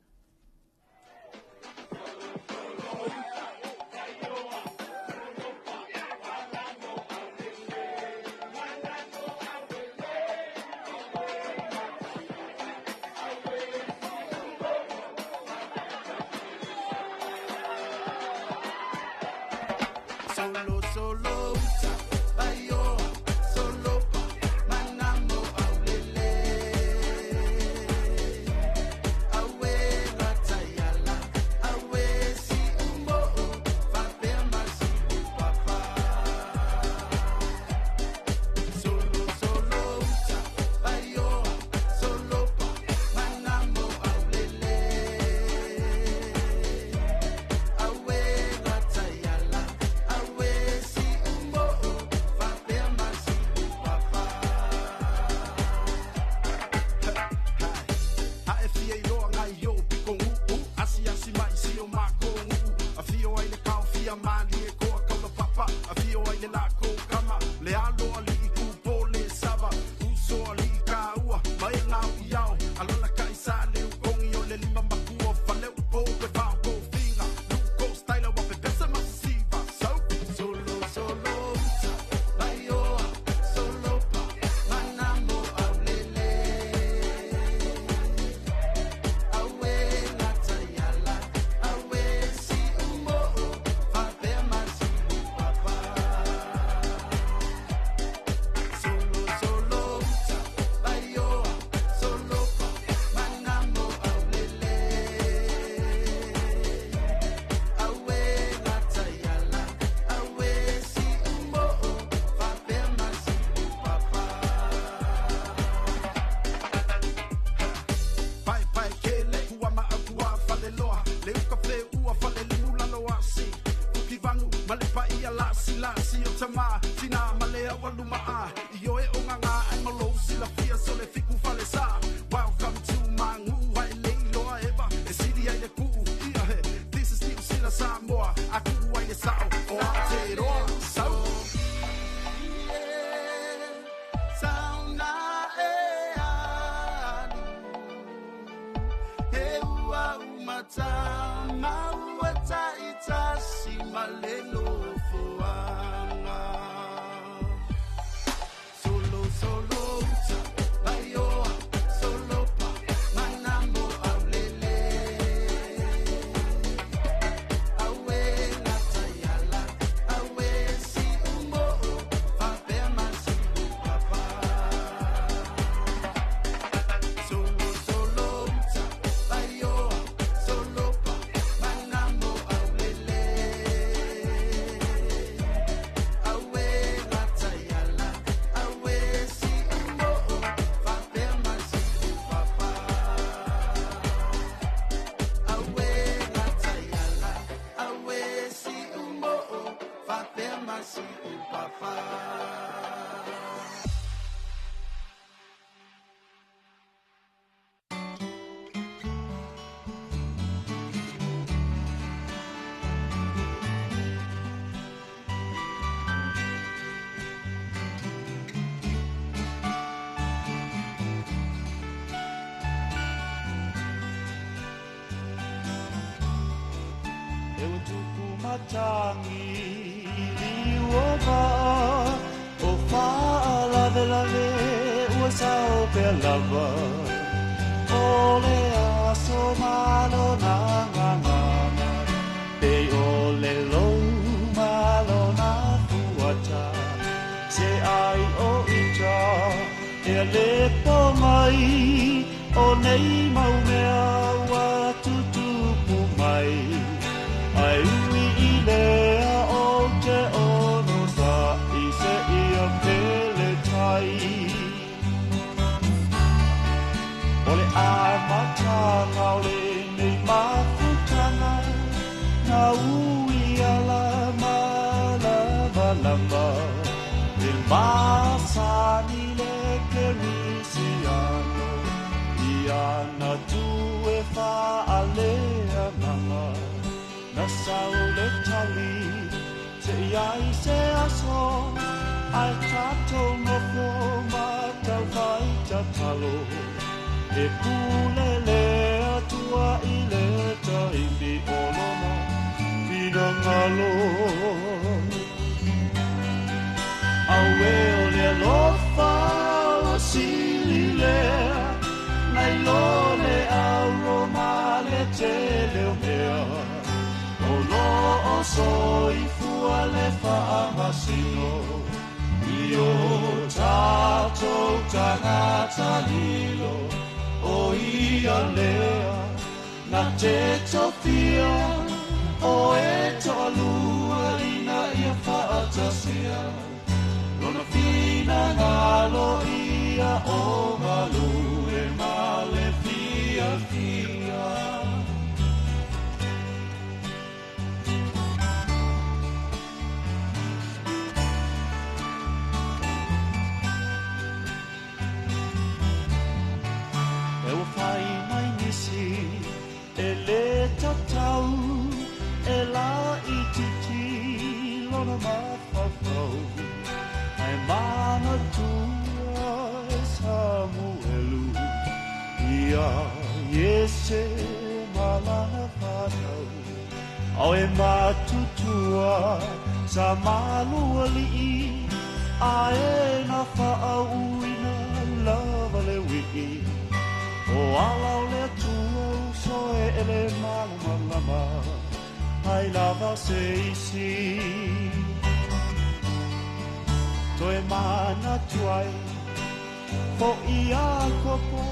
Kumatangi liu o va'a o fa'alavelave ua sao pea lava o le aso malona gagana pei o le lou malona fuata se ai o ita e le po mai o nei mau mea ua tutupu mai ai ui i lea o te ono sa i se ia pele tai. O le amataga o lenei mafutaga na ui ala malamalama e masani le Kerisiano ia na tu e faaleagaga na sau le tali se iai se aso ai tatou nofo ma taufai tatalo e pule le Atua i le taimi o lona finagalo. Auē o le alofa ua sili lea nai lo le auro ma le tele o mea o lo o soifua le faamasino i o tatou tagata lilo o ia lea na te tofia o e toalua ina ia faatasia lona finagalo ia o galue ma le fiafia. E ua fai mai nisi e le tatau e la itiiti lona mafaufau ae manatua e Samuelu ia Iese ma lana fanau ao e matutua sa malualii ae na faauuina lava le uii o ala o le Atua uso e ele malamalama ai lava se isi. Toe manatu ai fo'i Iakopo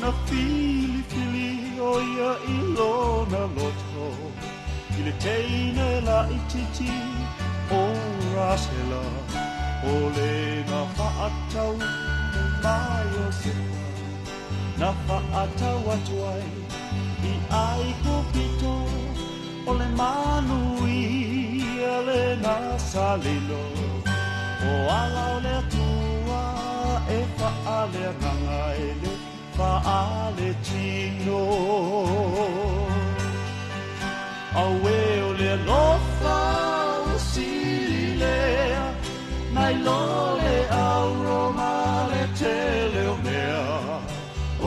na filifili o ia i lona loto i le teine laitiiti o Rasela o le na fa'atau ma Iosefa na fa'atau atu ai i Aikupito o le manuia le na salilo o ala o le Atua e fa'aleagaga e le fa'aletino. Auē o le alofa ua sili lea nai lo le auro ma le tele o mea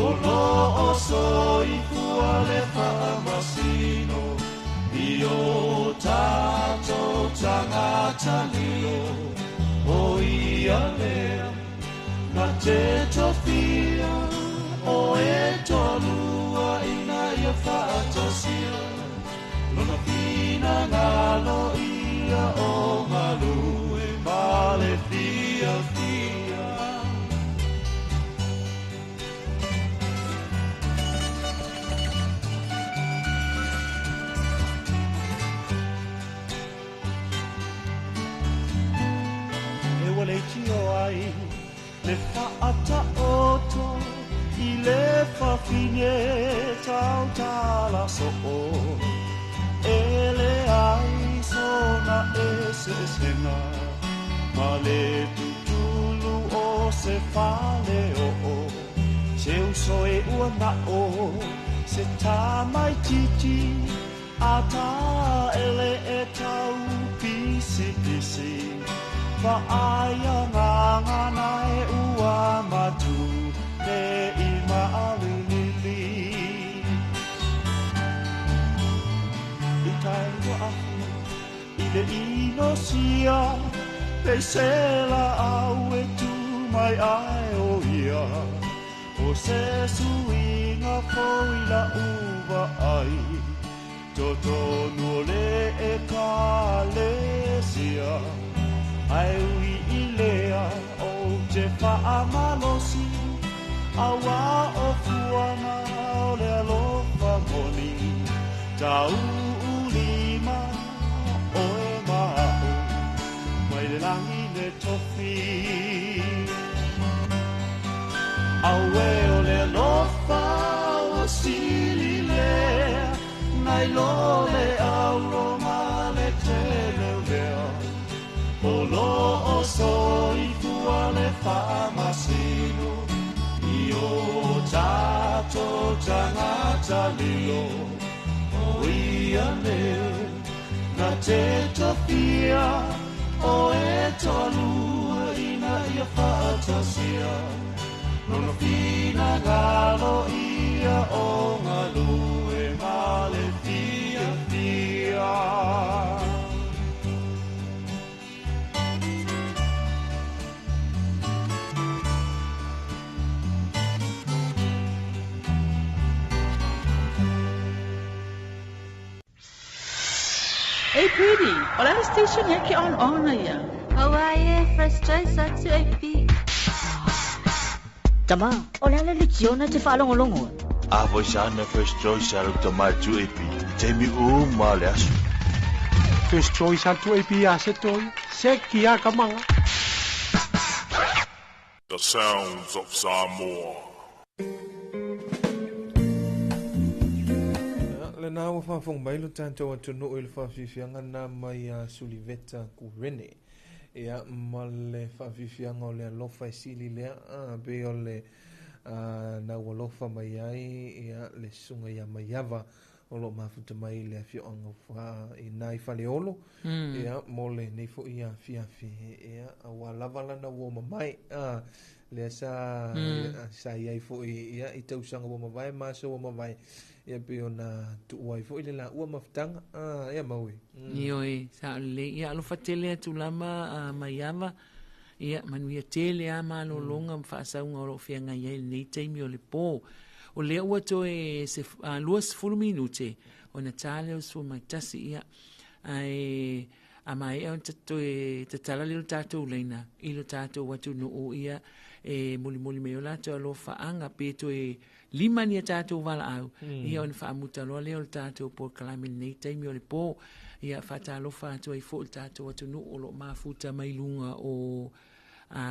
o lo o soifua le faamasino i o tatou tagata lilo o ia lea na te tofia o e toalua ina ia faatasia lona finagalo ia o galue ma le fiafia. E ua leitio ai le fa'ata'oto i le fafine tautala so'o e le ai sona eseesega ma le tutulu o se faleo'o se uso e ua na'o se tamaititi a ta'ele e tau pisipisi fa'aia gagana e ua matu le i ma'alilili. I tai ua afu le inosia Pe se la au e tu mai ai o ia. O se suiga foi la uva ai. Totonu o le ekalesia Ai ui i lea o te whaamalosi Aua o fuanga o le alofa moni. Tau ulima o e mao Mai le langi le tofi. Aue o le alofa o sili lea Nai lo le auro ma le tele lea. O lo o soifua le faamasino I o tatou tagata lilo O ia lea na te tofia O e toalua ina ia faatasia Lona finagalo ia o galue ma le fiafia. Ei, Pretty, o le station ia ke on on ia. Hawaii First Choice a 2AP. Tama, o le ala le kiona te whaalongolongo. A voi sa na First Choice a ruta mai 2AP. I te mi u ma le aso. First Choice a 2AP a se toi. Se kia ka manga. The sounds of Samoa. Le nā ua whaafonga mai lo tātou atunuu i le faafiafiaga na mai a Suliveta Kurene. Ia ma le faafiafiaga o le alofa e sili lea a pe o le na ua alofa mai ai ia le susuga ia Maiava o loo mafuta mai le afioaga fa i nai Faleolo. Ia mo lenei foʻi afiafi ia auā lava lana ua mamae a lea sa sa iai foʻi ia i tausaga ua mavae ma aso ua mavae ia pei ona tuua ai foʻi le laua mafutaga a ia maui. Ioe, sa o lelei. Ia alofa tele atu lava Maiava. Ia manuia tele a malologa ma faasauga o loo feagai ai lenei taimi o le pō. O lea ua toe se 20 minute ona tā lea o le 11 ia. Ae a maea ona toe tatala lea o le tatou laina i lo tatou atunuu ia e molimoli mai ai o latou alofaaga pe toe lima ni a tatou valaau ia ona faamuta loa lea o le tatou polokalame i lenei taimi o le pō. Ia faatalofa atu ai foi i le tatou atunuu o loo mafuta mai luga o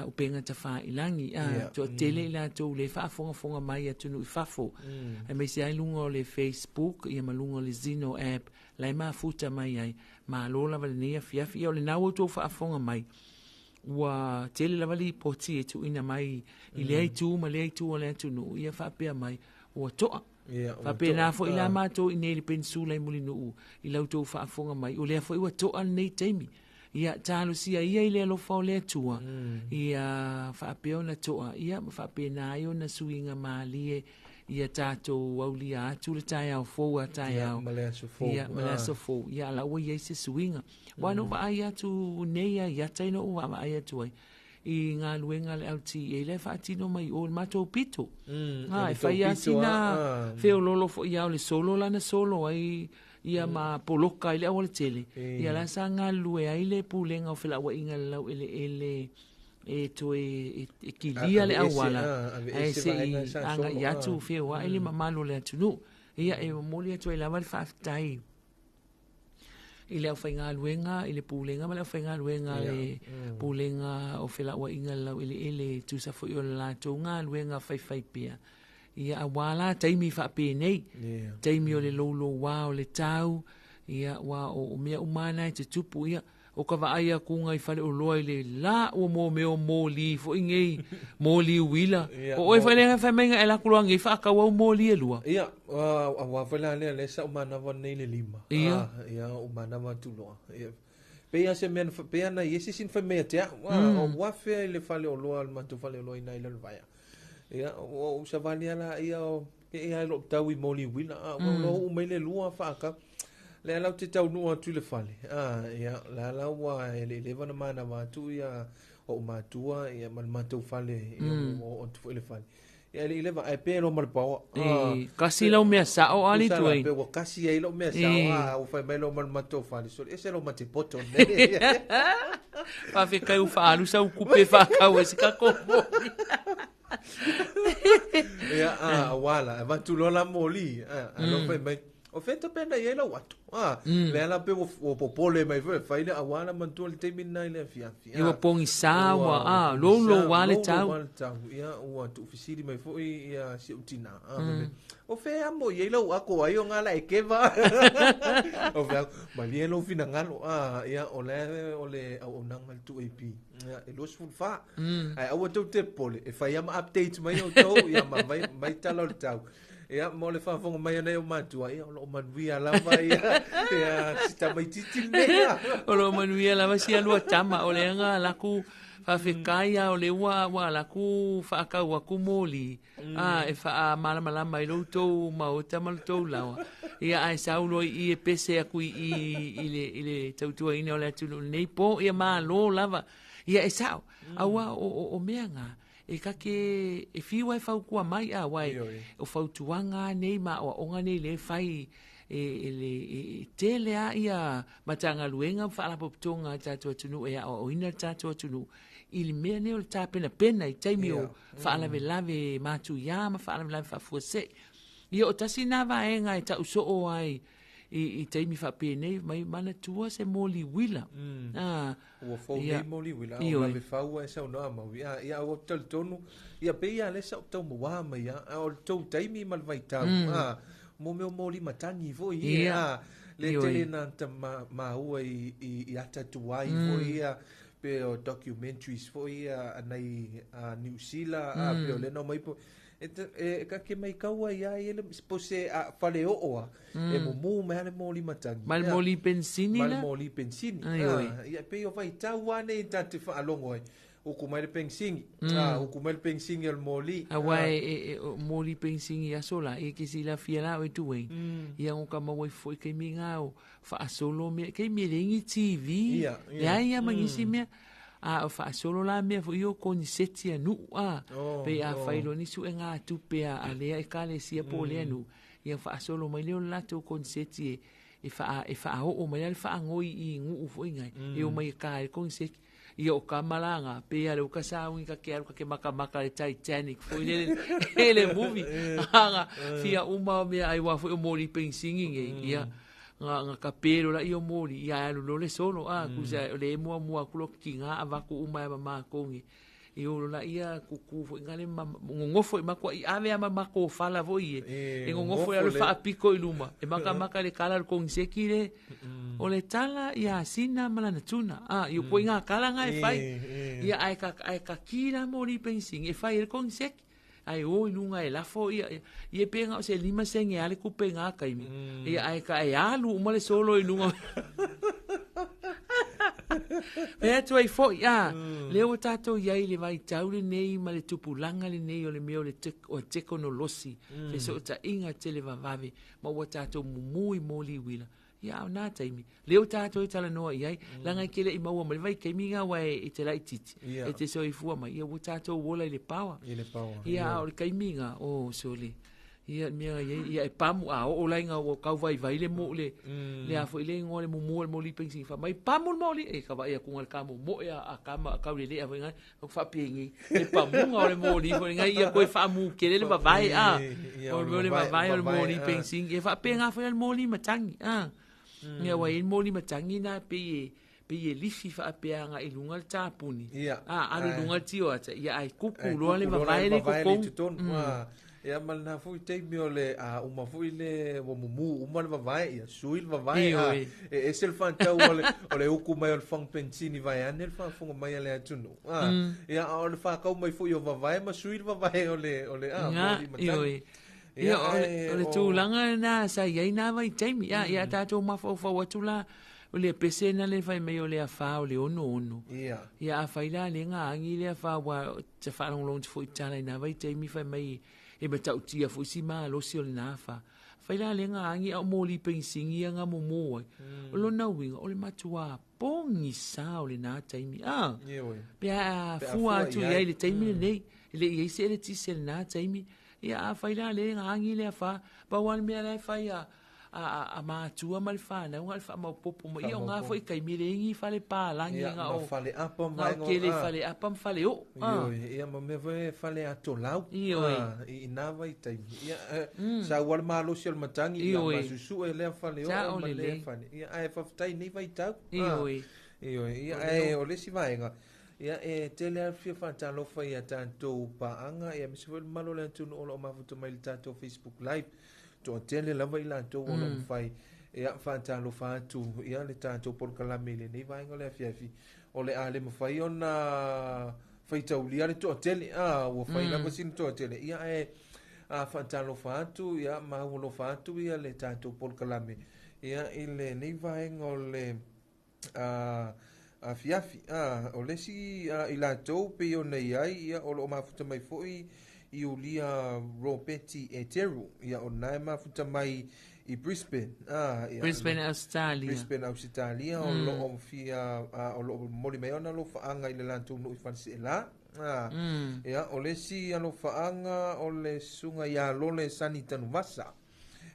upega tafailagi. Toatele i latou le faafogafoga mai atunuu i fafo. Aemaise ai luga o le Facebook ia ma luga o le Zeno app la e mafuta mai ai. Malo lava lenei afiafi. Ia o lena ua outou faafofoga mai. Ua tele lava lipoti e tuuina mai i lea itu ma lea itu o le atunuu. Ia faapea mai ua toa. Ia, ua Faapena toa. foi la matou i nei i le Peninsula i Mulinuu i la outou faafofoga mai. O lea foi ua toa lenei taimi. Ia talosia ia i le alofa o le Atua. Ia faapea ona toa ia ma faapena ai ona suiga malie ia tatou aulia atu le taeao fou a taeao. Ia, ma le aso fou. Ia, ma le aso fou. Ia, ala ua i ai se suiga. Ua na ou vaai atu nei a ia tai na ou vaavaai atu ai i galuega a le LTA lea e faatino mai i o i le matou pito. O E le fai tou lava pito, sina a. feololo foi a o le solo lana solo ai ia ma poloka ai le aualatele. Ia la sa galulue ai le Pulega o Felauaiga i le Laueleele e toe e kilia le Aveese, auala aveese ae se vaega i sa agai solo, atu feoai le mamalu o le atunuu. Ia e momoli atu ai lava le faafetai i le aufaigaluega, i le Pulega ma le aufaigaluega a le Pulega o Felauaiga i le Laueleele e tusa foi o le latou galuega faifaipea. Ia auā la taimi faapenei, taimi o le loulouā o le tau, ia ua o mea uma lava na e tutupu, ia o ka vaai akuga i faleoloa i le la ua mo mea o moli foi nei, moli uila. Ia, O oe foi mo lea fai mai e la kuloa nei whaakau au moli e lua. Ia, a wā foi la lea, lea sa o manawa nei le lima. Ia. Ia, o manawa atu loa. Ia. Pe ia se mea na pe ia na i esi sin fai mea te au. O wafea i le faleoloa, le matou faleoloa i nai le vaea. Ia, o savali ala, ia, o, e ia lo tau i moli uila. Ua lo u mai le lua whaakau. Le ala ou te taunuu atu i le fale, a, ia, la la ua e le i leva ona manava atu ia o'u matua ia ma le matou fale, ia ua oo atu foi i le fale. Ia e le i leva, ae pe loa ma le paoa. E, kasi lau mea sa'o a le tuai. Pe ua kasi ai lau mea sa'o, a, ua fai mai loa ma le matou fale, sole ese lou matepoto nei. Faafetai ua faaalu sau kupe faakau ai se tatou moli. Ia, a, aua la, avatu loa la moli, a, a loa fai mai, O fea tapena i ai lau ato? Ah, lea la pe ua popole mai foi e fai le aua la manatua le taimi lena i le afiafi. Ia ua pogisa ua, ah, loulou lava le tau. Loulou lava le tau. Ia, ua tuufesili mai foi ia si ou tina. Ah, fai mai, o fea amo i ai lau ako ai o ngā la e keva. O fea, malie lou finagalo. Ah, ia, o le, o le auaunaga le 2AP. Ia, e 24. Ae aua tou te popole, e fai lava ma updates mai outou, ia ma mai, mai tala o le tau. Ia, mo le faafofoga mai a nai ou matua, ia, o lo o manuia lava ia, ia si tamaitiiti lenei. Ia. O lo o manuia lava si alua tama, o lea nga laku faafetai a o le ua ua laku faakau aku moli a e faamalamalama ai lo outou maota ma lo outou laoa. Ia ae sau loa i i e pese aku i i i le i le tautuaina o le atunuu i lenei po, ia malo lava. Ia e sao, aua o o o mea nga E kake e fiu ai fautua mai a wai o fautuaga nei ma aoaoga nei lea e fai e, e le e tele a ia Matagaluega ma Faalapotopotoga a le tatou atunuu e aoaoina le tatou atunuu i le mea nei o le tapenapena i taimi o faalavelave matuia ma faalavelave faafuasei. Ia o tasi na vaega e tau soo ai i, i taimi faapenei mai manatua se moli uila. Ah, Ua fou nei moli uila, o lave fau e saunoa mau. Ia, ia ua talitonu, ia pei ia le sa tau mauā mai ia, a o le tou taimi ma le vaitau, a, mo mea o moli matagi foi ia, a, le tele na ta ma, maua i, i, i ata tuai foi ia, pe o documentaries foi ia a nai a Niu Sila, a, pe o le na mai po, E, e, ka ke mai kaua ia e le po se a fale oo a e mumu mai ale moli matagi. Mai le moli pensini la. Mai le moli pensini. Ai oi. Ia pe o vai tau ane i tate whaalongo ai. Uku mai le pensingi. Ah, uku mai le pensingi o le moli. Aua e, e, e o moli pensingi aso la e ke sila fia la o tu e. Ia ngo ka maua i foi ke mi ngā o whaasolo mea ke mi le ingi TV. Ia, ia. Le ai ia mangisi mea. A o faasolo la mea foi o koniseti a nuu a. Oh, Pei a oh. fai loa ni suega a tupe a, a lea ekalesia po o lea nuu. Ia faasolo mai lea o le latou koniseti e, e faa, e faaoo mai la le faagoi i nuu foi ngai. E omai e ka ai le koniseti. Ia o ka malaga, pei a le uka sauni ka ke alu ka ke makamaka le Titanic foi le, le, le movie. Aga, fia uma o mea ai wa foi o moli pensingi ngai. Ia, nga nga ka pelo la io moli ia alu lo le solo a ku sa le mua mua ku lo ki nga avaku uma ya mama kongi i olo la ia kuku fo ngale ma ngongofo i makua i ave ama mako fala fo i e ngongofo ia le faapiko i luma e maka maka le kala le kongi seki le o le tala ia sina ma lana tuna a i po nga kala nga e fai ia ai ka ai ka ki la moli pensing e fai le kongi seki Ae o i luga e lafo ia, ia pe nga o se lima senge a le kupe nga kaimi. Ia ae ka e alu uma le solo i luga. Me atu ai foi, a, lea ua tatou i ai i le vaitau lenei ma le tupulaga lenei o le mea o le o tekonolosi, fesootaiga televavave, ma ua tatou mumu i moli uila. Ia, a o nā taimi, lea ua tatou e talanoa i ai, leaga e te le i maua mai le vaitaimi nga aua e te laitiiti, e te soifua mai, ia ua tatou ola i le power. I le power. Ia, a o le taimi nga, oh, sole. Ia, le mea i ai, ia e pamu, a oo lai nga ua kau vaivai le mo, le, le a foi le ingoa le mumu o le moli pensi fa mai, pamu le moli, e ka vai aku nga le ka momoe a, a ka ma, kau le lea foi ngai, o faapenei, le pamuga o le moli foi ngai, ia koe faamu kele le vavae, a, o le mea o le vavae o le moli pensi, e faapenga foi le moli matagi, a, ia ua i ai le moli matagi na pei e, pei e lifi faapea agai i luga le tapuni, a, alu i luga le tioata, ia ae kuku loa le vavae le i totonu. Ia ma lena foi taimi o le a uma foi le ua mumu uma le vavae, ia sui le vavae, a, e ese le faatau o le, o le uku mai o le fang pensini vaeane le faafofoga mai a le atunuu. A, ia a o le whakau mai foi o vavae ma sui le vavae o le, o le, a, moli matagi. Ia, o le, o le tulaga lena sa i ai nā vaitaimi. Ia, ia tatou mafaufau atu la, o le pese na le fai mai o le afa o le ono ono. Ia. Ia, afai la le ngā angi le afa ua ta faalogologo atu foi i tala i nā vaitaimi fai mai e matautia foi si malosi o lena afa. Fai la le ga agi a o moli pegisigi ia ga momō ai. O lona uiga, o le matuā pogisa o lenā taimi, a. Ioe. Pe a Pe a fua fua atu i i ai. ai i le taimi lenei, e le i ai se eletise i lenā taimi. Ia, afai la lea ga agi le afa, pau lava le mea la e fai a, a, a, a matua ma le fanau na o le faamaopoopo mai. Ia, o ga foi taimi e leai ni fale palagi Ia, na ma o, fale apa ma na o vaega o- tele a. fale apa ma fale oo, a. Ioe, ia ma mea foi e fale atolau, Ioe. a, i ina vaitaimi. Ia, sa ua le malosi o le matagi, ia, Ioe. ma susue lea fale oo Sao ma lea lelei. fale. Ia, ae faafetai i nei vaitau, a. Ioe. Ioe, ia, O ae lea o le isi vaega, ia, e tele lava le fia faatalofa ia tatou paaga, ia, aemaise foi le mamalu o le atunuu o lo o mafuta mai i le tatou Facebook Live. Toatele lava i latou o lo o mafai, ia, faatalofa atu, ia, le tatou polokalame i lenei vaega o le afiafi. O le a le mafai ona faitaulia le toatele, a, ua fai lava sina toatele, ia, ae, a, faatalofa atu, ia, ma aualofa atu, ia, le tatou polokalame, ia, i lenei vaega o le, a, afiafi. A, o le isi, a, i latou pei ona i ai, ia, o lo o mafuta mai foi Iulia Robeti Eteru, ia, o lena e mafuta mai i Brisbane, a, ia, Brisbane, Australia. Brisbane, Australia, o lo o fia, a, o lo o momoli mai ona alofaaga i le latou nuu i Faleseela. A, ia, o le isi alofaaga o le susuga ia Lole Sani Tanuvasa.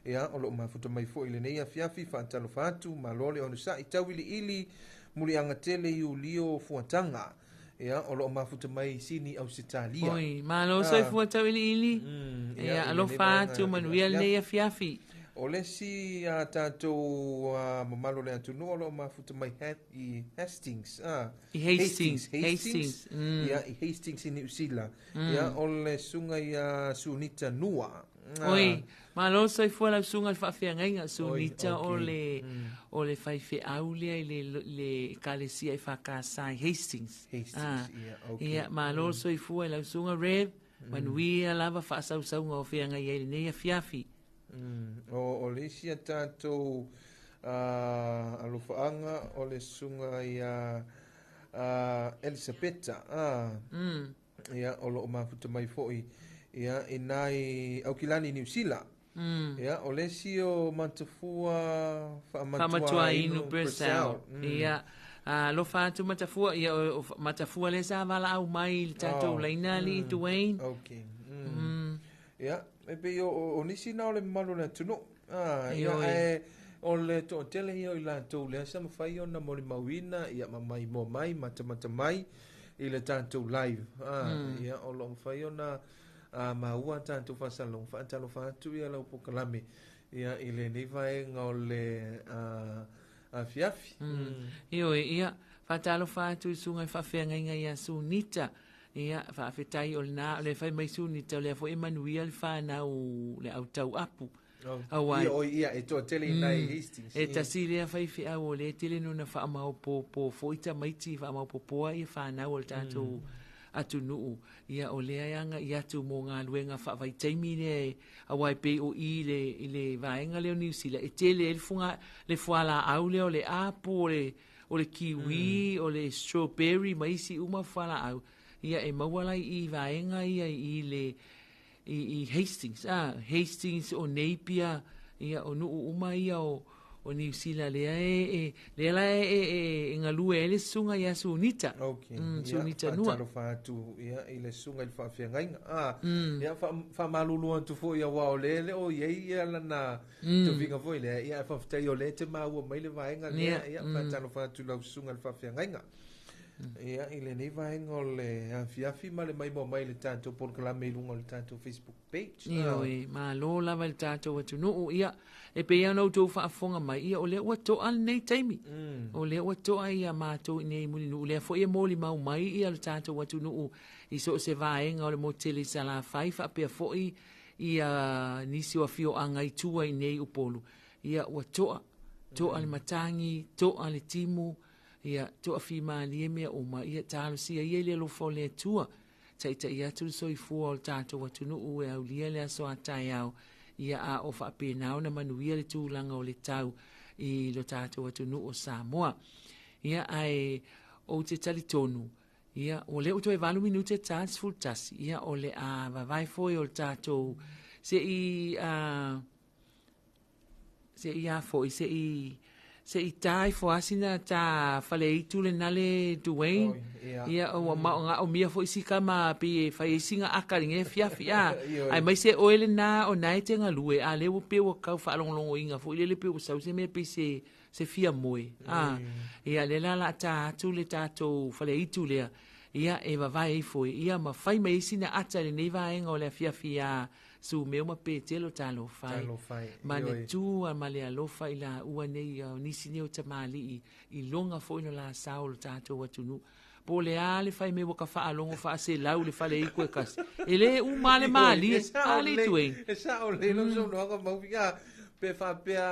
Ia, o lo o mafuta mai foi i lenei afiafi, faatalofa atu, malo le onosai, tauiliili, muliaga tele Iulio Fuataga. Ia, o lo o mafuta mai i Sini, Ausetalia. Oi, malo soifua tauiliili. Ia, Ia, i lenei alofa vaega atu, i le manuia lenei afiafi. afiafi. O le isi a tatou a, mamalu o le atunuu o lo o mafuta mai i Hastings, a. I Hastings, Hastings, Hastings. Ia, i Hastings i Niu Sila. Ia, o le susuga ia Sunita Nua. A. Oi, malo soifua lau susuga i le faafeagaiga, Sunita Oi, okay. o le, o le faifeau lea i le, le ekalesia e whakasa i Hastings. Hastings, Ah, ia, okay. Ia, malo soifua i lau susuga Rev, manuia lava faasausauga o feagai ai lenei afiafi. O, o le isi a tatou, a, alofaaga o le susuga ia, a, Elisabeta, a. Ia, o lo o mafuta mai foi, ia, i nai Aukilani, Niu Sila. Ia, o le isi o Matafua Faamatuainu Faamatuainu Purcell. Purcell. Ia, a, alofa atu Matafua, ia, o, o Matafua lea sa valaau mai i le tatou Oh, laina alii Dwayne. Okay. Ia, e pei o, o, o nisi na o le mamalu o le atunuu. Ah, ia, Ioe. ae o le toatele ia o i latou lea sa mafai ona molimauina, ia, ma maimoa mai, matamata mai i le tatou live. Ah, ia, o lo o mafai ona, a, maua tatou faasalaga, faatalofa atu ia lau polokalame, ia, i lenei vaega o le, a, afiafi. Ioe, ia, faatalofa atu i susuga i faafeagaiga ia Sunita. Ia, faafetai o lena, o le fai mai Sunita, o lea foi e manuia le whanau le au tau apu. Oh. Auai. Ia, oi, ia, e toatele i nai Hastings. E Ia. tasi lea faifeau o le tele nona faamaopoopo foi tamaiti faamaopopoa ia whanau o le tatou atunuu. Ia, o lea e aga i atu mo ngā luenga faavaitaimi lea e auai pei o i le, i le vaega lea o Niu Sila. E tele ai le funga, le fualaau lea o le apu, o le, o le kiwi, o le strawberry, ma isi uma fualaau. Ia, e maua lai i vaega ia i le, i, i Hastings, ah, Hastings o Napier, ia, o nuu uma ia o, o Niu Sila lea e, e, lea la e, e, e, e ngalue ai le susuga ia Sunita. Okay. Ia, Sunita Nua. faatalofa atu, ia, i le susuga i le faafeagaiga. Ah, ia, faamalulu atu foi ia auā o lea le o i ai ia lana tofiga foi lea. Ia, e faafetai o lea e te maua mai le vaega lea. Ia, Ia, faatalofa atu i lau susuga i le faafeagaiga. Ia, i lenei vaega o le afiafi ma le maimoa mai le tatou polokalame i luga o le tatou Facebook page. Ioe, malo lava i le tatou atunuu. Ia, e pei ona outou faafofoga mai, ia, o lea ua toa lenei taimi. O lea ua toa ia matou i nei Mulinuu. Lea foi e molimau mai ia le tatou atunuu i so o se vaega o le motele i Salafai, faapea foi ia nisi o afioaga i tua i nei Upolu. Ia, ua toa, toa le matagi, toa le timu, ia, toa fimalie mea uma. Ia, talosia ia i le alofa o le Atua. Taitai atu le soifua o le tatou atunuu e aulia le aso a taeao. Ia, a o faapena ona manuia le tulaga o le tau i lo tatou atunuu o Samoa. Ia, ae ou te talitonu, ia, ua lea ua toe 8 minute ta 11. Ia, o le a vavae foi o le tatou se i, a, Se i a foi se i se i tai fo asina ta fale itu le nale Dwayne. Ia o ma o o mia foi si kama pe fai singa aka nge fia fia. Ai mai se oele na o nai te ngalue a le pe o kau whaalongo inga fo ile le pe o sau se me pe se se fia moe. Ah, ia le la la ta atu le tatou fale itu lea. Ia e vavae ifo ia ma fai mai sina ata le nei vaenga o le fia fia su meo ma pe telo talo fai. Ma le tua ma le alofa i la ua nei o nisi nei o tamali i longa foi no la sao lo tatou atunu. Po le a le fai me waka whaalongo wha se lau le fale i koe kasi. E le uma le maali, a le tue. E sa o le lo so no anga mauvinga pe wha pea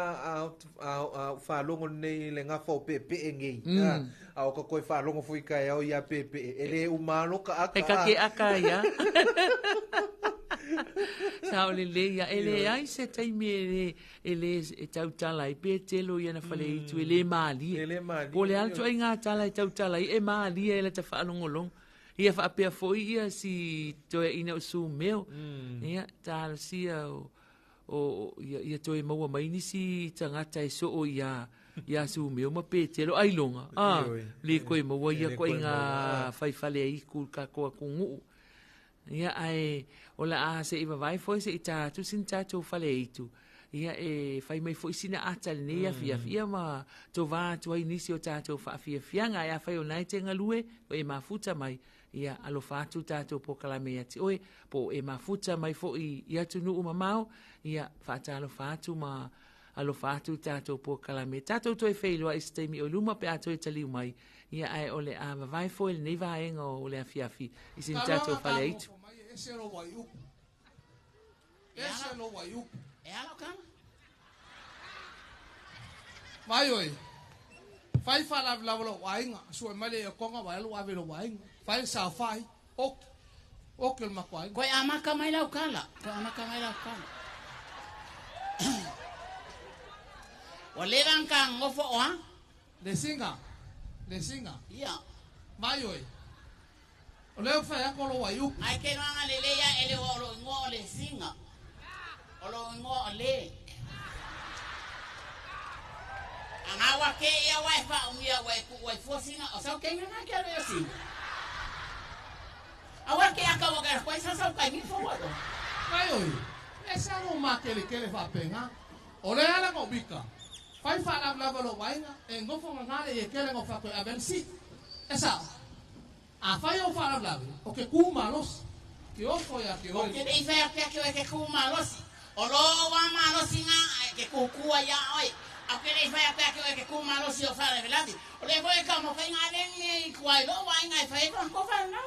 a whaalongo nei le ngawha o pe pe e ngei. A o ka koe whaalongo fui kai au ia pe pe e le uma loka aka. E kake aka ia. Sa o le le ia. E le ai se taimi e le e tautala i pe telo ia na whale itu e le maali. E le maali. Po le alto ai ngā tala i tautala i e maali e le ta whaalongolong. Ia whaapea foi ia si toe ina o su meo. Ia tāla sia o ia toe maua mai nisi tangata e so o ia ia su meo ma pe telo ai longa. Ah, le koe maua ia koe ngā whaiwhale i ku kakoa kungu. Ia ai o la a se iwa vai foi se i tātu sin tātou whale itu. Ia e whai mai foi sina ata le nei awhia whia ma tō vā atu ai nisi o tātou whaawhia whianga e a whai o nai te ngalue o e mafuta mai. Ia alofa atu tātou pokalame ati oe po e mafuta mai foi i atu nuu mamao. Ia whaatalofa atu ma alofa atu tātou pokalame. Tātou toe wheiloa i se taimi o luma pe atu e taliu mai. Ia ai o le a vavai foi le nei vaenga o le afiafi i sin tātou whale aitu. Ese lo waiuku. Ese lo waiuku. E alo kama. Vai oi. Fai fala lava lo wainga, sua male e konga vai lo ave lo wainga. Fai sa fai. Ok. Ok el makwai. Koe amaka mai lau kala. Koe amaka mai lau kala. O le rangka ngofo o ha? Le singa. Le singa. Ia. Vai oi. O leo fai ako lo waiuku. Ai ke noanga le leia e le o lo ingoa o le singa. O lo ingoa o le. Angawa ke ia wai fa umia wai ku wai fo singa o sau ke ngana ke le singa. Awa ke aka wa ka kwai sa sau kai mi fo wa. Vai oi. Esa no ma ke le ke le fa penga. O le ala ko bika. Fai fa la la lo wainga e ngofo ngana le ke le ngofa ko abensi. Esa. A fai o fa la la. O ke ku malos. Ke o fo ya ke oi. O ke dei fa ke ke ke ku malos. O lo wa malos inga ke ku ku ya oi. A ke dei fa ke ke ku malos o fa la veladi. O le foi ka mo kai ngale ni kwai lo wa inga fa ko ko fa la.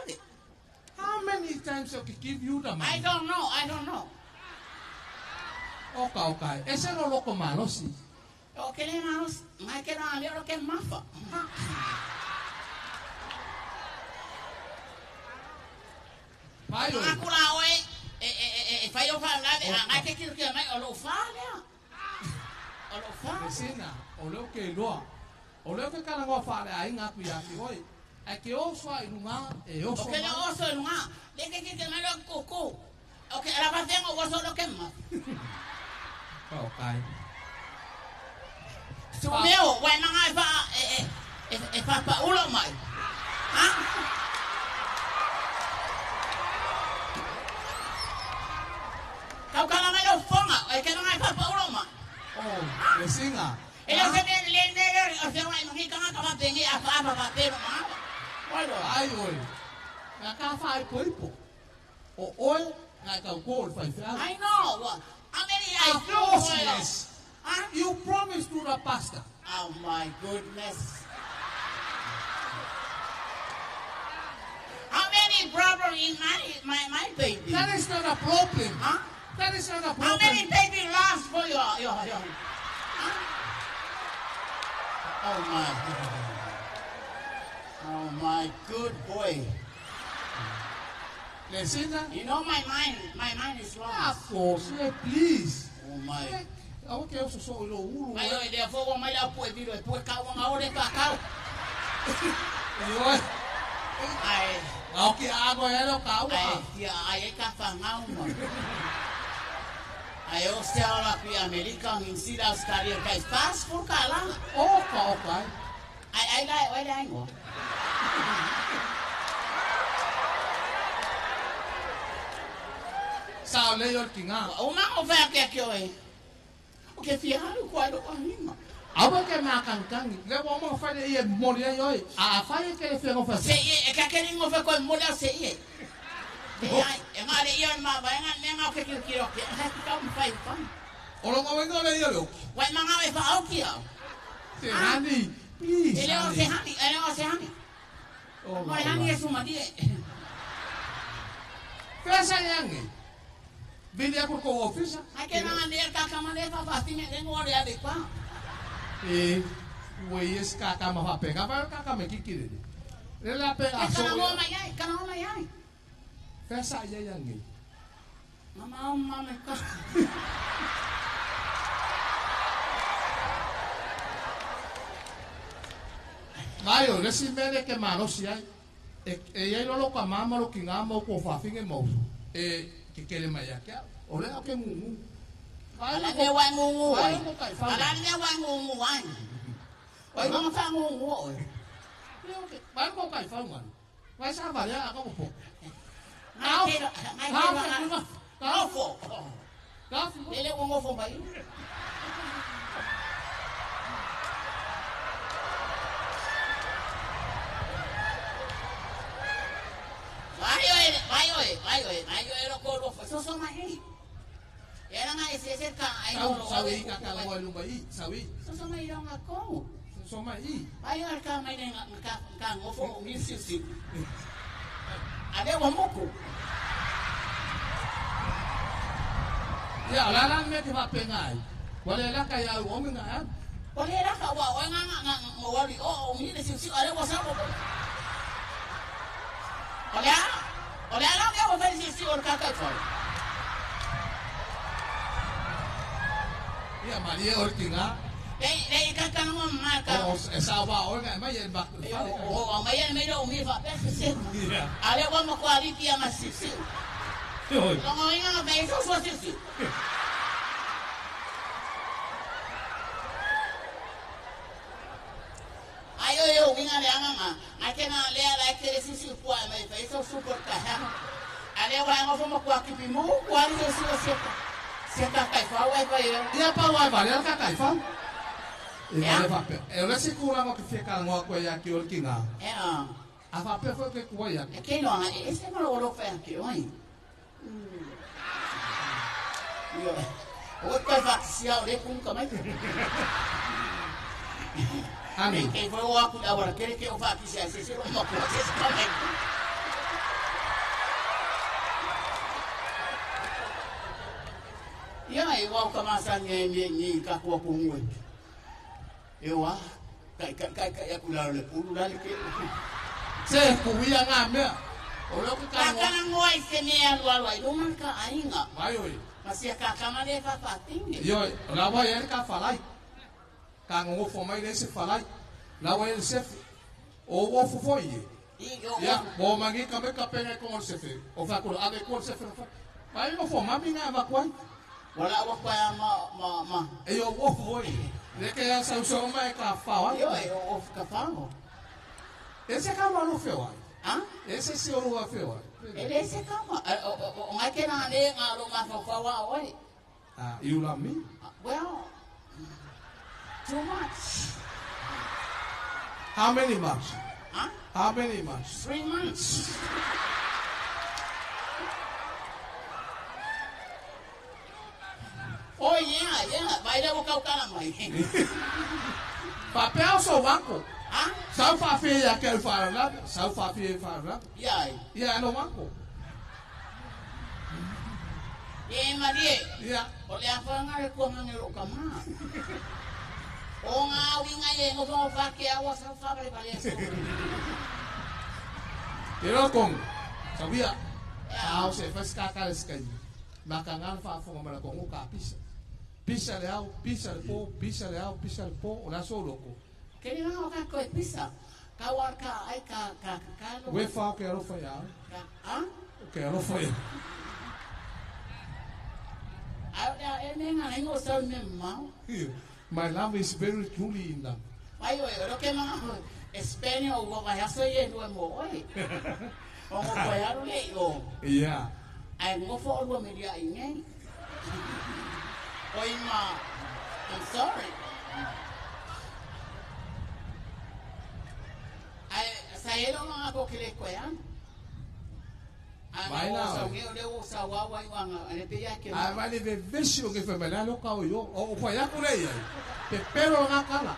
How many times I can give you the money? I don't know, I don't know. Okay, okay. Ese no lo malosi. O ke le malos, mai ke no ale lo ke mafa. Vai oi. Akula oi e fai o fa la de a ke kilo ke mai o lo fa le. O lo fa. Vecina, o lo ke loa. O lo ke kala ngo fa le ai nga ku ya ki oi. A ke oso ai lunga e oso. O ke le oso lunga. Le ke ke mai lo kuku. O ke la fa tengo oso lo ke ma. Okay. Su meo, wai nanga fa e fa pa ulo mai. Ha? Kau kala mai lo fonga, e ke nanga fa pa ulo mai. Oh, le singa. E lo se le le o se wa ngi ka ka fa pengi a fa fa pe no ma. Vai lo ai oi. Nga ka fa ai poipo. O oi nga ka ko fa fa. I know. I mean, I yes. You promised to the pastor. Oh my goodness. How many problems in my baby? That is not a problem. Huh? That is not a problem. How many baby lost for your huh? Oh my. Oh my good boy. Listen, you know my mind is lost. Of course, please. Oh my. Okay, also so lo ulu. Mai oi le fo mai la pue viro pue ka wa ore ka ka. Oi. Ai. Au ki a go ero ka wa. Ai, ia ai ka fa ngau mo. Ai o se ala ku Amerika ngi sila Australia kai fast for kala. Oka oka. Ai ai lai oi lai ngo. Sa le yo kinga. O ma o fa ke ke oi. O ke fi halu ko alo ahinga. Awa ke ma kankangi. Le wo mo fa le ye moli ai oi. A fa ye ke fe ngo fa. Se ye ka ke ngo fa ko moli se ye. Ai, e nga le ia ma vai nga me nga ke ke ke ke ka ka mo fai fa. O lo ngo le ia lo. Wai ma nga e fa au ki au. Se hani, please. Ele o se hani, ele o se hani. Oh. Mo hani e suma die. Fesa yangi. Vini aku ko ofisa. Ai ke nga ne ka ka ma le fa fa ti me le ngo le ale kwa. E we es ka ka ma fa pega pa ka ka me kikire. Le la pega so. Ka ngo mai ai, ka ngo mai ai. Fesa ia yangi. Mama o mama ka. Vai, le si mele ke maro si ai. E e ia lo ka mama lo kinga mo ko fa finge mo. E ke ke le mai ya ke. O le ke ngungu. Vai la me wa ngungu. Ala le wa ngungu ai. Vai ma fa ngungu oi. Vai ko kai fa man. Vai sa va ya ka mo. Ngai ke ngai ke ngofo. Ele o ngofo mai. Vai oi, vai oi, vai oi, vai oi lo ko lo so so mai. Era ngai se se ka ai no. Sawi ka ka lo lu mai, sawi. So so mai lo nga ko. So mai. Vai oi ka mai ne nga ka ngofo ngi si si. Ade wa moko. Ya la la me te va pengai. Wale la ka ya o mi nga. Wale la ka wa wa nga nga nga wa li o mi le si si ale wa sa mo. Olha, olha la que wa fa si si or ka ka fa. Ya Maria Ortinga. Ei ei ka ka no ma ka. O esa wa o nga mai ba. O mai mai lo mi fa pe se. Ale wa mo ko ali ti ma si si. Longo inga ve so so si si. Ai yo yo inga le anga nga. Ai ke na le ala ke si si kwa mai ve so super ka. Ale wa ngo fo mo kwa ki pi mu kwa ri so si so. Se ka kai fa wa fa yo. Ya pa wa va le ka kai fa. E le se kula ngo ke fika ngo ko ya ki o kinga. E a. A fa pe fo ke ko ya. E ke no e se mo lo fa ke oi. Yo. O ka fa sia o le kun ka mai. Ami. Ke fo wa ku agora ke ke o fa ki sia se se mo ko se ka mai. Ya e wa ka ma sa nye nye ni ka ko ku ngwe. Ewa, kai kai kai kai aku la le pulu la le ke. Se ku ia nga me. O lo ka ka ka ngoi se me alu alu ai lo ka ainga. Vai oi. Mas se ka ka ma le fa fa tinge. Yo, la vai ele ka falai. Ka ngo fo mai le se falai. La vai ele se o o fo foi. Ya, bo mangi ka me ka pega com o se fe. O fa ko ave ko se fe. Vai o fo mami nga va kwai. Wala wa kwa ma ma ma. E yo o foi. Le que ya sa uso mai ka fa. Yo e o ka fa. Ese ka ma lo fe wa. Ah? Ese se o lo fe wa. Ele ese ka ma o ngai ke na le nga lo ma fa fa wa oi. Ah, you love me? Well, too much. How many months? Huh? How many months? 3 months. Oh yeah, yeah. Vai le boca o cara mai. Papel só banco. Ah? Sao fa fe ya que fa la, sao fa fe fa la. Yeah. Yeah, no banco. E Marie. Yeah. O le afa nga le ko nga lo kama. O nga winga ye ngo fa fa ke awa sa fa le pale so. Pero con sabia. Ah, se faz caca esse kai. Makangal fa fo ma ko ka pisa. Pisa le au, pisa le po, pisa le au, pisa le po, o la so loko. Ke ni nga ka ko pisa. Ka wa ka ai ka ka ka lo. We fa ke ro fa ya. Ah? Ke ro fa ya. My love is very truly in love. Ai o ro ke mga Espanya o wa ya so ye no mo oi. O mo ko ya le o. Yeah. Ai mo fo o me dia inge. Oi ma. I'm sorry. Ai sa elo mga ko kile ko yan. Vai lá. Ah, vai le vesi o que foi melhor lo cao yo. O foi ya por aí. Pepelo na cala.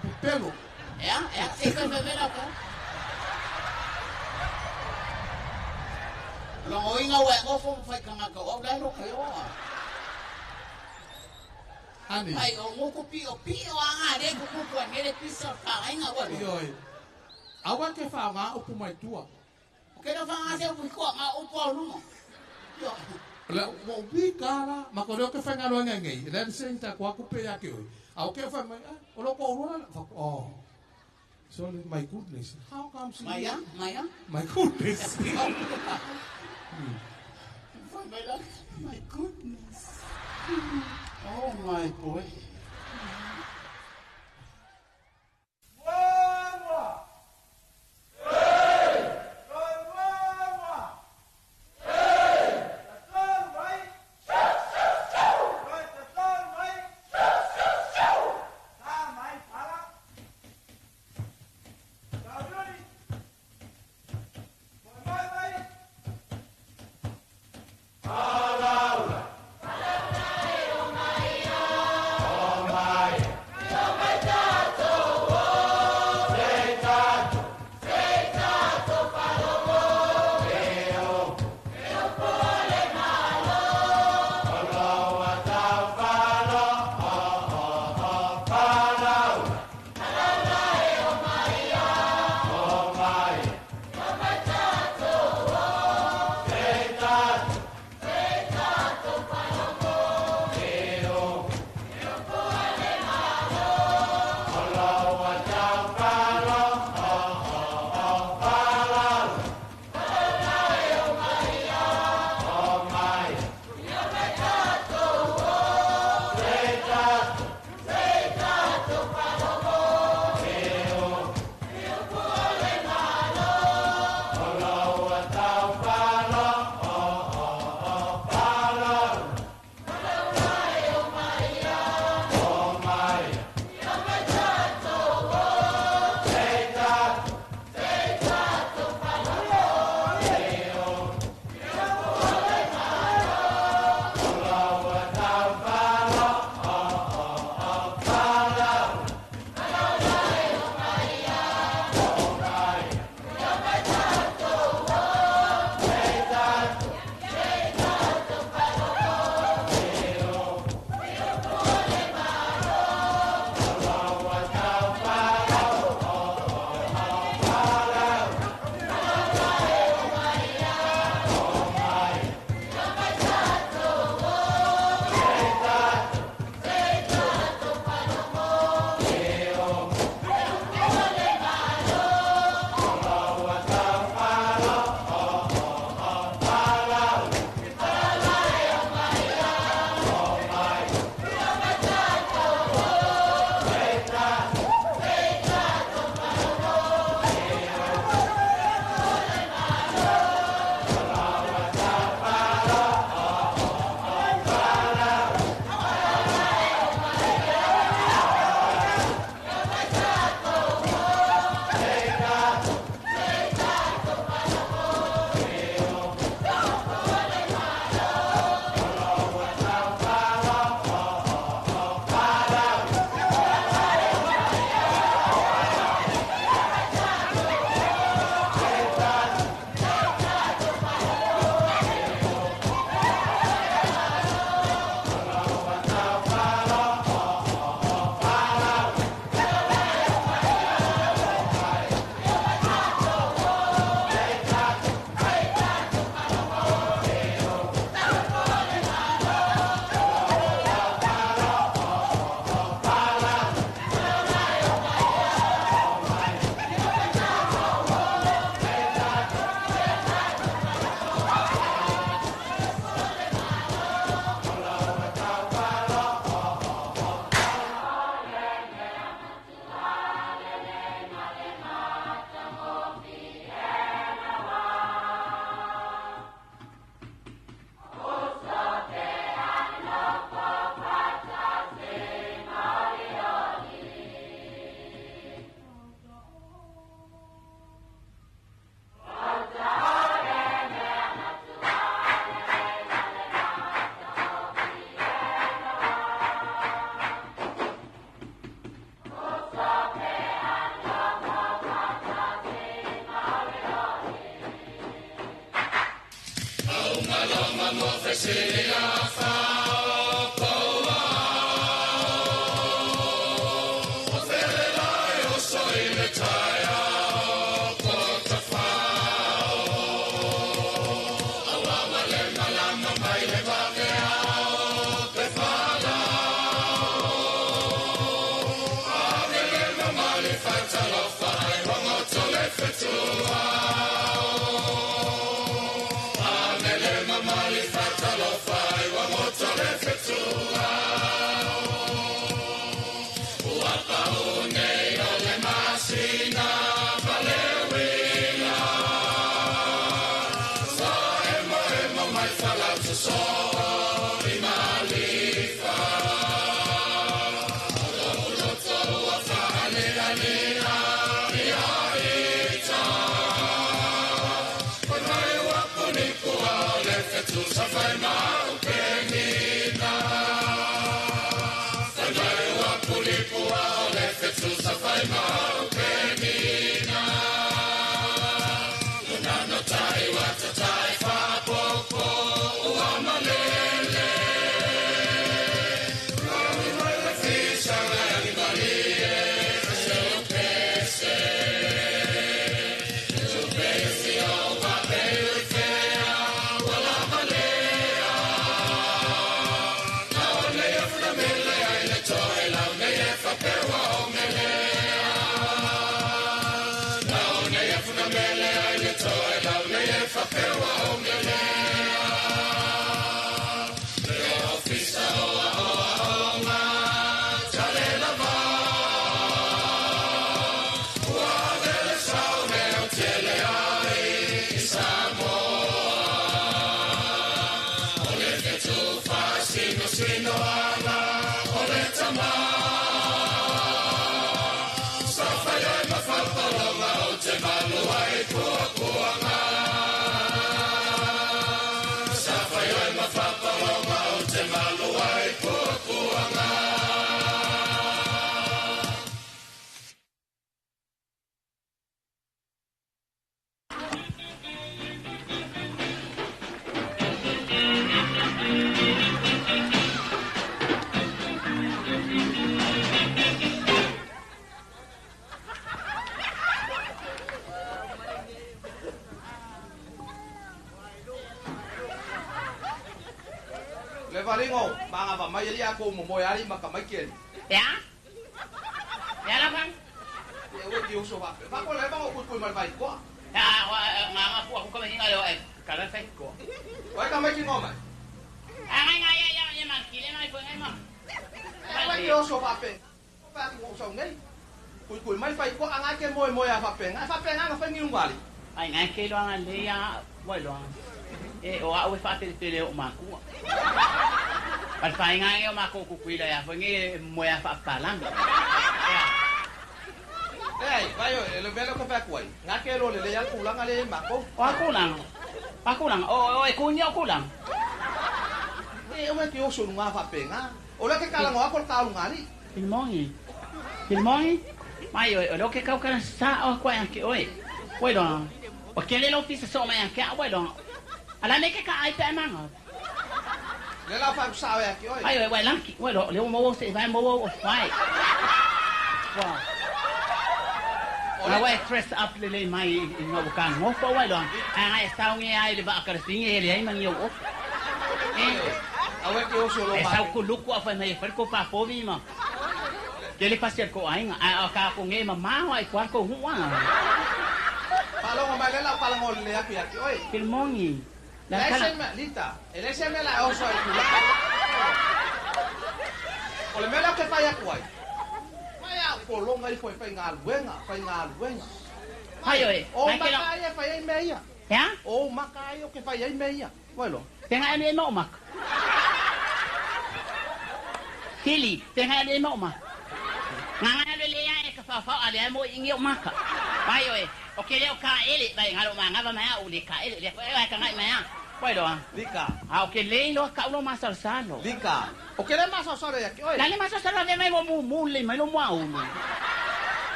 Pepelo. É, é, foi melhor ko. Lo inga wa ngo fo foi kanga ko o lai lo ko yo. Ani. Ai o ngo ko pi o pi o anga re ko ko ko ne pisa fa inga wa. Yo. Awa ke fa nga o pumai tua. Ke no fa se o ko nga o po lu. Yo. La o bi kala, ma ko ke fa nga lo nga ngai. Le se nta ko ku pe ya ke o. A o ke fa mai o lo ko lo la oh. So my goodness. How come she Maya, Maya? My goodness. My goodness. Oh my boy. Alaula.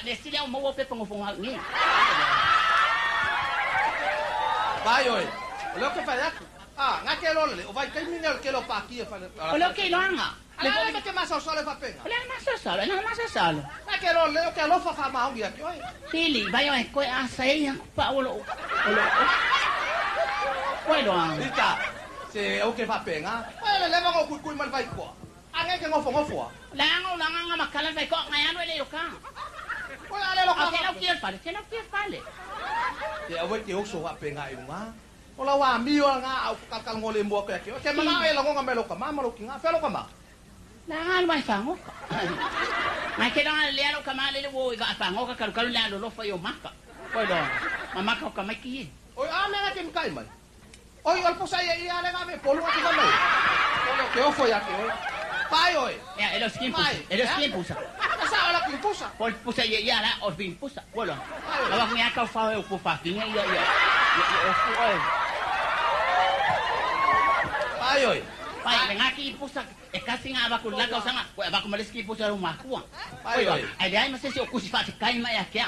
le sile o mo pe pongo fonga ni. Vai oi. O leo ke fai aku. Ah, nga ke lole, o vai kai minga ke lo pa ki e fale. O leo ke loanga. Le le ke masa sole fa penga. O le masa solo, na masa solo. Nga ke lole, o ke alofa fa maongi ake oi. Pili, vai oi koe a sei pa o lo. O lo. Oi loanga. Lita. Se o ke fa penga. Oi le leva ngo kui kui mal vai ko. A ke ngofo ngofo. La ngo la nga makala vai ko ngai anu le yo ka. Oi ale lo ka. Ke lo ki fale, ke lo ki fale. Te awe ke oso fa penga i lunga. O la wa mi o nga au kalkal ngole mo ke ke. Ke mana e longo nga melo ka mama lo ki nga felo ka ma. La nga mai fa ngo. Mai ke la le lo ka ma le wo ga fa ngo ka kalu kalu la lo fa yo maka. Oi lo. Mama ka ka mai ki. Oi a me nga ke mkai mai. Oi ol posa ia ia le nga me polu nga ki fa mai. O lo ke ofo ya ke oi. Pai oi. Ya el skin pusa. El skin pusa. Asa ola kin pusa. Pol pusa ia ia la o bin pusa. Wolo. Aba ku ya ka fa o ku fa tin ia ia. O fu oi. Pai oi. Pai nga ki pusa e kasi nga aba ku la ka sanga ku aba ku maleski pusa ro makua. Pai oi. Ai ai ma se o ku si fa kai ma ya ke.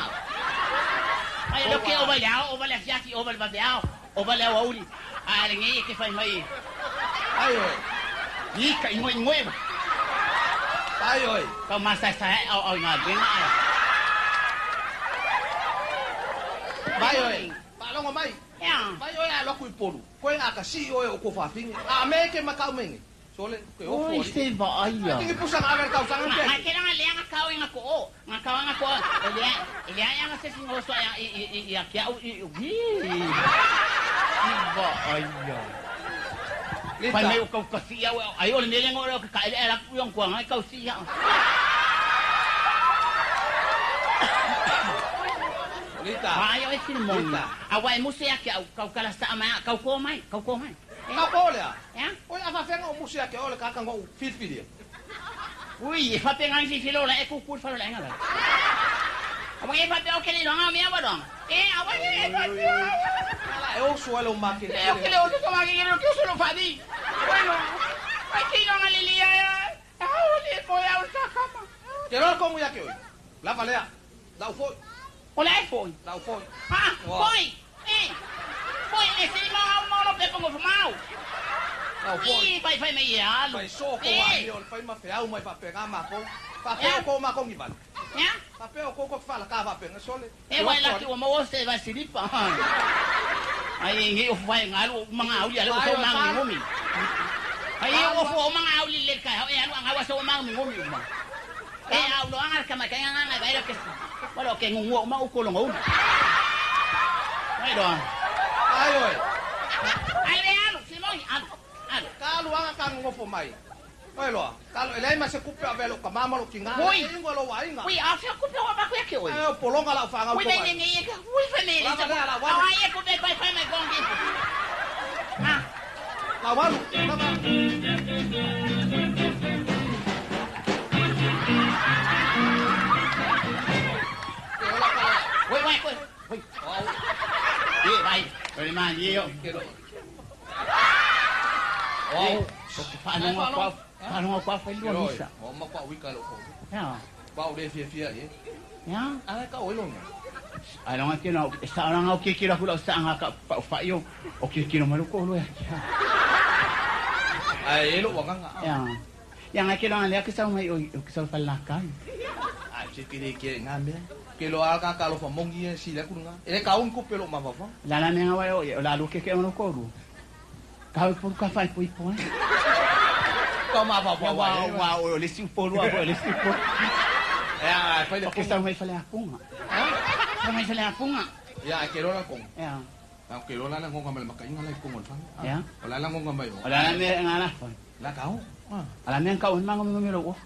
Ai lo ke o ba ya o ba le ya ki o ba ba ya o ba le o uli. Ai le ngi ke fai mai. Pai oi. Ni ka ingoi ingoi. Pai oi. Ka masa sa au au nga benga. Pai oi. Palongo mai. Ya. Pai oi a lo ku polu. Koe a ka si oi o ko fa finge. A me ke makau menge. Sole ke o fo. Oi se va ai ya. Tingi pusa nga ver kau sangan pe. Nga ke nga le nga kau nga ko o. Nga kau nga ko. Le le ya nga se singo so ya i ya kia u i. I va ai ya. Pai mai o kau kasi au ai o le mele ngo ka ele la ku yong kwa ngai kau si ya. Lita. Ai o si mo. A wai musi ya ke au kau kala sa ma kau ko mai, kau ko mai. Kau ko le. Ya. Oi a fa fenga o musi ya ke o le ka ka ngo fil fil. Ui, fa penga si filo la e ku ku fa la nga la. A wai fa pe o ke le nga me wa dong. E a wai e fa pe. Ala e o suelo ma ke. E o ke le o to ma ke le ke o lo fa di. Bueno, ai ke nga le le ya. Ah, le mo ya o sa kama. Ke lo ko ya ke oi. La valea. La fo. O la fo. La fo. Ah, foi. Eh. Foi le se ma mo lo pe ko mau. La fo. I vai vai me ya. Vai so ko wa mi o fai ma fe au mai fa pe ma ko. Fa pe ko ma ko ngi van. Ya? Fa pe ko ko fa la ka fa pe sole. E vai la ki o mo se va silipa. Ai ngi o fai ngalu mga auli ale o mang ngomi. Ai o fo mga auli le ka e anu anga wa so mang ngomi uma. E au lo anga ka ma ka anga nga vai ke. Wa ke ngungu ma u ko lo ngou. Ai do. Ai oi. Ai le alu simoi alu. Alu. Ka lu anga ka ngofo mai. Oi loa, ka lo elai ma se kupe a velo ka mama lo kinga. Ui lo wa inga. Ui a fe kupe wa ba ku ke oi. Ai o polonga la fa nga ko. Ui ne ne ka ui fa me le. Ai e kupe pai pai mai gongi. Ah. La walu. La wa. Ui ui ui. Ui. Ye vai. Oi man ye yo. Oh. Whanonga kwa, whanonga kwa whailua misa. O ma kwa wika lo ko. Ya. Ba o le fia fia ye. Ya. Ala ka o longa. Ai longa ke na sa ona o ke kira hula sa anga ka pa fa yo o ke kira malu ko lo ya. Ai e lo wanga. Ya. Ya nga ke longa le ke sa mai o ke sa fa la kai. Ai se ke ke nga me. Ke lo aka ka lo fa mongi e si la ku nga. E ka un ku pe lo ma fa. La la me nga wa o la lu ke ke ono ko lu. Kau pun ka fai pui pui. Ka ma fa fa wa wa o le si polu a le si polu. Ya, fai le ke sa mai fale a punga. Ha? Sa mai fale a punga. Ya, ke lo la kong. Ya. A ke lo la la ngonga mai maka inga la kong fa. Ya. O la la ngonga mai. O la la me nga la fa. La kau. Ala me ka un mango me lo.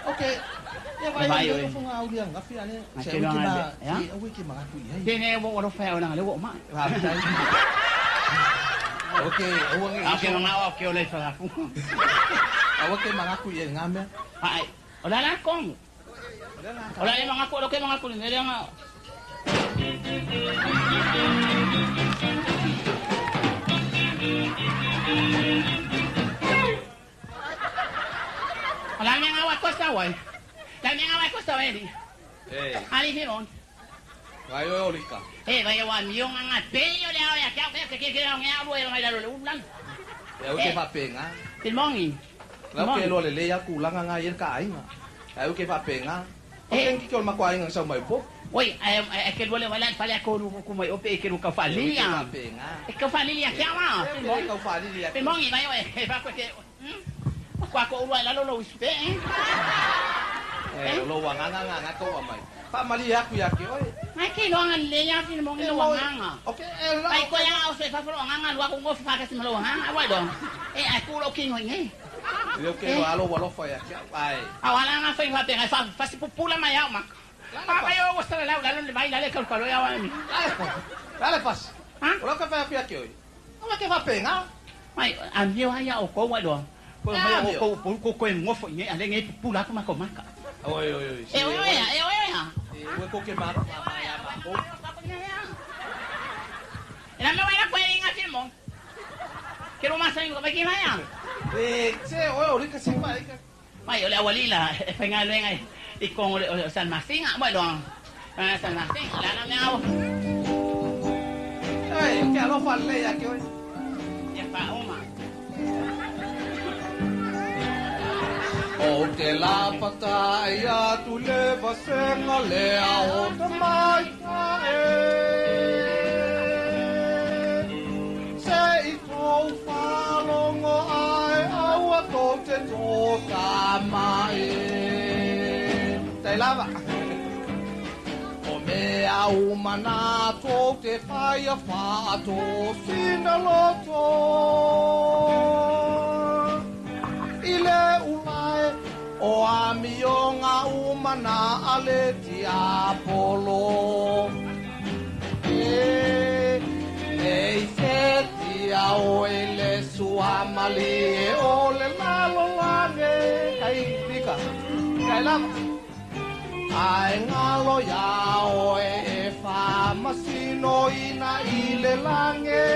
Okay. Ya vai yo funga au dia nga fi ale. Se o ki ma se o ki ma ku ye. Te ne wo ro fa o na le wo ma. Okay, o ngi. Okay, nga o ke o le fa fu. Awa ke mga ku ye nga me. Ai. O la la kong. O la le mga ku lo ke mga ku ne le nga. O la me nga wa ko sa wai. La me nga ko sa eri. Eh. Ali Filimoni. Vai o olika. Eh, vai o amio nga pe yo le ya ka ke ke ke nga lu e ngai lo le ulan. E o ke fa penga. Filimoni. La ke lo le le ya kulanga nga ye ka ainga. Ai o ke fa penga. O ke ki ko ma kwa ainga sa mai po. Oi, é que lo le vai lá fale ko ko mai ope ke lo ka falia. E ka falia ke ama. E ka falia. Filimoni vai o e fa ko ke. Kwa ko ulu la lo lo ispe. Eh, lo wa nga nga nga ko wa mai. Fa mali ya ku ya ke oi. Ai ke lo nga le ya Filimoni lo wa nga. Okay, eh la. Ai ko ya o se fa lo nga nga lo ko ngo fa ka se lo nga wa do. Eh ai ku lo ki ngoi nge. Yo ke lo alo wa lo fa ya ke ai. A wa la nga fa fa pe fa fa si pupula mai ya ma. Pa yo go sa la la le vai la le ka lo ya wa mi. Dale fas. Ha? O lo ka fa ya ke oi. O ke fa pe nga. Mai a mi wa ya o ko wa do. Ko mai o ko ko ko ngo fo nge ale nge pupula ko ma ko maka. Oi oi oi. E oi oi e oi oi. E ko ke ma ma ya ma ko. Era me vai la ko inga Filimoni. Quiero más amigo, ¿me qué vaya? Sí, oye, ahorita sí, marica. Ay, hola, abuelita, venga, venga, y con San Martín, bueno, San Martín, la no me hago. Ay, que a lo falé ya que hoy. Ya pa, uma. O te la pataya, tu le vas en alea, o te maita, Se i tō whalongo ai aua tō te tō ka mai. Te lava. O mea umana tō te whaia wha tō sina loto. I le ulae o amionga umana ale tiapolo. E ei se tia o ele sua mali e o le lalo lange. Kai pika, kai lava. Ai ngalo ya o e fa masino ina ile lange.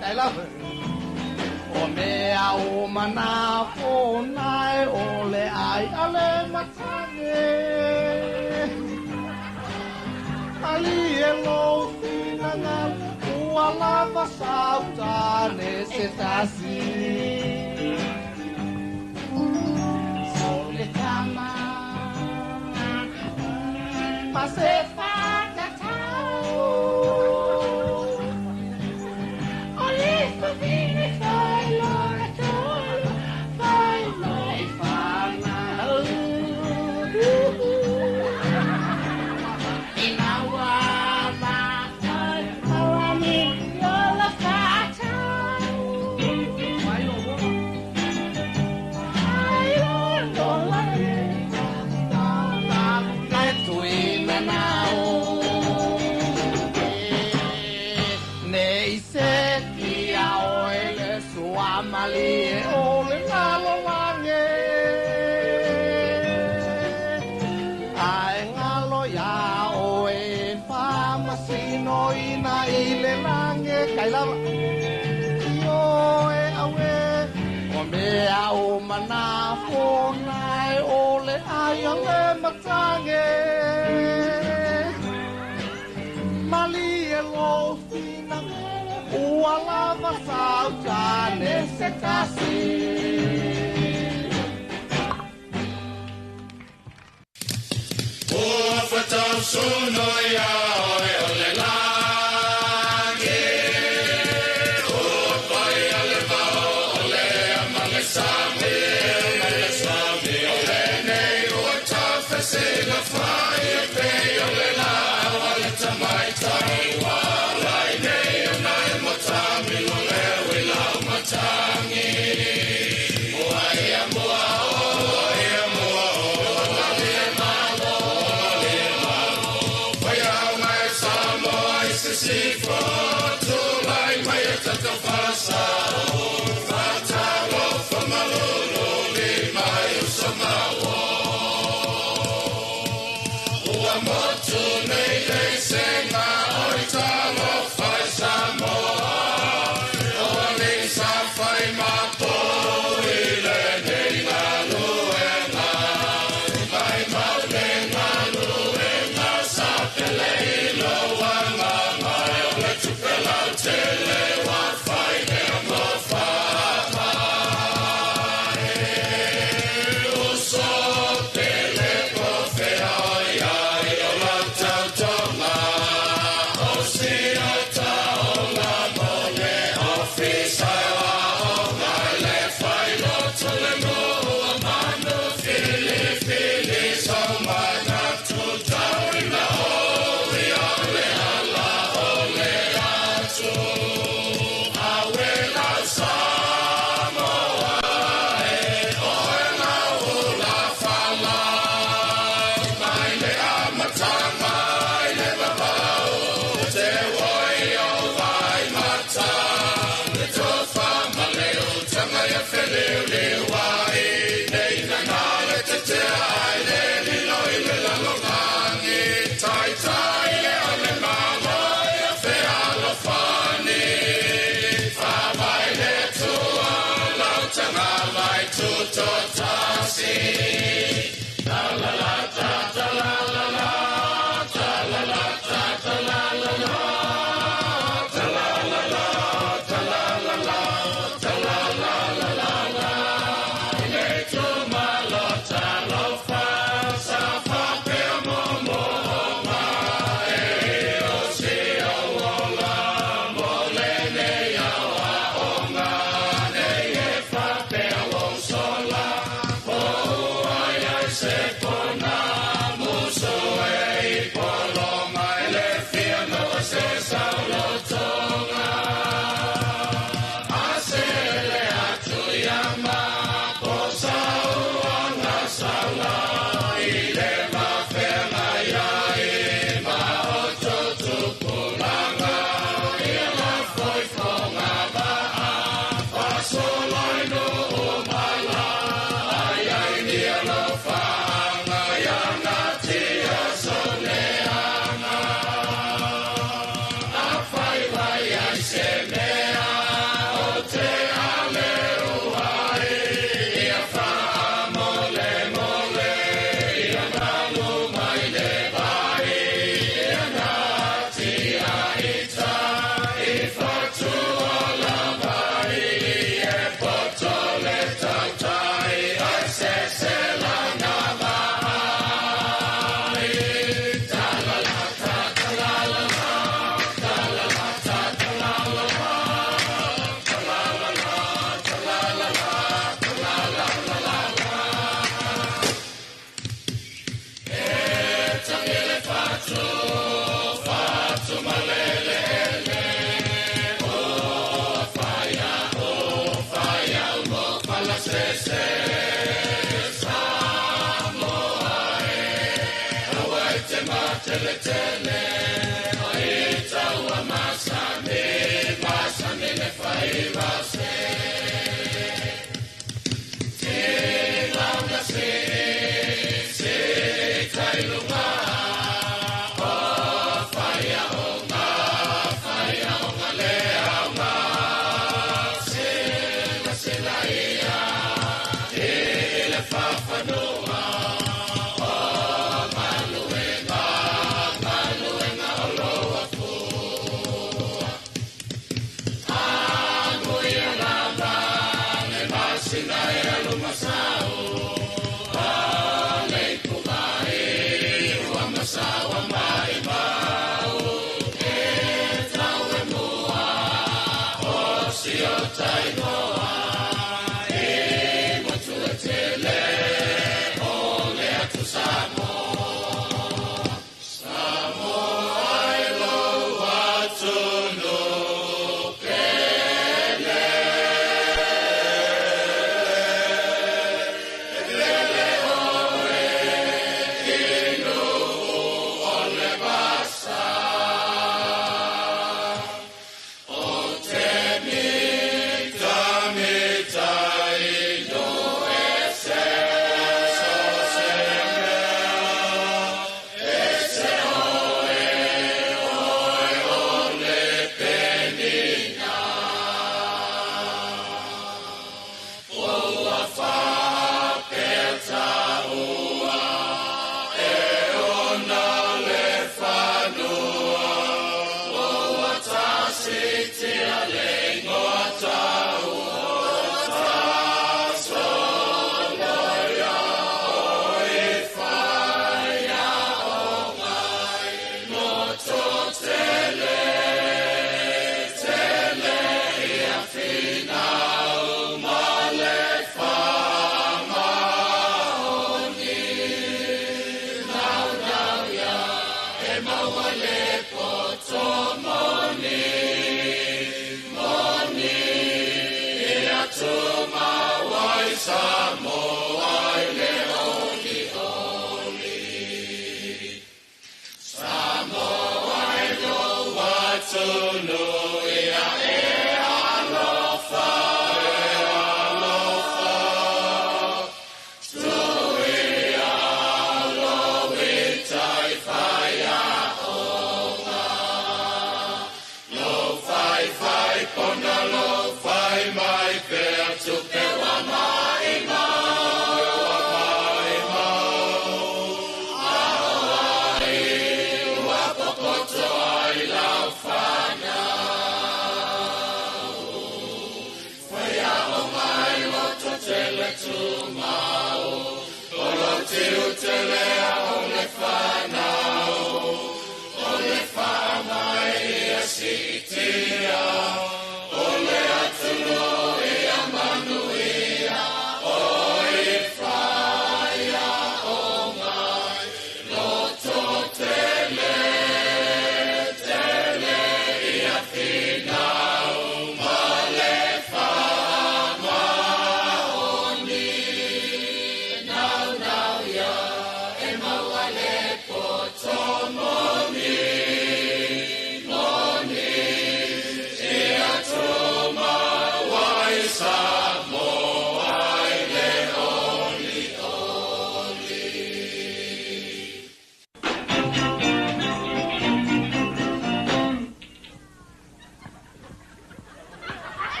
Kai lava. O mea o mana fona e o le ai ale matange. Ali e lo finanga ua lava sauta nesse tasi. Sole tama ma se fa tau. Ole fa vine fai lo la tolo fai lo e fa na. Fire!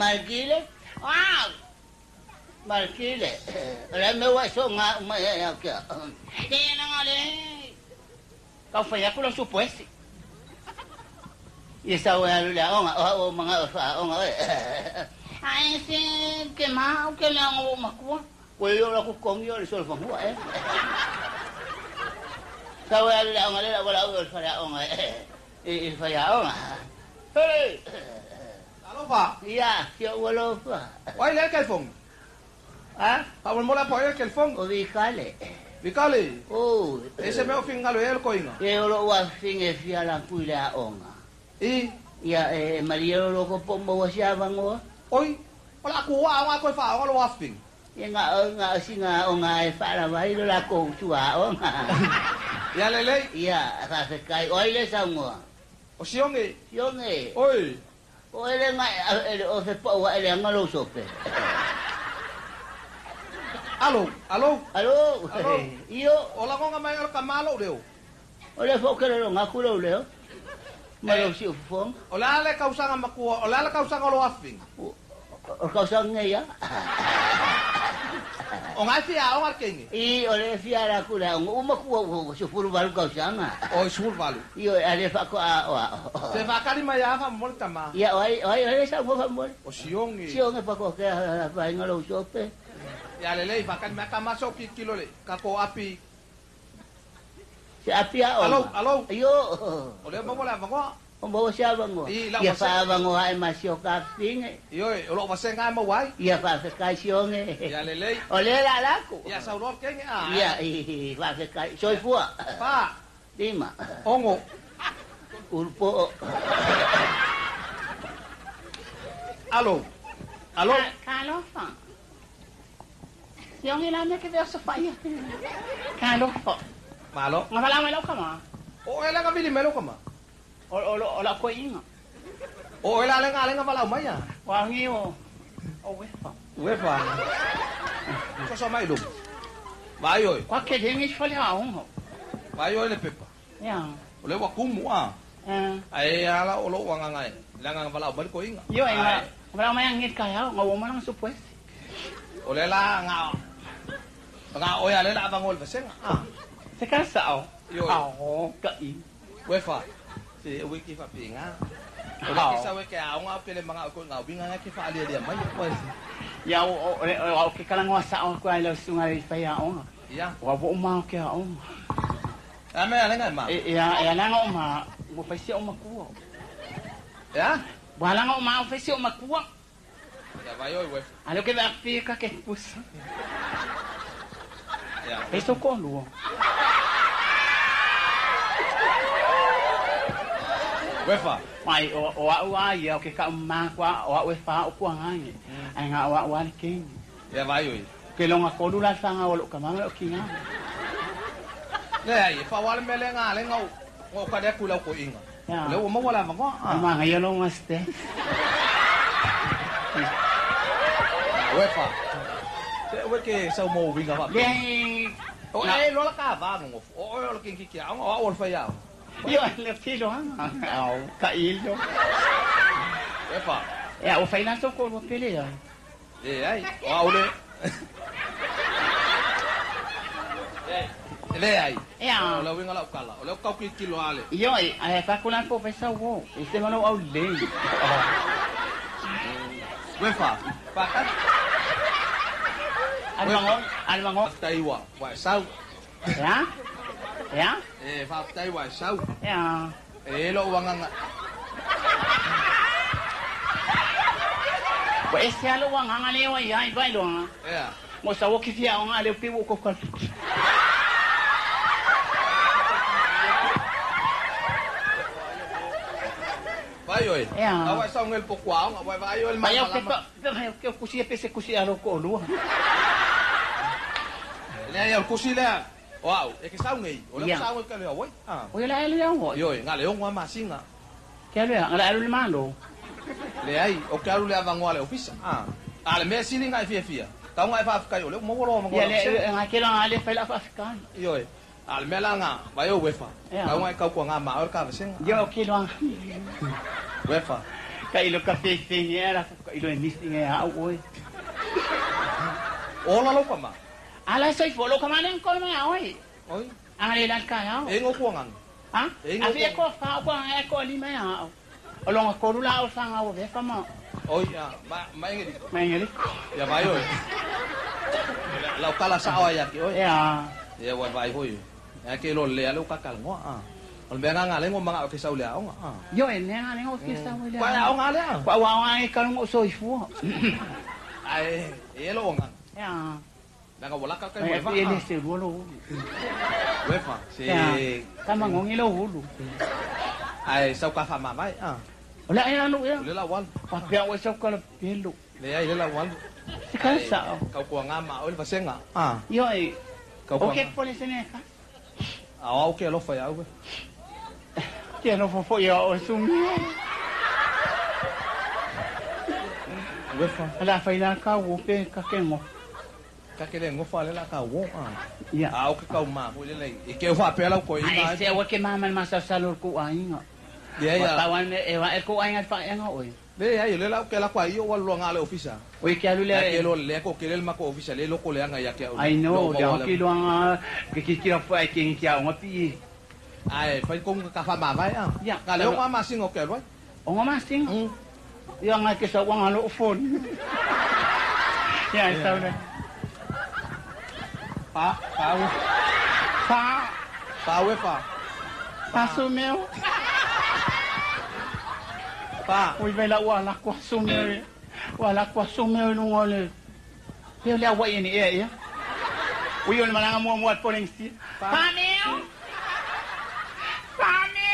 Malkile, wow! Malkile, le me wa so nga ma ya ka. Tena ngale. Kau fa ya ko su pues. Y esa wa lu la onga o mga fa onga. Ai se que ma que me ngo ma ku. Ko yo la ku kong yo le sol fa huwa eh. Sa wa lu la onga le la wa la o fa ya onga eh. E fa ya onga. Hey! Alofa. Ya, yo alofa. Oi le kelfong. Ha? Pa mo la po el kelfong. O vikale. Vikale. Oh. Ese me ofingalo el koinga. E olo wa finge fia la kuila onga. I ya e Maria lo ko pombo wa sia bango. Oi, ola ku wa wa ko fa o lo wa fing. Ye nga nga singa onga e fa la vai lo la ko tua onga. Ya lele. Ya, fa se kai oi le sango. O sionge. Sionge. Oi. O ele nga o se po wa ele nga lo sope. Alo, alo. Alo. Io ola ngonga mai o kamalo leo. O le fo kele nga ku lo leo. Ma lo si fo. Ola le kausanga makua, ola le kausanga lo afing. O kausanga ya. O ngai fia o arkengi. I o le fia la kula o makua o si furu valu kausanga. O si valu. Io ale fa ko a o. Se fa kali mai afa mo tama. Ya oi oi oi sa mo fa mo. O siongi. Siongi pa ko ke fa nga lo sope. Ya le le fa kali mai kama so ki kilo le ka ko api. Se apia o. Alo, alo. Ayo. O le mo la vangoa. O mo se avangoa. Ia fa avangoa e masio ka finge. Io o lo vasenga mo wai. Ia fa fe kai sionge. Ia lelei. O le la laku. Ia saulor kenge a. Ia i fa fe kai. Soifua. Fa. Lima. Ongo. Urpo. Alo. Alo. Kalofa. Sionge la me ke verso fa ia. Kalofa. Malo. Ngafala mai lau kama. O ela nga vili mai lau kama. O la koinga. O ela lenga lenga vala mai ya. Wa ngi o. O wefa. Wefa. So so mai lu. Vai oi. Kwa ke dengi fali ha ongo. Vai oi le pepa. Ya. O le wa kumu a. Ai ala o lo wa ngangai. Langa vala mai koinga. Yo enga. Vala mai ngit ka ya ngo mo lang supwes. O le la nga. Nga o ya le la vangol vasenga. Ah. Se ka sao. Ao ka i. Wefa. Se wiki fa pinga. O le ke sa we ke a nga pele manga ko nga winga nga ke fa ali ali mai ko. Ya o o ke kala ngo sa o ko ai lo sunga i fa ya o. Ya. Wa bo ma ke a o. A me ala nga ma. Ya ya la ngo ma mo fa si o ma ku. Ya. Wa la ngo ma fa si o ma ku. Ya vai oi we. Alo ke va fi ka ke pusa. Ya. Eso ko lu. Wefa. Mai o au a ia o ke ka ma kwa o au e fa o kwa ngai. Ai nga o au ale ke. Ya vai oi. Ke longa kolu la sanga o lo ka manga o kinga. Le ai fa wale mele nga le ngau. Ngo ka de ku la ko inga. Le o mo wala ma ngo. Ma ngai lo nga ste. Wefa. Se we ke sa mo winga fa. Le o e lo la ka va ngo. O o lo ke ki ki o o fa ya. Io le filo ha. Au ka ilo. Efa. Ya o faina so ko pele ya. E ai, o au le. Le ai. Ya. O la winga la kala. O le ka ki kilo ale. Io ai ai fa ko la po fa sa wo. E se mano au le. Wefa. Pa ka. Al mango, al mango. Taiwa. Wa sau. Ya. Ya? Eh, fa tai wa sau. Ya. Eh, lo wa nga. Wa ese alo wa nga le wa ya i vai lo nga. Ya. Mo sa wo ki fia nga le pi wo ko ko. Vai oi. Ya. A wa sau ngel po kwa nga wa vai oi ma. Vai ke pa ke kusi pese kusi alo ko lu. Le ya kusi le. Wow, e ke sau ngai. O le sau ngai ka le oi. Ah. O le le o. Yo, nga le ongo ma singa. Ke le nga le mando. Le ai, o ke alu le avangoa le ofisa. Ah. A le me sili ngai fia fia. Ka ngai fa afka yo le mo lo mo. Ya le nga ke la le fa la afka. Yo. A le me la nga, vai o wefa. Ka ngai ka ko nga ma o ka vasenga. Yo ke lo. Wefa. Ka ilo ka fe fe ni era ka ilo ni singa a o. O la lo ka ma. Ala soy folo kama nen ko me oi. Oi. Ale la ka ya. E ngo ko ngang. Ha? A fi ko fa ko ngang ko li me ya. O longa ko la o fa nga o ve fa ma. Oi ya, ma ma ngeli. Ma ngeli. Ya vai oi. La kala sa o ya ki oi. Ya. Ya wa vai hoi. Ya ke lo le lo ka kal ngo a. O me nga nga le ngo manga ke sa o le a ngo a. Yo e ne nga le ngo ke sa o le. Kwa ya o nga le a. Kwa wa nga ka ngo so i fu. Ai, e lo nga. Ya. Nanga wala ka kai wefa. E le se lo lo. Wefa. Se. Ka mangongi lo hulu. Ai sau ka fa ma mai ah. Ola ai anu ya. Le la wal. Pa pia we sau ka pelu. Le ai le la wal. Se ka sa. Ka ko nga ma o le vasenga. Ah. Yo ai. Ka ko. O ke pole se ne ka. A o ke lo fa ya we. Ke lo fo fo ya o su mi. Wefa. Ala fa ila ka wo pe ka ke ngo. Ka ke le ngo fa le la ka wo ah. Ya. A o ke ka ma ho le le. E ke fa pela ko ina. Ai se o ke mama ma sa sa lo ko ai nga. Ya ya. Pa wan e wa e ko ai nga fa nga oi. Le ya le la ke la kwa yo wa lo nga le ofisa. Oi ke alu le. Ke lo le ko ke le ma ko ofisa le lo ko le nga ya ke. Ai no, ya ke lo nga ke ke ke fa ke ke nga pi. Ai fa ko ka fa ma vai ah. Ya. Ka le o ma singo ke lo. O nga ma sing. Ya nga ke sa wa nga lo phone. Ya sa le. Pa pa pa. Pa we pa. Paso meu. Pa. Ui vai la ua la kwa so meu. Ua la kwa so meu no ngole. Pe le awa ni e ia. Ui o malanga mua mua poleng si. Pa meu. Pa meu.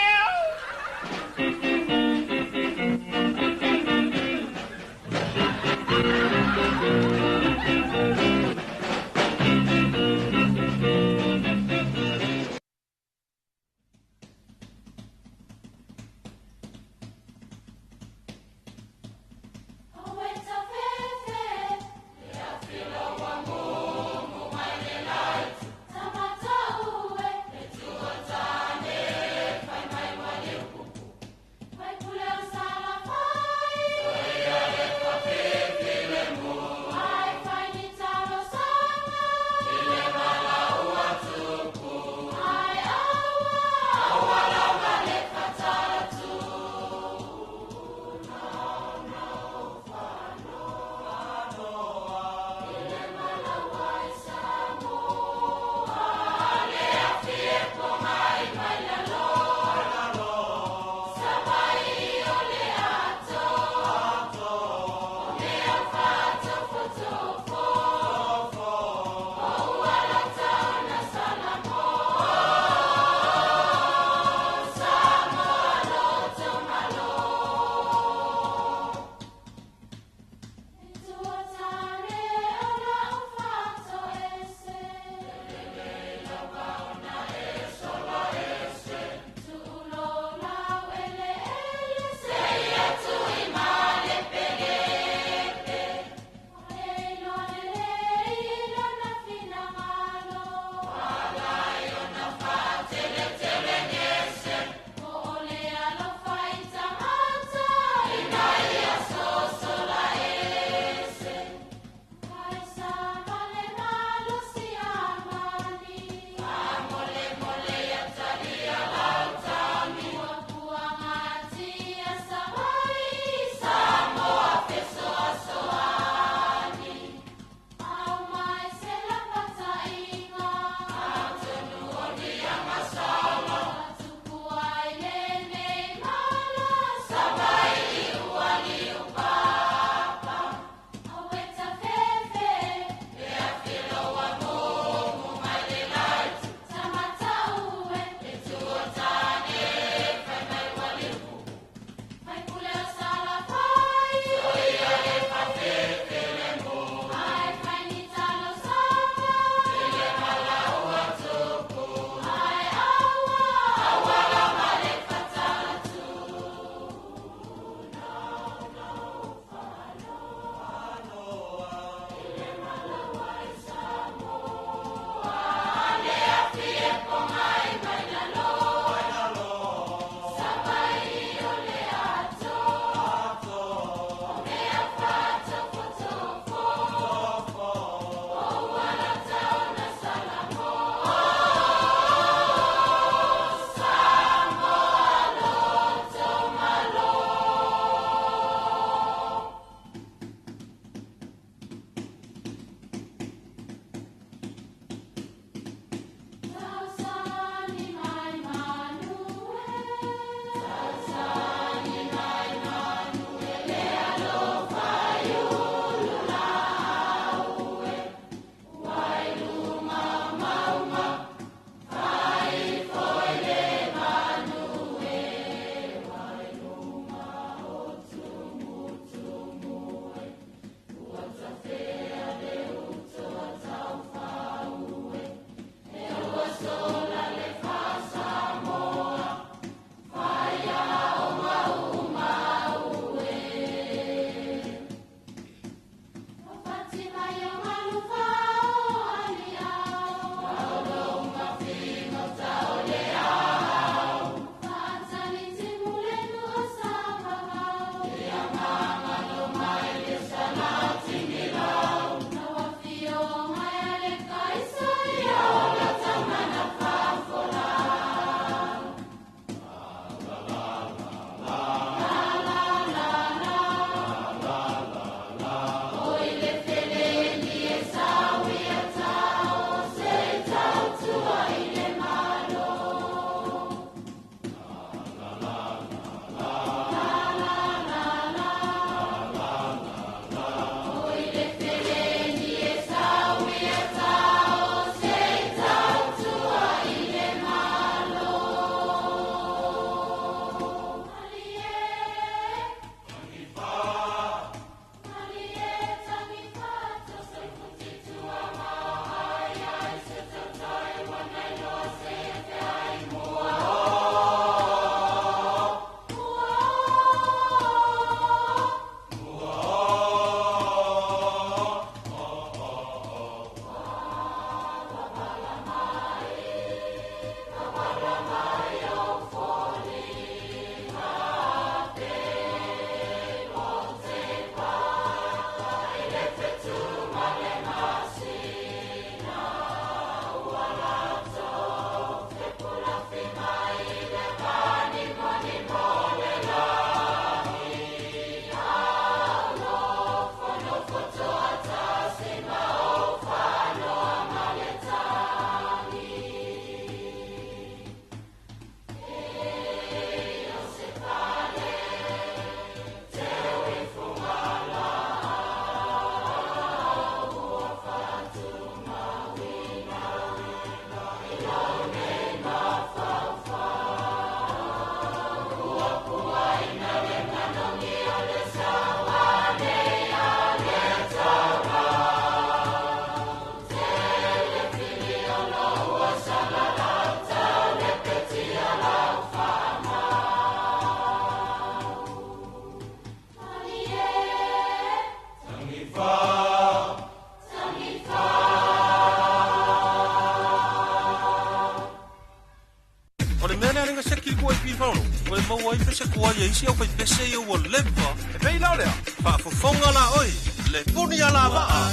Ua e maua ai pese tuai a isi aufaipese ia ua leva. E pei la o lea, faafofoga la oe, le puni alavaa.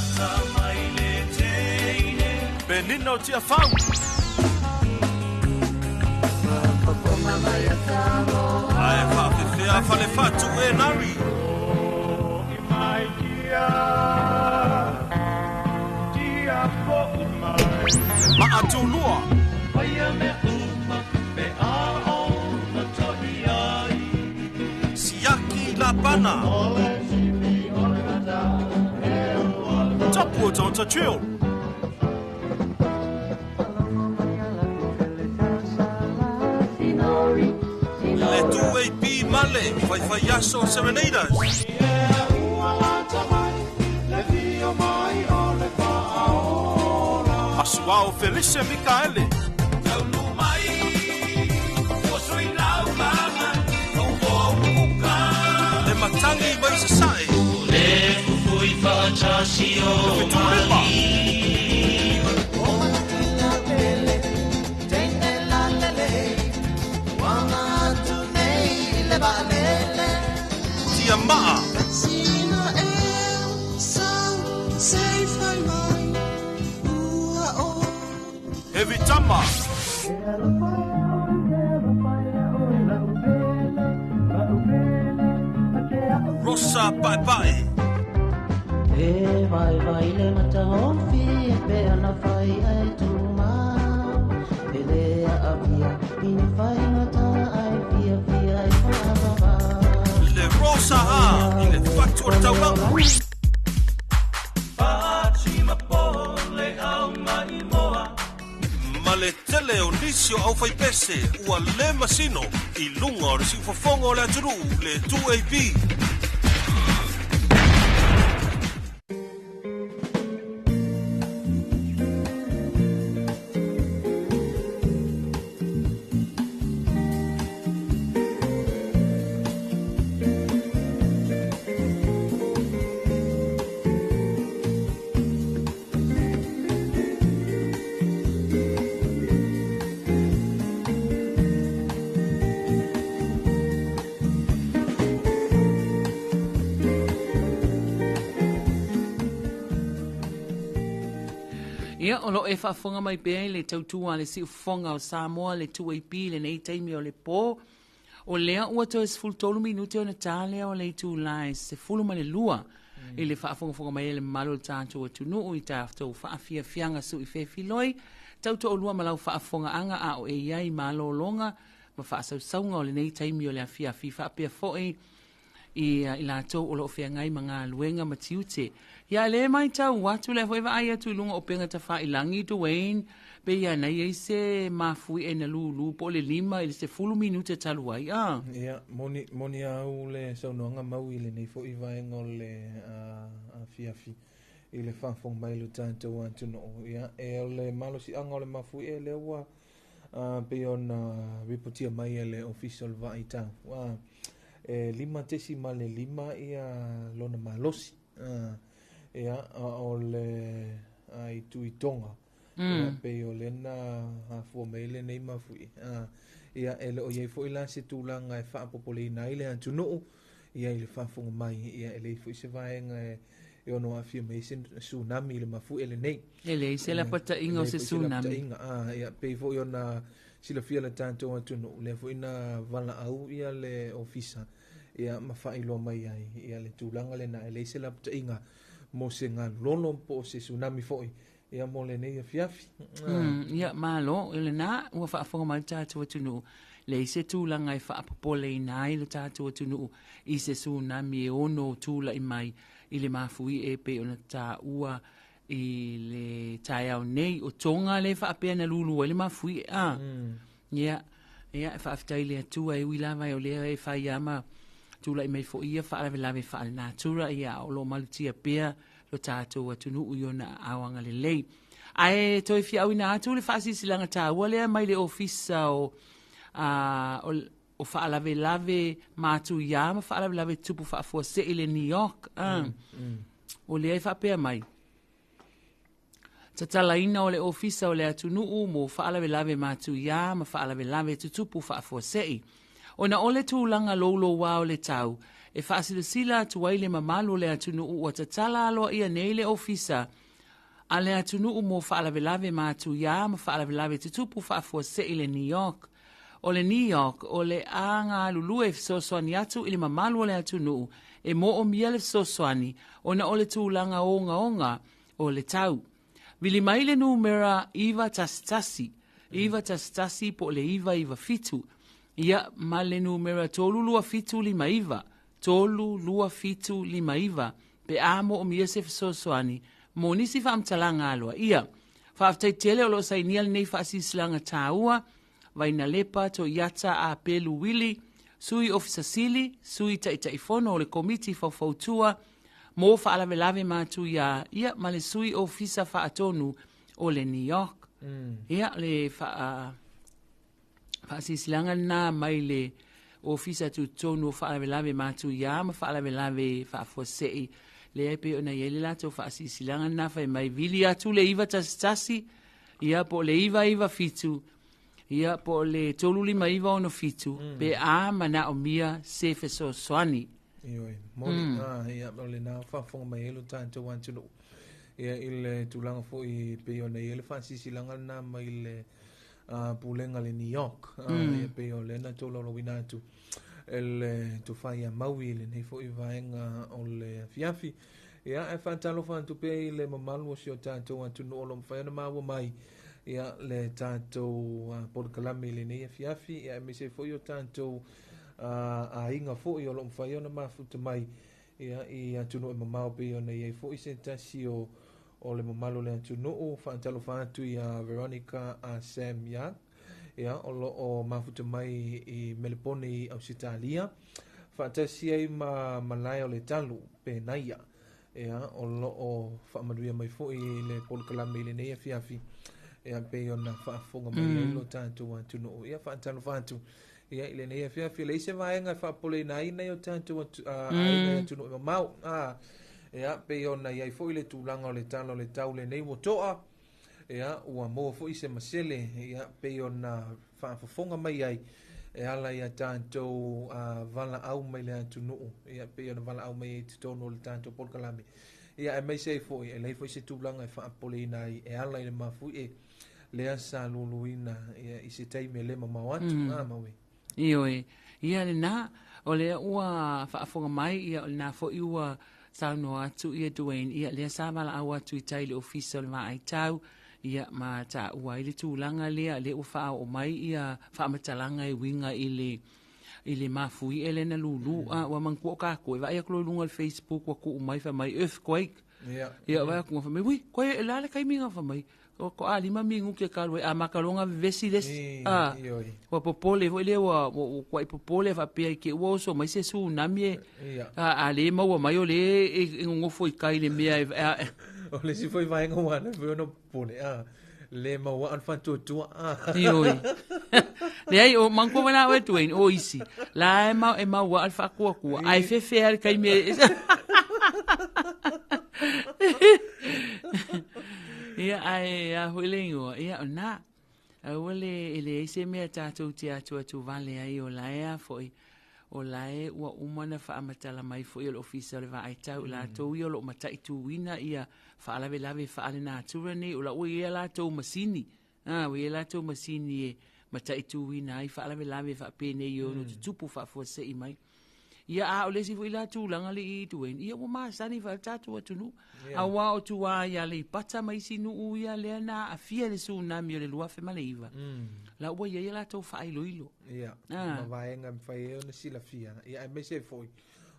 Penina o Tiafau. Ae faafefea Falefatu e Nari. Maatulua. Siaki Lapana. Tapu o Tonta Chill. Le 2AP Male, Faifaiaso Serenaders. Asuao Felice Mikaele. Le matangi mai sasae. Le Fetulima. Tia Maa. Heavy Tama. Rosa Paepae. E vai vai le mataofi e pe ana fai ai tuma E le a avia i fai ngata ai fia fia e whaavava Le Rosa A i le Fatu o le Taulaga. Ma le tele o nisi o aufaipese ua le masino i luga o le siufofoga o le atunuu le 2AP. Ia, o loo e faafofoga mai pea i le tautua a le siufofoga o Samoa le 2AP i lenei taimi o le po. O lea ua toe 13 minute ona ta lea o le itula e 12 i le faafogafoga mai a le mamalu o le tatou atunuu i tatou faafiafiaga sui fefiloi, tautoolua ma lau faafofogaaga a o e i ai i malologa ma faasausauga o lenei taimi o le afiafi faapea foi i i latou o lo o feagai ma galuega ma tiute. Ia le matau atu lea foi vaai atu i luga o upega tafailagi Dwayne, pei lava na i ai se mafuie na lūlū po o le 5 i le 10 minute talu ai, a? Ia, moni, moni a au le saunoaga mau i lenei foi vaega o le afiafi i le faafofoga mai o le tatou atunuu. Ia, e o le malosiaga o le mafuie lea ua pei ona ripotia mai e le Ofisa o le Vaaitau. E 5.5 ia lona malosi. Ia, o le i Tonga. Pei o lena afua mai lenei mafuie. Ia, e le o i ai foi la se tulaga e faapopoleina ai le atunuu, ia i le faafofoga mai, ia e leai foi se vaega e ono aafia mai ai se tsunami i le mafuie lenei. E leai se lapataiga o se tsunami. Ia, pei foi ona silafia le tatou atunuu, lea foi na valaau ia le ofisa, ia ma faailoa mai ai ia le tulaga lena, e leai se lapataiga mo se galulolo po o se tsunami foi ia mo lenei afiafi. Ia, malo, o lena ua faafofoga mai le tatou atunuu, leai se tulaga e faapopoleina ai le tatou atunuu i se tsunami e ono tulai mai i le mafuie e pei ona taua i le taeao nei. O Tonga lea e faapea na lulu ai le mafuie, a? Ia, ia, e faafetai i le Atua e ui lava o lea e fai lava ma tulai mai foi ia faalavelave faalenatura, ia, a o lo o malutia pea lo tatou atunuu i ona aao agalelei. Ae toe fiauina atu le faasilasilaga taua lea mai le Ofisa o, o, o Faalavelave Matuia ma Faalavelave Tupu Faafuasei i le New York. O lea e faapea mai, Tatalaina o le Ofisa o le Atunuu mo Faalavelave Matuia ma Faalavelave Tutupu Faafuasei. Ona o le tulaga loulouā o le tau, e faasilasila atu ai le mamalu o le atunuu ua tatala aloaia nei le Ofisa a le atunuu mo faalavelave matuiā ma faalavelave tutupu faafuasei i le NEOC. O le NEOC o le a galulue e fesoasoani atu i le mamalu o le atunuu e moomia le fesoasoani ona o le tulaga ogaoga o le tau. Vili mai le numera 911, 911 po o le 997, ia ma le numera 32759, 32759 pe a moomia se fesoasoani mo nisi faamatalaga aloaia. Faafetai tele o lo o sainia lenei faasilasilaga taua, Vainalepa Toiata Apelu Wili, Sui Ofisa Sili, Sui Taitaifono o le Komiti Faufautua mo Faalavelave Matuiā, ia ma le Sui Ofisa Faatonu o le NEOC. Ia, le faasilasilaga lena mai le Ofisa Tutotonu o Faalavelave Matuiā ma Faalavelave Faafuasei, lea e pei ona i ai le latou faasilasilaga lena fai mai, vili atu le 911, ia po o le 997, ia po o le 35967, pe a manaomia se fesoasoani. Ioe, moni, ia, o lena faafofoga mai ai lo tatou atunuu. Ia, i le tulaga foi e pei ona i ai le faasilasilaga lena mai le pulega le NEOC, ia pei o lea na tolaulauina atu e le tofa ia Maui i lenei foi vaega o le afiafi. Ia, ae faatalofa atu pea i le mamalu o si o tatou atunuu o lo o mafai ona maua mai ia le tatou polokalame i lenei afiafi, ia aemaise foi o tatou aiga foi o lo o mafai ona mafuta mai ia i atunuu e mamao pei ona i ai foi se tasi o o le mamalu o le atunuu. Faatalofa atu ia Veronica Sam Young, ia o lo o mafuta mai i Melepone i Ausetalia, faatasi ai ma Malae o le Talu Penaia, ia o lo o faamanuia mai foi i le polokalame i lenei afiafi, ia pei ona faafofoga mai ai lo tatou atunuu. Ia faatalofa atu ia i lenei afiafi, e leai se vaega e faapopoleina ai nai o tatou aiga i atunuu e mamao. Ia pei ona i ai foi le tulaga o le tala o le tau lenei ua toa, ia ua maua foi se masele, ia pei ona faafofoga mai ai e ala ia tatou valaau mai le atunuu, ia pei ona valaau mai ai i totonu o le tatou polokalame. Ia aemaise ai foi, e leai foi se tulaga e faapopoleina ai e ala i le mafuie lea sa luluina ia, i se taimi e le mamao atu. Maui. Ioe, ia lena, o lea ua faafofoga mai, ia o lena foi ua saunoa atu ia Dwayne, ia lea sa valaau atu i tai i le ofisa o le Vaai Tau, ia ma taua ai le tulaga lea, lea ua faaoo mai ia faamatalaga e uiga i le i le mafuie lea na lulu, ua manatua o kākou, e vaai atu loa i luga o le Facebook ua tuu mai fai mai earthquake. Ia vaai atu fai mai, ui, koe e la le taimi na fai mai, ko a lima minute ka lue a makalonga vevesi le isi. A, ua popole foi lea ua kuai popole faapea i te i ua oso mai se tsunami e a le maua mai o lea e nonofo i tai i le mea e O le isi foi vaega ua ala ai foi ona popole, a le maua a le faatuatua. Ioe. Leai, o manatua foi la oe Dwayne, o isi, la e mau, e maua a le faatuatua, ae fefe lava le taimi e... Ia, ae a foi le igoa, ia, o lena. Aua le, e leai se mea tatou te atuatu vale ai, o la e a foi, o la e ua uma ona faamatala mai foi e le Ofisa o le Vaai Tau, i latou ia o lo o mataituina ia faalavelave faalenatura nei, o la ua i ai a latou masini, a, ua i ai a latou masini e mataituina ai faalavelave faapenei e ono tutupu faafuasei mai. Ia, a o le isi foi la tulaga le i Dwayne, ia ua masani foi le tatou atunuu. Yeah. Aua o tua i Aleipata ma isi nuu ia lea na aafia i le tsunami o le 2009. La ua i ai a latou faailoilo. Ia, ma vaega e mafai ai ona silafia. Ia, aemaise ai foi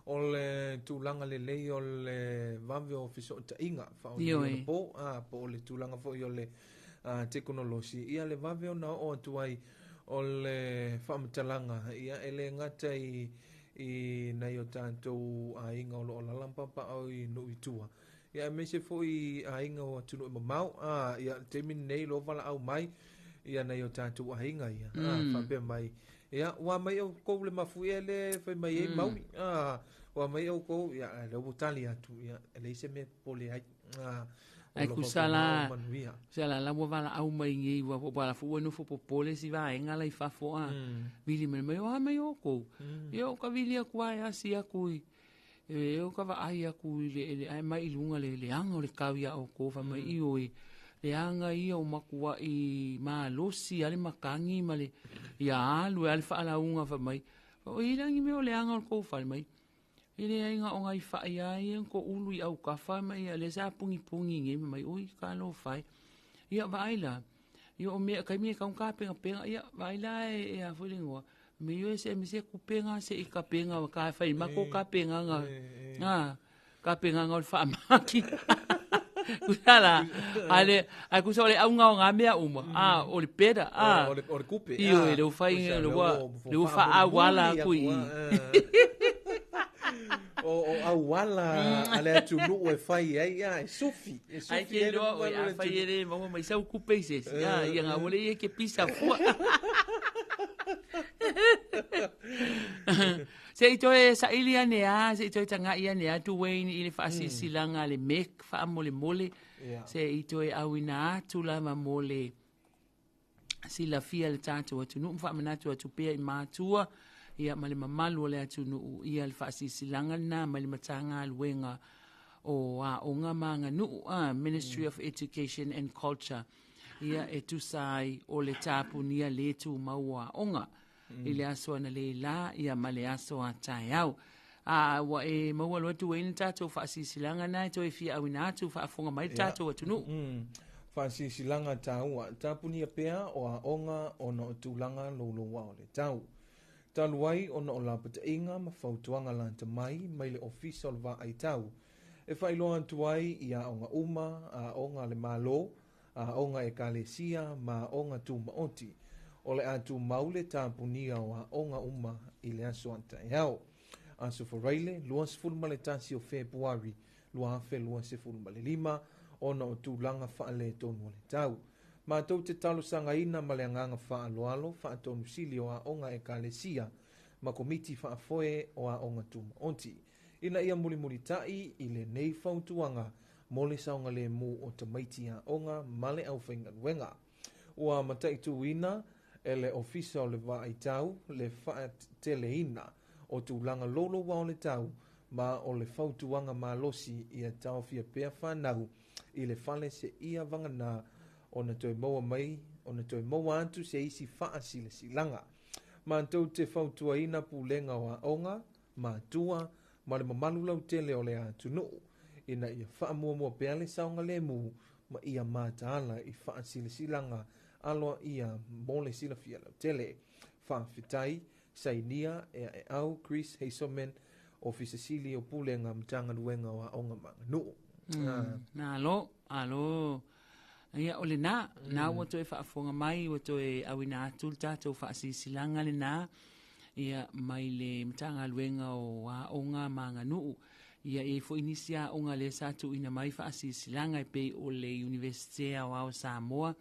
o le tulaga lelei o le vave o fesootaiga faaonapo, po o le tulaga foi o le tekonolosi. Ia, le vave ona oo atu ai o le faamatalaga, ia, e le gata i i nai o tatou aiga o lo o alaala ma papaaao i nuu i tua, ia aemaise foi i aiga o atunuu e mamao, ia, le taimi lenei loa valaau mai ia nai o tatou aiga ia, faapea mai, ia, ua mai outou le mafuie lea e fai mai ai Maui, ua mai outou, ia, a lea ua tali atu, ia, e leai se mea e popole ai. Ai kusa la, kusa la la ua valaau mai nei ua ua la foi ua nofo popole si vaega la i fafo a. Vili mai mai o a mai oukou. Ia o ka vili atu lava e asi atu i e o ka vaai atu i le ele ae mai i luga le leaga o le kau iā oukou fai mai ioe leaga ia o matuai malosi lava le matagi ma le ia alu ai lava le faalauga fai mai o i ai la ni mea o leaga o le tou fale mai E leai na o nai fai lava ia na toulu i autafa ma ia lea sa punipuni nei ma mai oi talofa e. Ia vaai la, ia o mea taimi e tatau ona tapenapena, ia vaai la e a foi le igoa, me ia se me se tupe na se i tapena ka fai matou tapenaga, a tapenaga o le faamati. Tusa la, a le, ae tusa o le auga o na mea uma, a o le better, a. O le, o le kupe. Ioe, le ua fai, le ua, le ua faaauala atu i i. O, o auala a le atunuu e fai ai, a, e sufi. E sufi Ai ke ai le iloa oe, mamalu o le afai atunuu. e le maua mai sau kupe i se isi, a, ia na ua le ia ke pisa fua. Se i toe saili ane a, se i toe taga'i ane a Duane i le faasilasilaga a le MEC faamolemole, se i toe auina atu lava mo le silafia e le tatou atunuu ma faamanatu atu pea i matua ia ma le mamalu o le atunuu ia le faasilasilaga lena mai le Matagaluega o Aoga ma Aganuu, Ministry of Education and Culture, ia e tusa ai o le tapunia le tumau o aoga. i le aso analeila ia ma le aso a taeao. A ua e maua loa Duane le tatou faasilasilaga na e toe fia auina atu faafofoga mai le tatou atunuu. Faasilasilaga taua, tapunia pea o aoga ona o tulaga louloua o le tau. Talu ai ona o lapataiga ma fautuaga lata mai mai le Ofisa o le Vaai Tau e faailoa atu ai i aoga uma, aoga a le Malo, aoga Ekalesia ma aoga tumaoti. O le a tumau le tapunia o aoga uma i le aso a taeao. Aso Faraile, 21 o Fepuari 2025, ona o tulaga faaletonu o le tau. Matou te talosagaina ma le agaga faaaloalo faatonu sili o aoga Ekalesia ma komiti faafoe o aoga tumaoti. Ina ia mulimulitai i lenei fautuaga mo le saogalemu o tamaiti aoga ma le aufaigaluega. Ua mataituina e le Ofisa o le Vaai Tau le faateleina o tulaga louloua o le tau ma o le fautuaga malosi ia taofia pea fanau i le fale seia vagana ona toe maua mai ona toe maua atu se isi faasilasilaga. Matou te fautuaina Pulega o Aoga, matua, ma le mamalu lautele o le atunuu, ina ia faamuamua pea le saogalemu ma ia mataala i faasilasilaga aloaia mo le silafia lautele. Faafetai, sainia e Aeau Chris Hazelman, Ofisa Sili o Pulega Matagaluega o Aoga ma Aganuu. Malo, malo. Ia, o lena, na ua toe faafofoga mai, ua toe auina atu le tatou faasilasilaga lena, ia, mai le Matagaluega o Aoga ma Aganuu. Ia, e i ai foi nisi aoga lea sa tuuina mai faasilasilaga e pei o le Iunivesite Aoao o Samoa.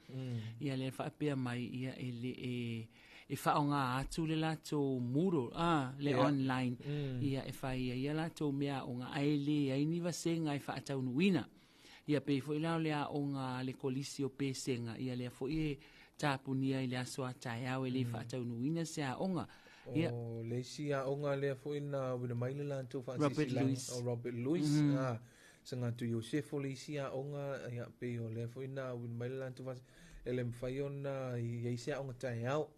Ia, lea faapea mai, ia, e le e, e faaaoga atu le latou Moodle, ah, le online, ia, e fai ai a latou meaaoga, ae leai ni vasega e faataunuuina. Ia pei foi la o le aoga a le Kolisi o Pesega, ia lea foi e tapunia i le aso a taeao e le faataunuuina se aoga. Ia. O le isi aoga lea foi na auina mai le latou faasilasilaga, o Robert Louis, mm. Sagatu Iosefo le isi aoga, ia pei o lea foi na auina mai le latou faasilasilaga, e le mafai ona i ai se aoga taeao.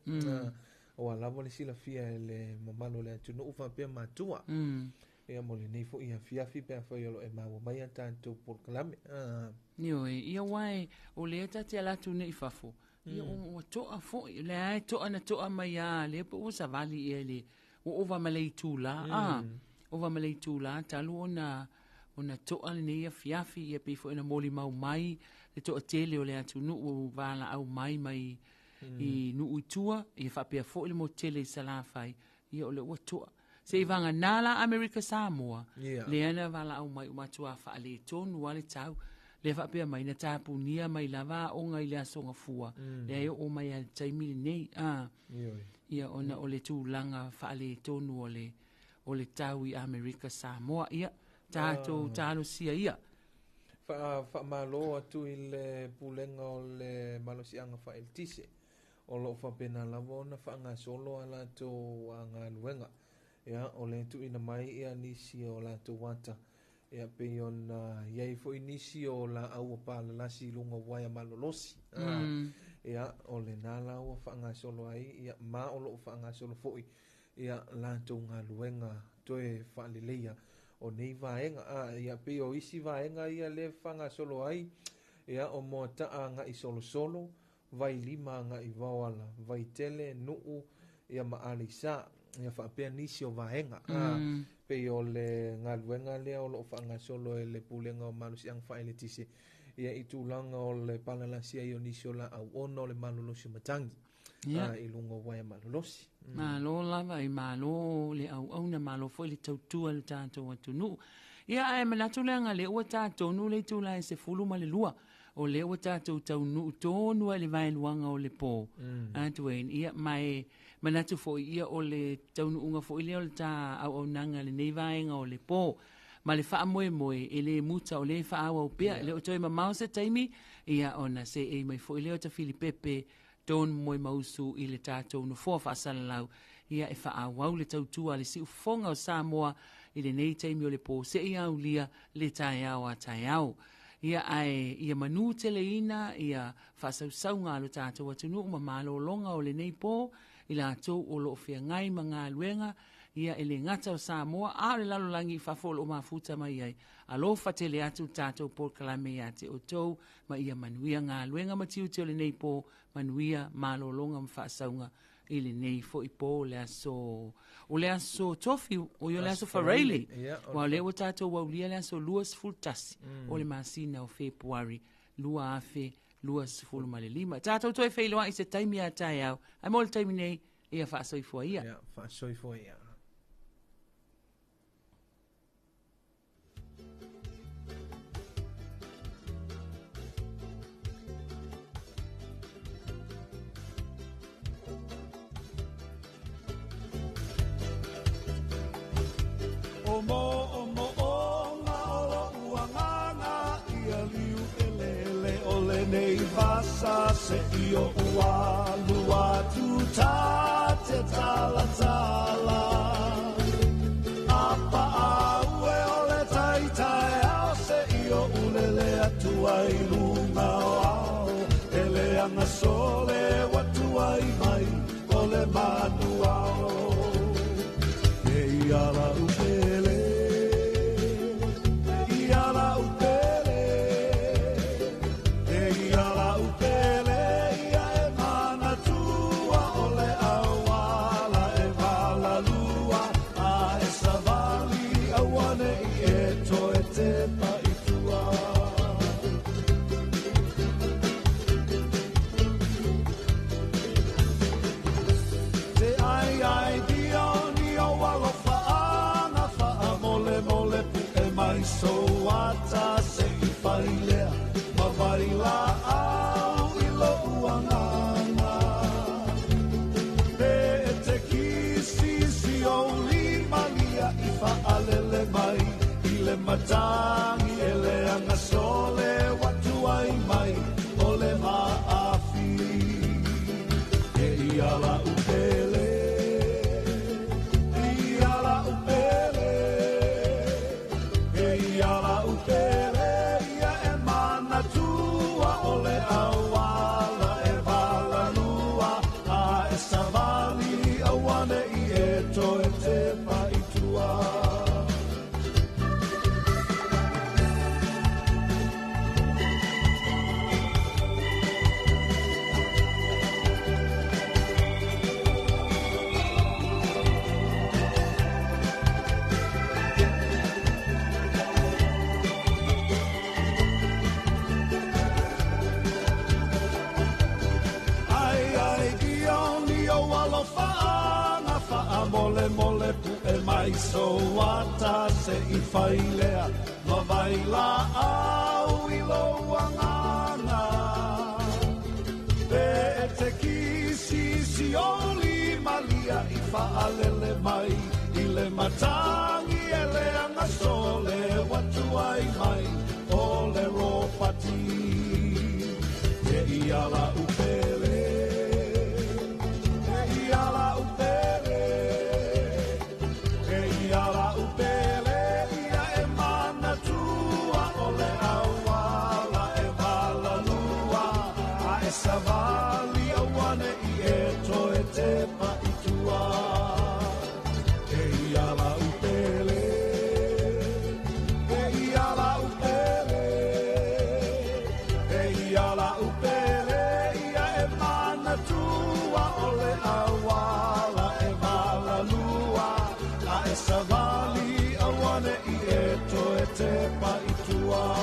Aua lava le silafia e le mamalu o le atunuu faapea matua. Ia mo lenei foi afiafi pe afai o lo o e maua mai a tatou polokalame. Ah. Ioe, ia aua e, o lea ta te ala atu nei i fafo, ia ua toa foi, o lea e toa na toa mai lava, lea po ua savali ea i le, ua ova ma le itula, ah, ova ma le itula talu ona, ona toa lenei afiafi, ia pei foi ona molimau mai le toatele o le atunuu ua valaau mai mai i nuu i tua, ia faapea foi le motu tele i Salafai, ia o lea ua toa. Se i vagana la Amerika Samoa, yeah. lea na valaau mai ua matua faaletonu lava le tau. Lea faapea mai na tapunia mai lava aoga i le Aso Gafua, lea e oo mai lava i le taimi lenei. Ah. Ia ona o le tulaga faaletonu o le, o le tau i Amerika Samoa. Ia, tatou talosia ia. Faamalo atu i le pulega o le malosiaga faaeletise o loo faapena lava ona faagasolo a latou galuega. Ia, o le tuuina mai ia nisi o latou ata, ia pei ona i ai foi nisi o laau ua palalasi i luga o uaea malolosi. Ia, o lena la ua faagasolo ai, ia, ma o loo faagasolo foi ia latou galuega toe faaleleia o nei vaega. Ia pei o isi vaega ia lea e faagasolo ai, ia, o Moataa agai Solosolo, Vailima agai Vaoala, Vaitele, Nuu, ia ma Aleisa, ia faapea nisi o vaega. Pei o le galuega lea o loo faagasolo e le Pulega o Malosiaga Faaeletise, ia i tulaga o le palalasi ai o nisi o laau ona o le malolosi o matagi. I luga o uaea malolosi. Malo lava i malo le auauna, malo foi le tautua i le tatou atunuu. Ia, ae manatu leaga lea ua ta tonu le itula e 12, o lea ua tatou taunuu tonu ai i le vaeluaga o le po. A Dwayne, ia, ma e manatu foi, ia, o le taunuuga foi lea o le ta auaunaga i lenei vaega o le po. Ma le faamoemoe e le muta o lea e faaauau pea, e le o toe mamao se taimi, ia, ona seei mai foi lea o Tafilipepe Don Moemausu i le tatou nofoa faasalalau, ia e faaauau le tautua a le siufofoga o Samoa i lenei taimi o le po seia aulia le taeao a taeao. Ia ae ia manu teleina ia faasausauga a lo tatou atunuu ma malologa o lenei po i latou o lo o feagai ma galuega, ia e le gata o Samoa a o le lalolagi i fafo o lo o mafuta mai ai. Alofa tele atu le tatou polokalame ia te outou ma ia manuia galuega ma tiute o lenei po, manuia malologa ma faasauga i lenei foi po le aso, o le aso Tofi, o le aso Faraile. Ua o lea ua tatou aulia le aso 21 o le masina o Fepuari 2025. Tatou toe feiloai i se taimi a taeao, ae mo le taimi nei, ia faasoifua ia. Ia, faasoifua ia. O mo o mo o nga o lo'u agaga ia liu eleele o lenei vasa se i oʻu alu atu ta te talatala. A paau e o le taitaeao se i oʻu lele atu ai i luga o ao. E leaga sole ua tuai mai o le manu ao. E ia lau pele, e ia lau pele, e ia lau pele, ia e manatua o le auala e valalua, a e savali auane'i e toe tepa i tua. Te ai ai dio ni o alofaanga faamolemole pu'e mai soata se i fai lea ma vai laau i lo'u agaga. Pe e te kisisi ou limalia i faalele mai i le matagi e leaga sole ua tuai mai o le maafi. E ia lau pele, e ia lau pele, e ia lau pele, ia e manatua o le auala e valalua, a e savali auane'i e toe tepa i tua. Ai, ai, dio ni o alofaanga faamolemole pu'e mai soata se i fai lea ma vai laau i lou agaga. Pe e te kisisi o limalia i faalele mai i le matagi e leaga sole ua tuai mai o le ne i e toe te pa i tua.